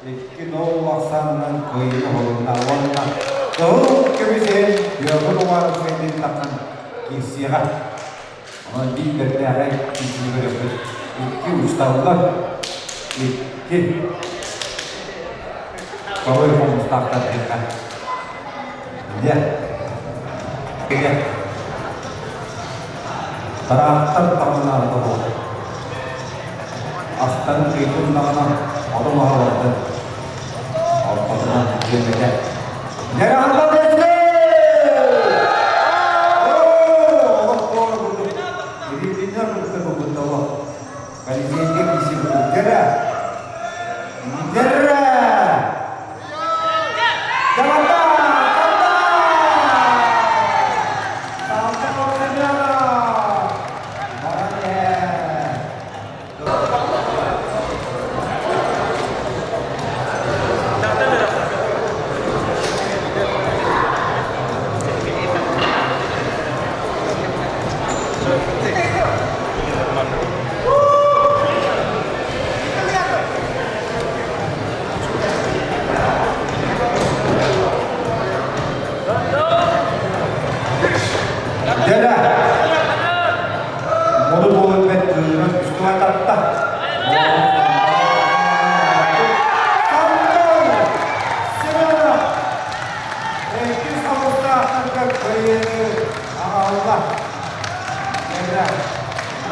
Speaker 4: икки нол ахсаанынан кыайыыны оһолунна уонна кыһыл көмүс иһин Петр Уваровскайдыын тахсан киирсиэҕэ. Онон биир бэртээхэй киирсиини көрүөхпүт. Икки учууталлар, икки второй хомустаахтар диэххэ. Дьэ, Тараахтар таҥнаары тоһуо. Астарын тыытыннаҕына ото-маһа барда. Ортотунан дьиэлэтэ. Дьэ, анда дэстэ! Олох курдук. Илиитиннэр курдук курдук Колизейга киси курдук. Дьэрэ! Дьэрэ! Дьэрэ! Моду буолан бэт кыыран үстүгэ тарта. Иккис саастаахтарга кыайыыны аҕалла. Дьэ,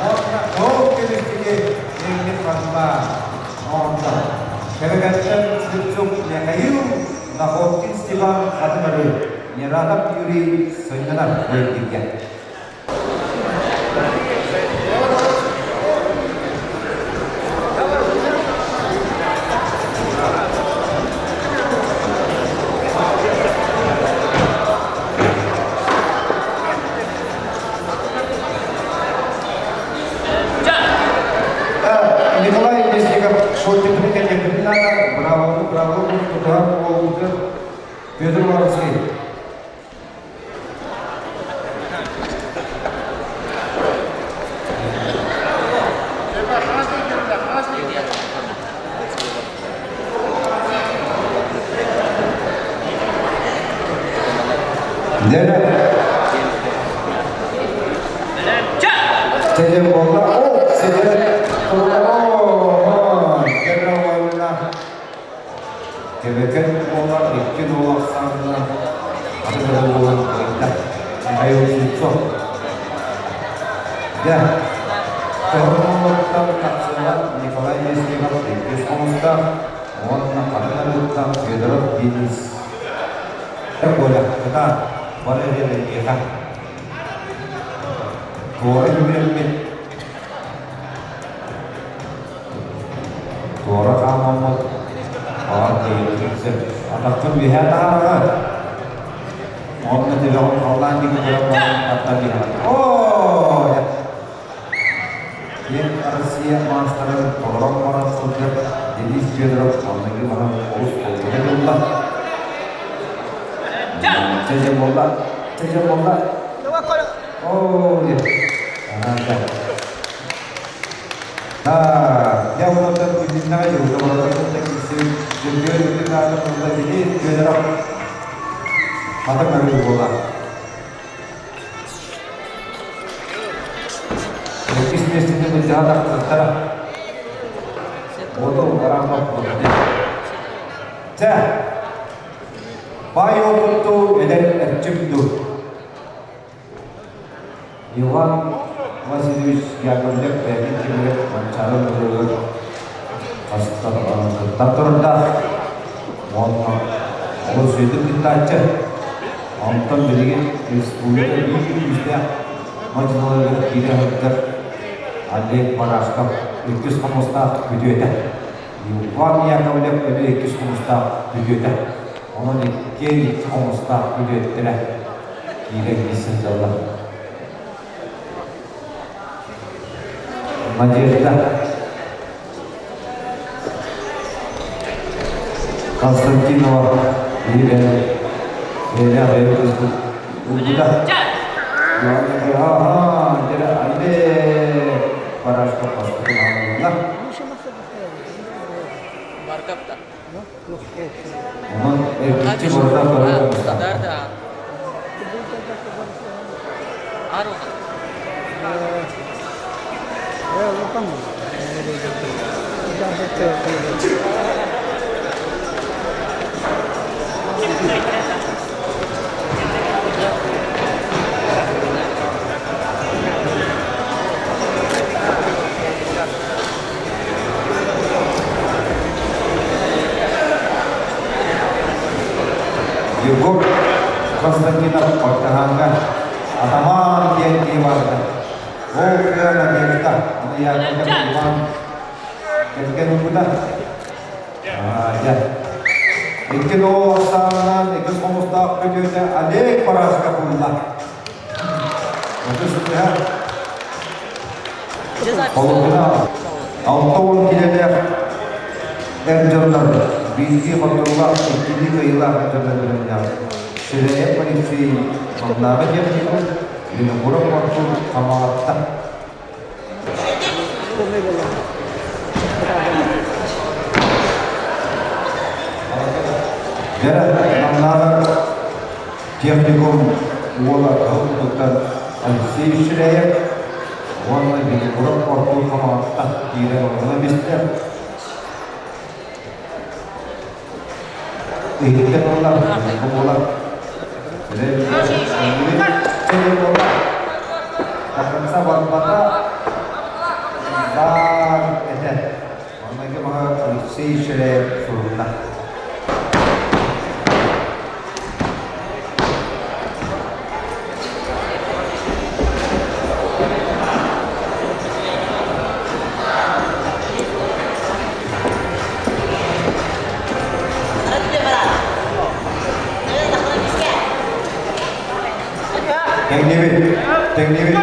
Speaker 4: уонна кыл көмүскүгү киэҥник барда. Онтон Кэбэгэттэн Слепцов Михаил, Находкин Степан Хатымары, Нератов Юрий сынньанар бэйдигэ. Николай Лесников шортикын кэллэрбитин наада, браво, браво, тутуһар буолбутун Петр Воровский. Дьэ, Сидер буолла. О, сидер. О, дьэ уонна Кэбэкэн буола икки дуол ахсаанынан аты буолан кыайда. Михаил Слепцов. Дьэ, Тоһоҕолоруттан тахсыылар Николай Местников иккис хомустаах уонна Хатын Арыыттан Федоров Денис. Коля, кытаат, бары эрэл эйиэхэ. Туора үөрэммит Туора хаамаммыт баҕар кыайыахпытын сөп. Атаххын үөһээ таһаараҕын. Уонна төбөҕүн халлаан диэки көрөн баран аттан иһэҕин. Оо! Диэн Россия маастарын толорон баран сылдьар Денис Федоров маҥнайгы маһын олус долгуйа ылла. Чэ дьэ буолла, чэ дьэ буолла. Оо, диэн. Дьэ онтон күннээҕи дьылга кытта киирсибит Дьөгүөр Үрдүк аатын ылла Денис Федоров хата көрүү буолар. Иккис миэстэтин былдьаһа тахсыбыттара. Уоту барааммат буолла. Чэ, баай уопуттуу эдэр эрчим дуу. Иван Васильевич Яковлев бэйэтин кэмигэр Манчаары ырыалар кыттан турардаах уонна олус үчүгэйдик кыттааччы. Онтон билигин республика биир күүстээх мадьыналарыгар киирэ сылдьар Олег Барашков иккис хомустаах күтүөтэ. Иван Яковлев эмиэ иккис хомустаах күтүөтэ. Онон иккиэн икки хомустаах күтүөттэрэ киирэн сылдьаллар. Надежда Константинова биир бэйэлээх бэйэ кыыспыт ылбыта. Аха, дьэ, Олег Барашков бастакы хаалла. Онон эргиччи барыта көрөр оҥостоохтор. Егор Константинов Бартыһааҥҥа Атамаан диэн киһи барда. Ол кыа Надежда, аны Яковлев Иван кэргэн ылбыта. Дьэ. Икки оҕо ахсаанынан икки хомустаах күтүөтэ Олег Парашков ылла. Оту сытыһа. Холобура, 60 килэлээх эр дьоннор биирдии хотторуулаах, иккилии кыайыылаах эр дьоннор бэлэмнээх. Ширяев Алексей Маннааҕы техникум, Винокуров Артур Хамаҕатта. Дьэ, Намнааҕы техникум уола кыһыл туттан Алексей Ширяев уонна Винокуров Артур Хамаҕатта киирэн олорон истэ. Иһиттэн ыллар, буолар. До барбата баар этэ. Маҥнайгы маһа Алексей Ширяев сурунна. Тэҥнибит, тэҥнибит,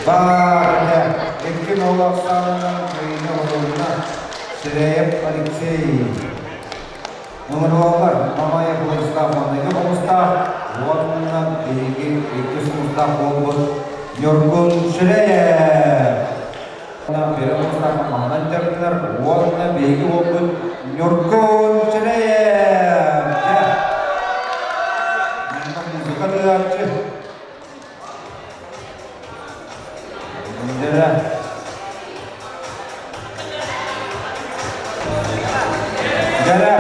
Speaker 4: Баарга икки ноолоох саалынан кыайыыны оҕолорунна Сирэйэп Алексей. Ыҥырылаллар Мамаев Владислав маҥнайгы хомустаах уонна биһиги иккис хомустаах буолбут Ньургун Ширяев. Первый хомустаах маҥнай дьарыктанар уонна биһиги уолбут Ньургун Ширяев. Музыка тыааччы. Дьэ. Дьэ.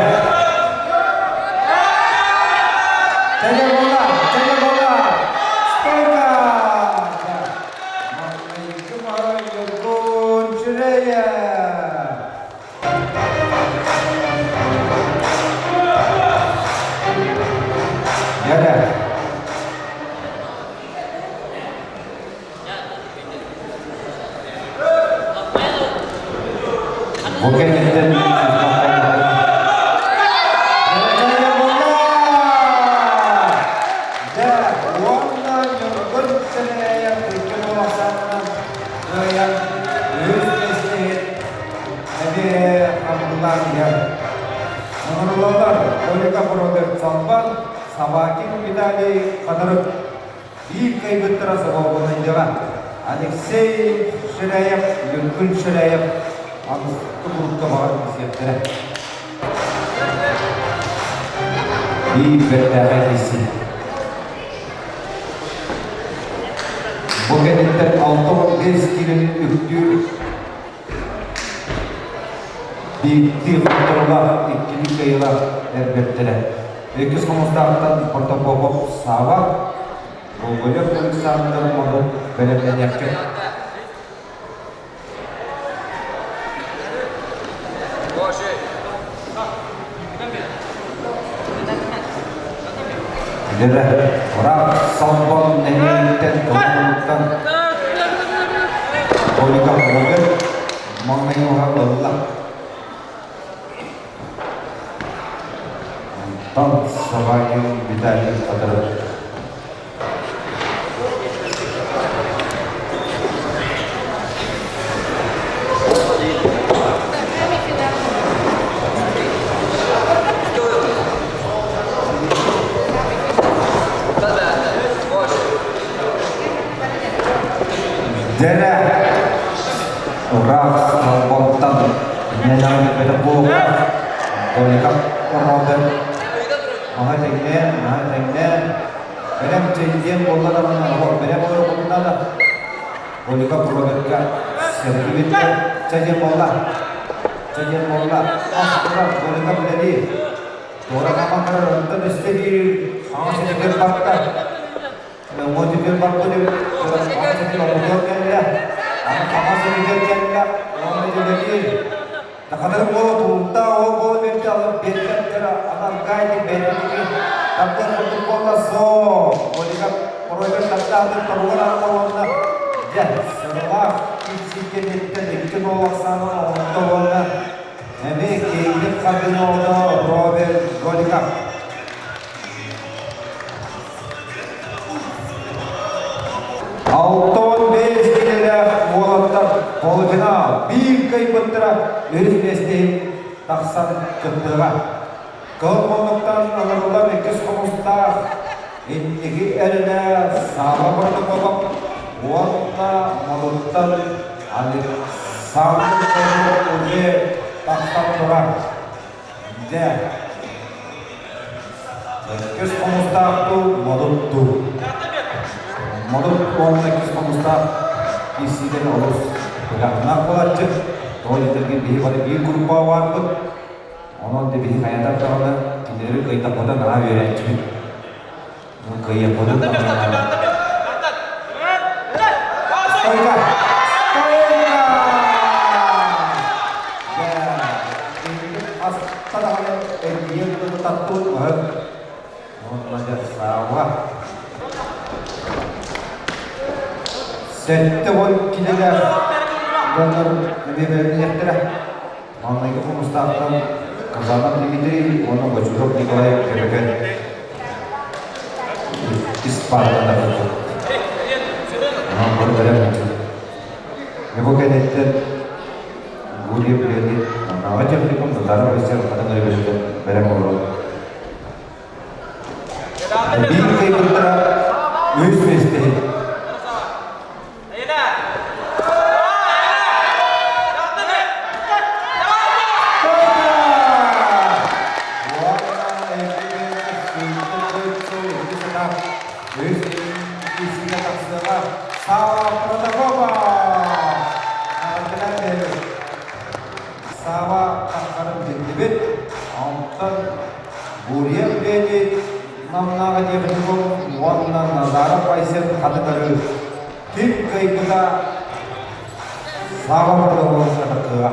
Speaker 4: Тэгэ буола, тэгэ буола. Стойка! Маҥнайгы маһы Ньургун Чүрэйэ. Дьэ. Бу кэнниттэн Дьэ, уонна Ньургун Сэмэйэп икки буолахсаанынан кыайан үһүс миэстэһит эмиэ хардылаан иһэр. Ыҥырыллаллар Ольга Роберт Салбан, Собакин Виталий Хатырык. Биир кыайбыттара Соболбунайдьаҕа Алексей Ширяев, Ньургун Ширяев аныгы курукка баҕар кисиэхтэрэ. Биир бэртээхэй киирсии. Бу кэнниттэн 65 киилэни үктүүр биирдии хотторуулаах, иккилии кыайыылаах эрбэттэрэ. Иккис хомустаахтан Протопопов Сава, Гоголев Александр Модун бэлэмнэниэххэ. Дьэ, ыраах Салбан нэһилиэгиттэн Кылгылыттан Ольга Роберт маҥнай уһа ылла. Онтон Собакин Виталий Хатыров. Дьэрэ ыраах Салбонтан иннэлэҕин эппэтэх буолуохтаах. Голиков Роберт Маһа тэҥнээн, маһа тэҥнээн, бэлэм чэйдиэн буолла даҕаны, оҕо бэлэм олорбутуна да, Голиков Робертка сэргибиттэ, чэ диэн буолла, чэ диэн буолла, ас турар Голиков үлэлиир. Туора хааман барар, онтон өссө биир хаҥас өттүгэр барда. Нөҥүө түгэн барбыт эбит, хаҥас өттүгэр омугар кэллэ, аны хаҥас өттүгэр кэллэ, уонна үлэлиир. Хатырык буола туруктаах ол буола биэрдэ алып биэрбэттэр анаргайдык бэйэтики таптыыр курдук буолла суох Олига Оройгар таптаатыр тобугар арба уонна дьэ сыралаах киирсии икки гол ахсаанын оҥордо уонна эмиэ киэҥник хардыны оҕото Роберт Голиков. 65 киилэлээх уолаттар полуфинал биир кыайбыттара үһүс миэстэһин тахсан кыттыаҕа. Кыһыл муннуктан ылырыллар иккис хомустаах инники эрэнэ Саала Протопопов уонна Модуттан Александр уже тахсан турар. Дьэ, Иккис хомустаах дуу, модут дуу? Модут уонна иккис хомустаах киирсиитин олус ыйааһыннаах буолааччы. Тоҕо диэтэргин биһи бары биир группаҕа баарбыт. Онон да биһи хайатар даҕаны кинилэри кыайтаппыта наһаа үөрээччибит. Кыайыахпытын даҕаны Стойка! Стойка! Дьэ, хаста даҕаны эргийэн таттыбыт баһын. Онно дьэ саава. 70 килэлээх дьоннор эмиэ бэлэмниэхтэрэ. Маҥнайгы хомустаахтан Казанов Дмитрий уонна Бочуров Николай Көбөкөн иккис паарата тахсыбыт. Онон бары бэлэм Бу кэнниттэн Гурьев Леонид Маннааҕы техникум Назаров Айсен Хатыҥ өрөбүлүттэн бэлэм олорор. Биир кыайбыттара үһүс миэстэһит. Сава таххарын биллибит, онтон Гурьев Леонид Намнааҕы техникум уонна Назаров Айсен Хатыгары ким кыайбыта Слава Бордоҕуоска тахсыаҕа.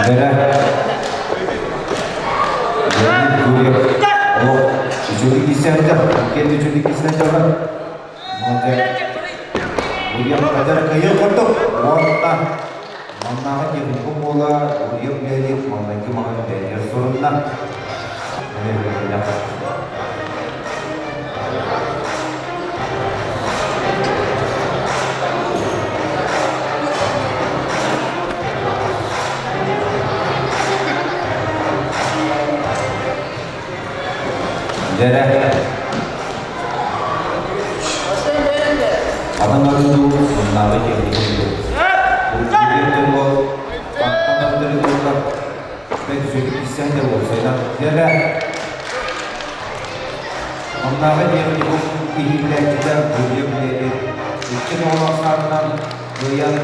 Speaker 4: Бэрэ Леонид Гурьев олох үчүгэй киирсээччи, иккиэн үчүгэй киирсээччилэр. Гурьев эдэр кыйы курдук уонна маннааҕы техникум буола Гурьев Леонид маҥнайгы маҥан бэйэтигэр сурунна. Дьэрэ. Атын оруннуу муннааҕы техникум Бу Оннооҕу техникум иһиллээччитэ Гурьев Леонид икки оҕолоох саатынан кыайан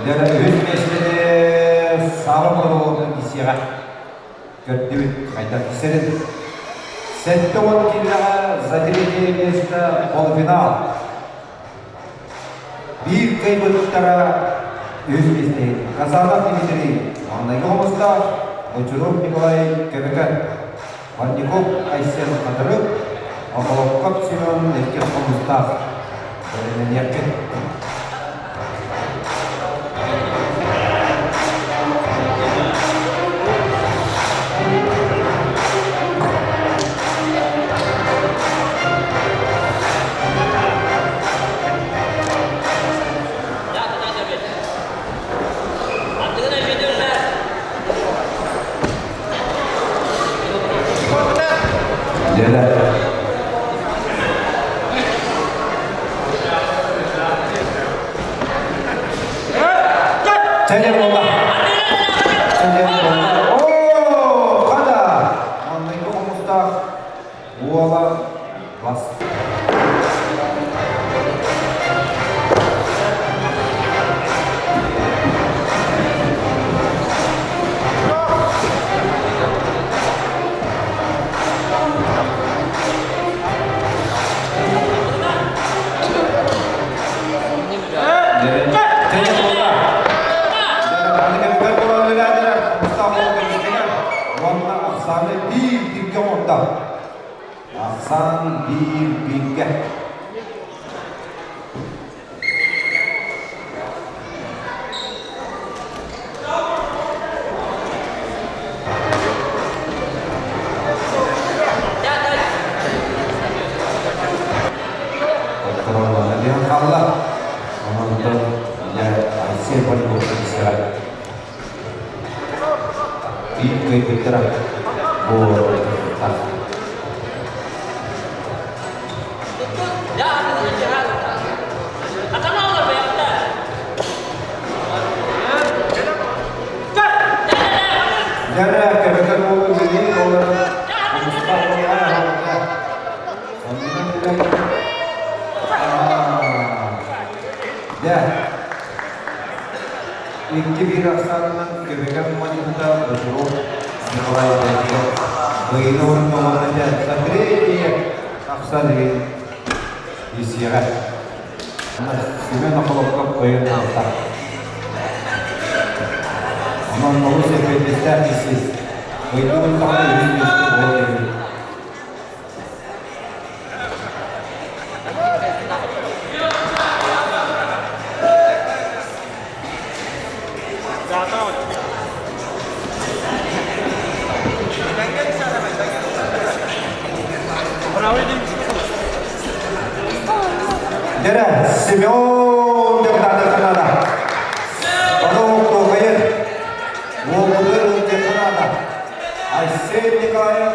Speaker 4: дьэ үһүс миэстэни Сава Бородоловна киисиэҕэ көрдүбүт хайдах кисэрин. 70 киилэҕэ за третье место полуфинал. Биир кыайбыттара үһүс миэстэһит Казанов Дмитрий маҥнайгы хомустаах, Бочуров Николай Көмөкөн, Варников Айсен Хатырык, Охолопков Семен иккис хомустаах. Бэлэмнэниэххит. Дьэ, Чэдьэ буолла. Чэдьэ буолла. Оо, хада! Манныгы хомустаах уола бас. Уонна ахсааны биир бииргэ оҥордо. Ахсаан биир бииргэ. Контроллана диэн хаалла. Онон дьэ Айсен Поляков кисэҕэ биир кыайбыттара бу. Дьэ, кэбэтэр уолу билии олорон хомустаах уоллара Оннунан билэн Дьэ, 2-1 ахсаанынан Көбөкөн мадьыныта Бочуров Николай бэйэтигэр быйыны уонна уонна дьэ третье тахсан иһин исиэҕэ. Семен Охолопков ойон ылта. Онон олус эппиэттээх киһи. Ыйдыбын даҕаны үһүс миэстэ буолар эбит. Дэрэ, Семен Деградаханада. Потом Тухайыр, Уолбутугар Ылдьаханада. Айсен Николаев,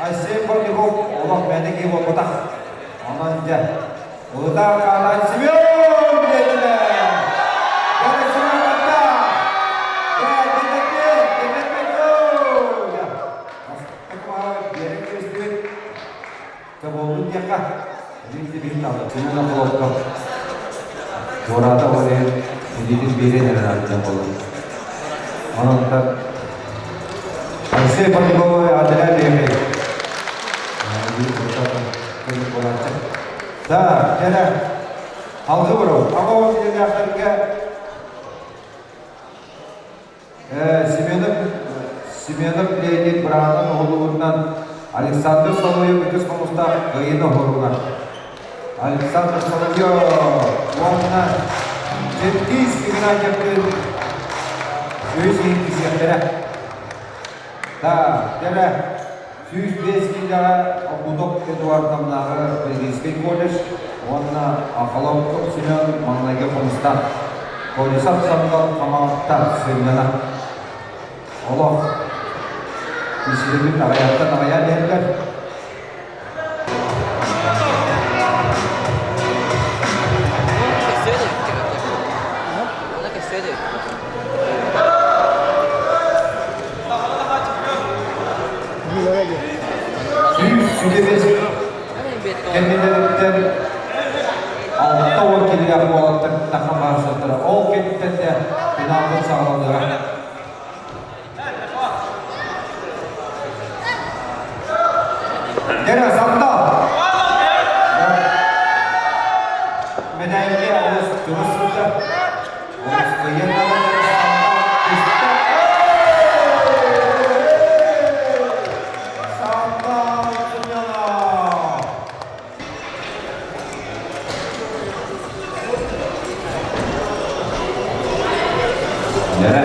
Speaker 4: Айсен Бордюков олох мээнэ киһи буолбатах. Онон дьэ, Улутаах хаалаан Семен диэтилэр. Дэрэ Семен атта! Дьэ, дэтэтэ, дэтэтэ, Бастакы биэрэн кэбистибит. Чобуоллун диэххэ, биир таалы Семен Охоловка туораата ол иһин илиитин биэрэн эрэр ардыан буолар. Онон Алексей Парниковы Аделя биэрэй. Да, кэлэ. Алгы барабыт. Аҕа уон килэлээхтэргэ Семенов Семенов Леонид быраатын оҕолугунан Александр Соловьев үтүс хомустаах кыайыыны оһоругар. Александр Соловьев уонна Чингиз Игнатьевтыын үс иһин кисиэхтэрэ. Да, кэлэ 105 киилэҕэ Обутов Эдуард Намнааҕы Бельгийскэй колледж уонна Охолопков Семен маҥнайгы хомустаах Колесов Сандал Хамаҕатта сынньана олох исилибит аҕыйахтан аҕыйаан иһэллэр. 125 кэннилэриттэн 60 киилэлээх уолаттар таха баарсаттара. Ол кэнниттэн да финалбыт саҕаланыаҕа. Дера Сандал! Медальге олус чугас сылдьар. Олус кыйын Сандал Семенов! Дера.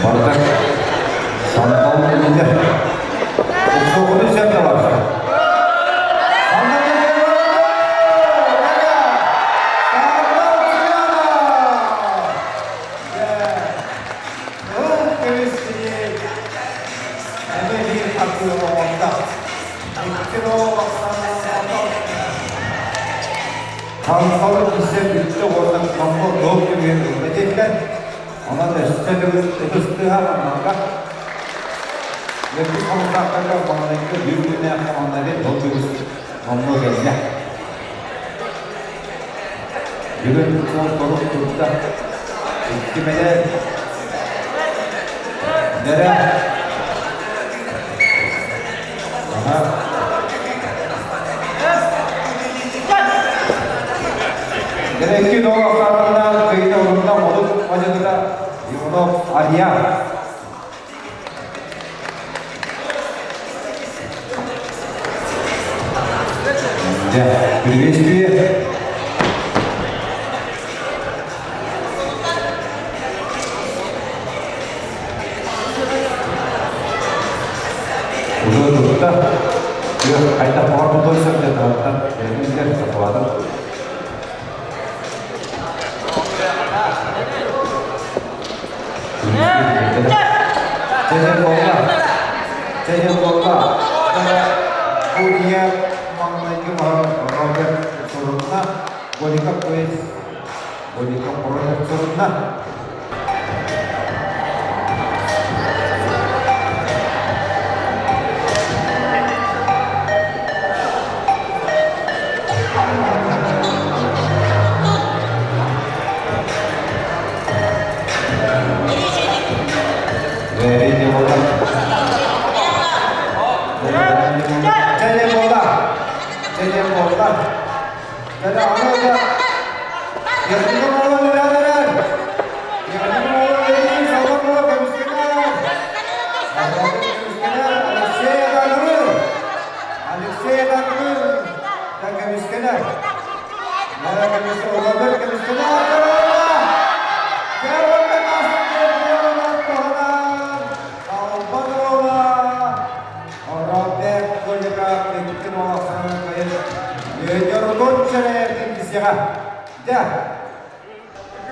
Speaker 4: Бардак сандал лидер. Уксугуну сен бар. Сандал Эмэ биир хардыы оҥордо. Ханхалы кисе бүттэ уонна ханхал дол түгэн ылла диэтилэр. Онон өссө төгүл ытыс тыаһа маннака. Лөкү хомусаахтарга маҥнайгы биир күннээх маҥнайгы дол төгүс номнуо кэллэ. Бүгүн суол сорук турда. Икки мэдэл. Дэрэ. Ага. Дэрэ икки доҕор хаатырынан кыйыта урунна модут мадьыныта Иванов Алья. Дьэ, приветствие. Уже тутта. Хайдах баҕар тутуон сөп дьэ таһыттан бэйэтин билэр сахалаатын. Чэ, буолла. Чэ, буолла. Курьер маҥнайгы Роберт сурунна. Голиков, то есть Голиков Роберт сурунна. Дьэ,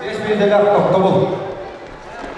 Speaker 4: бес биирдэлээх тохтобул.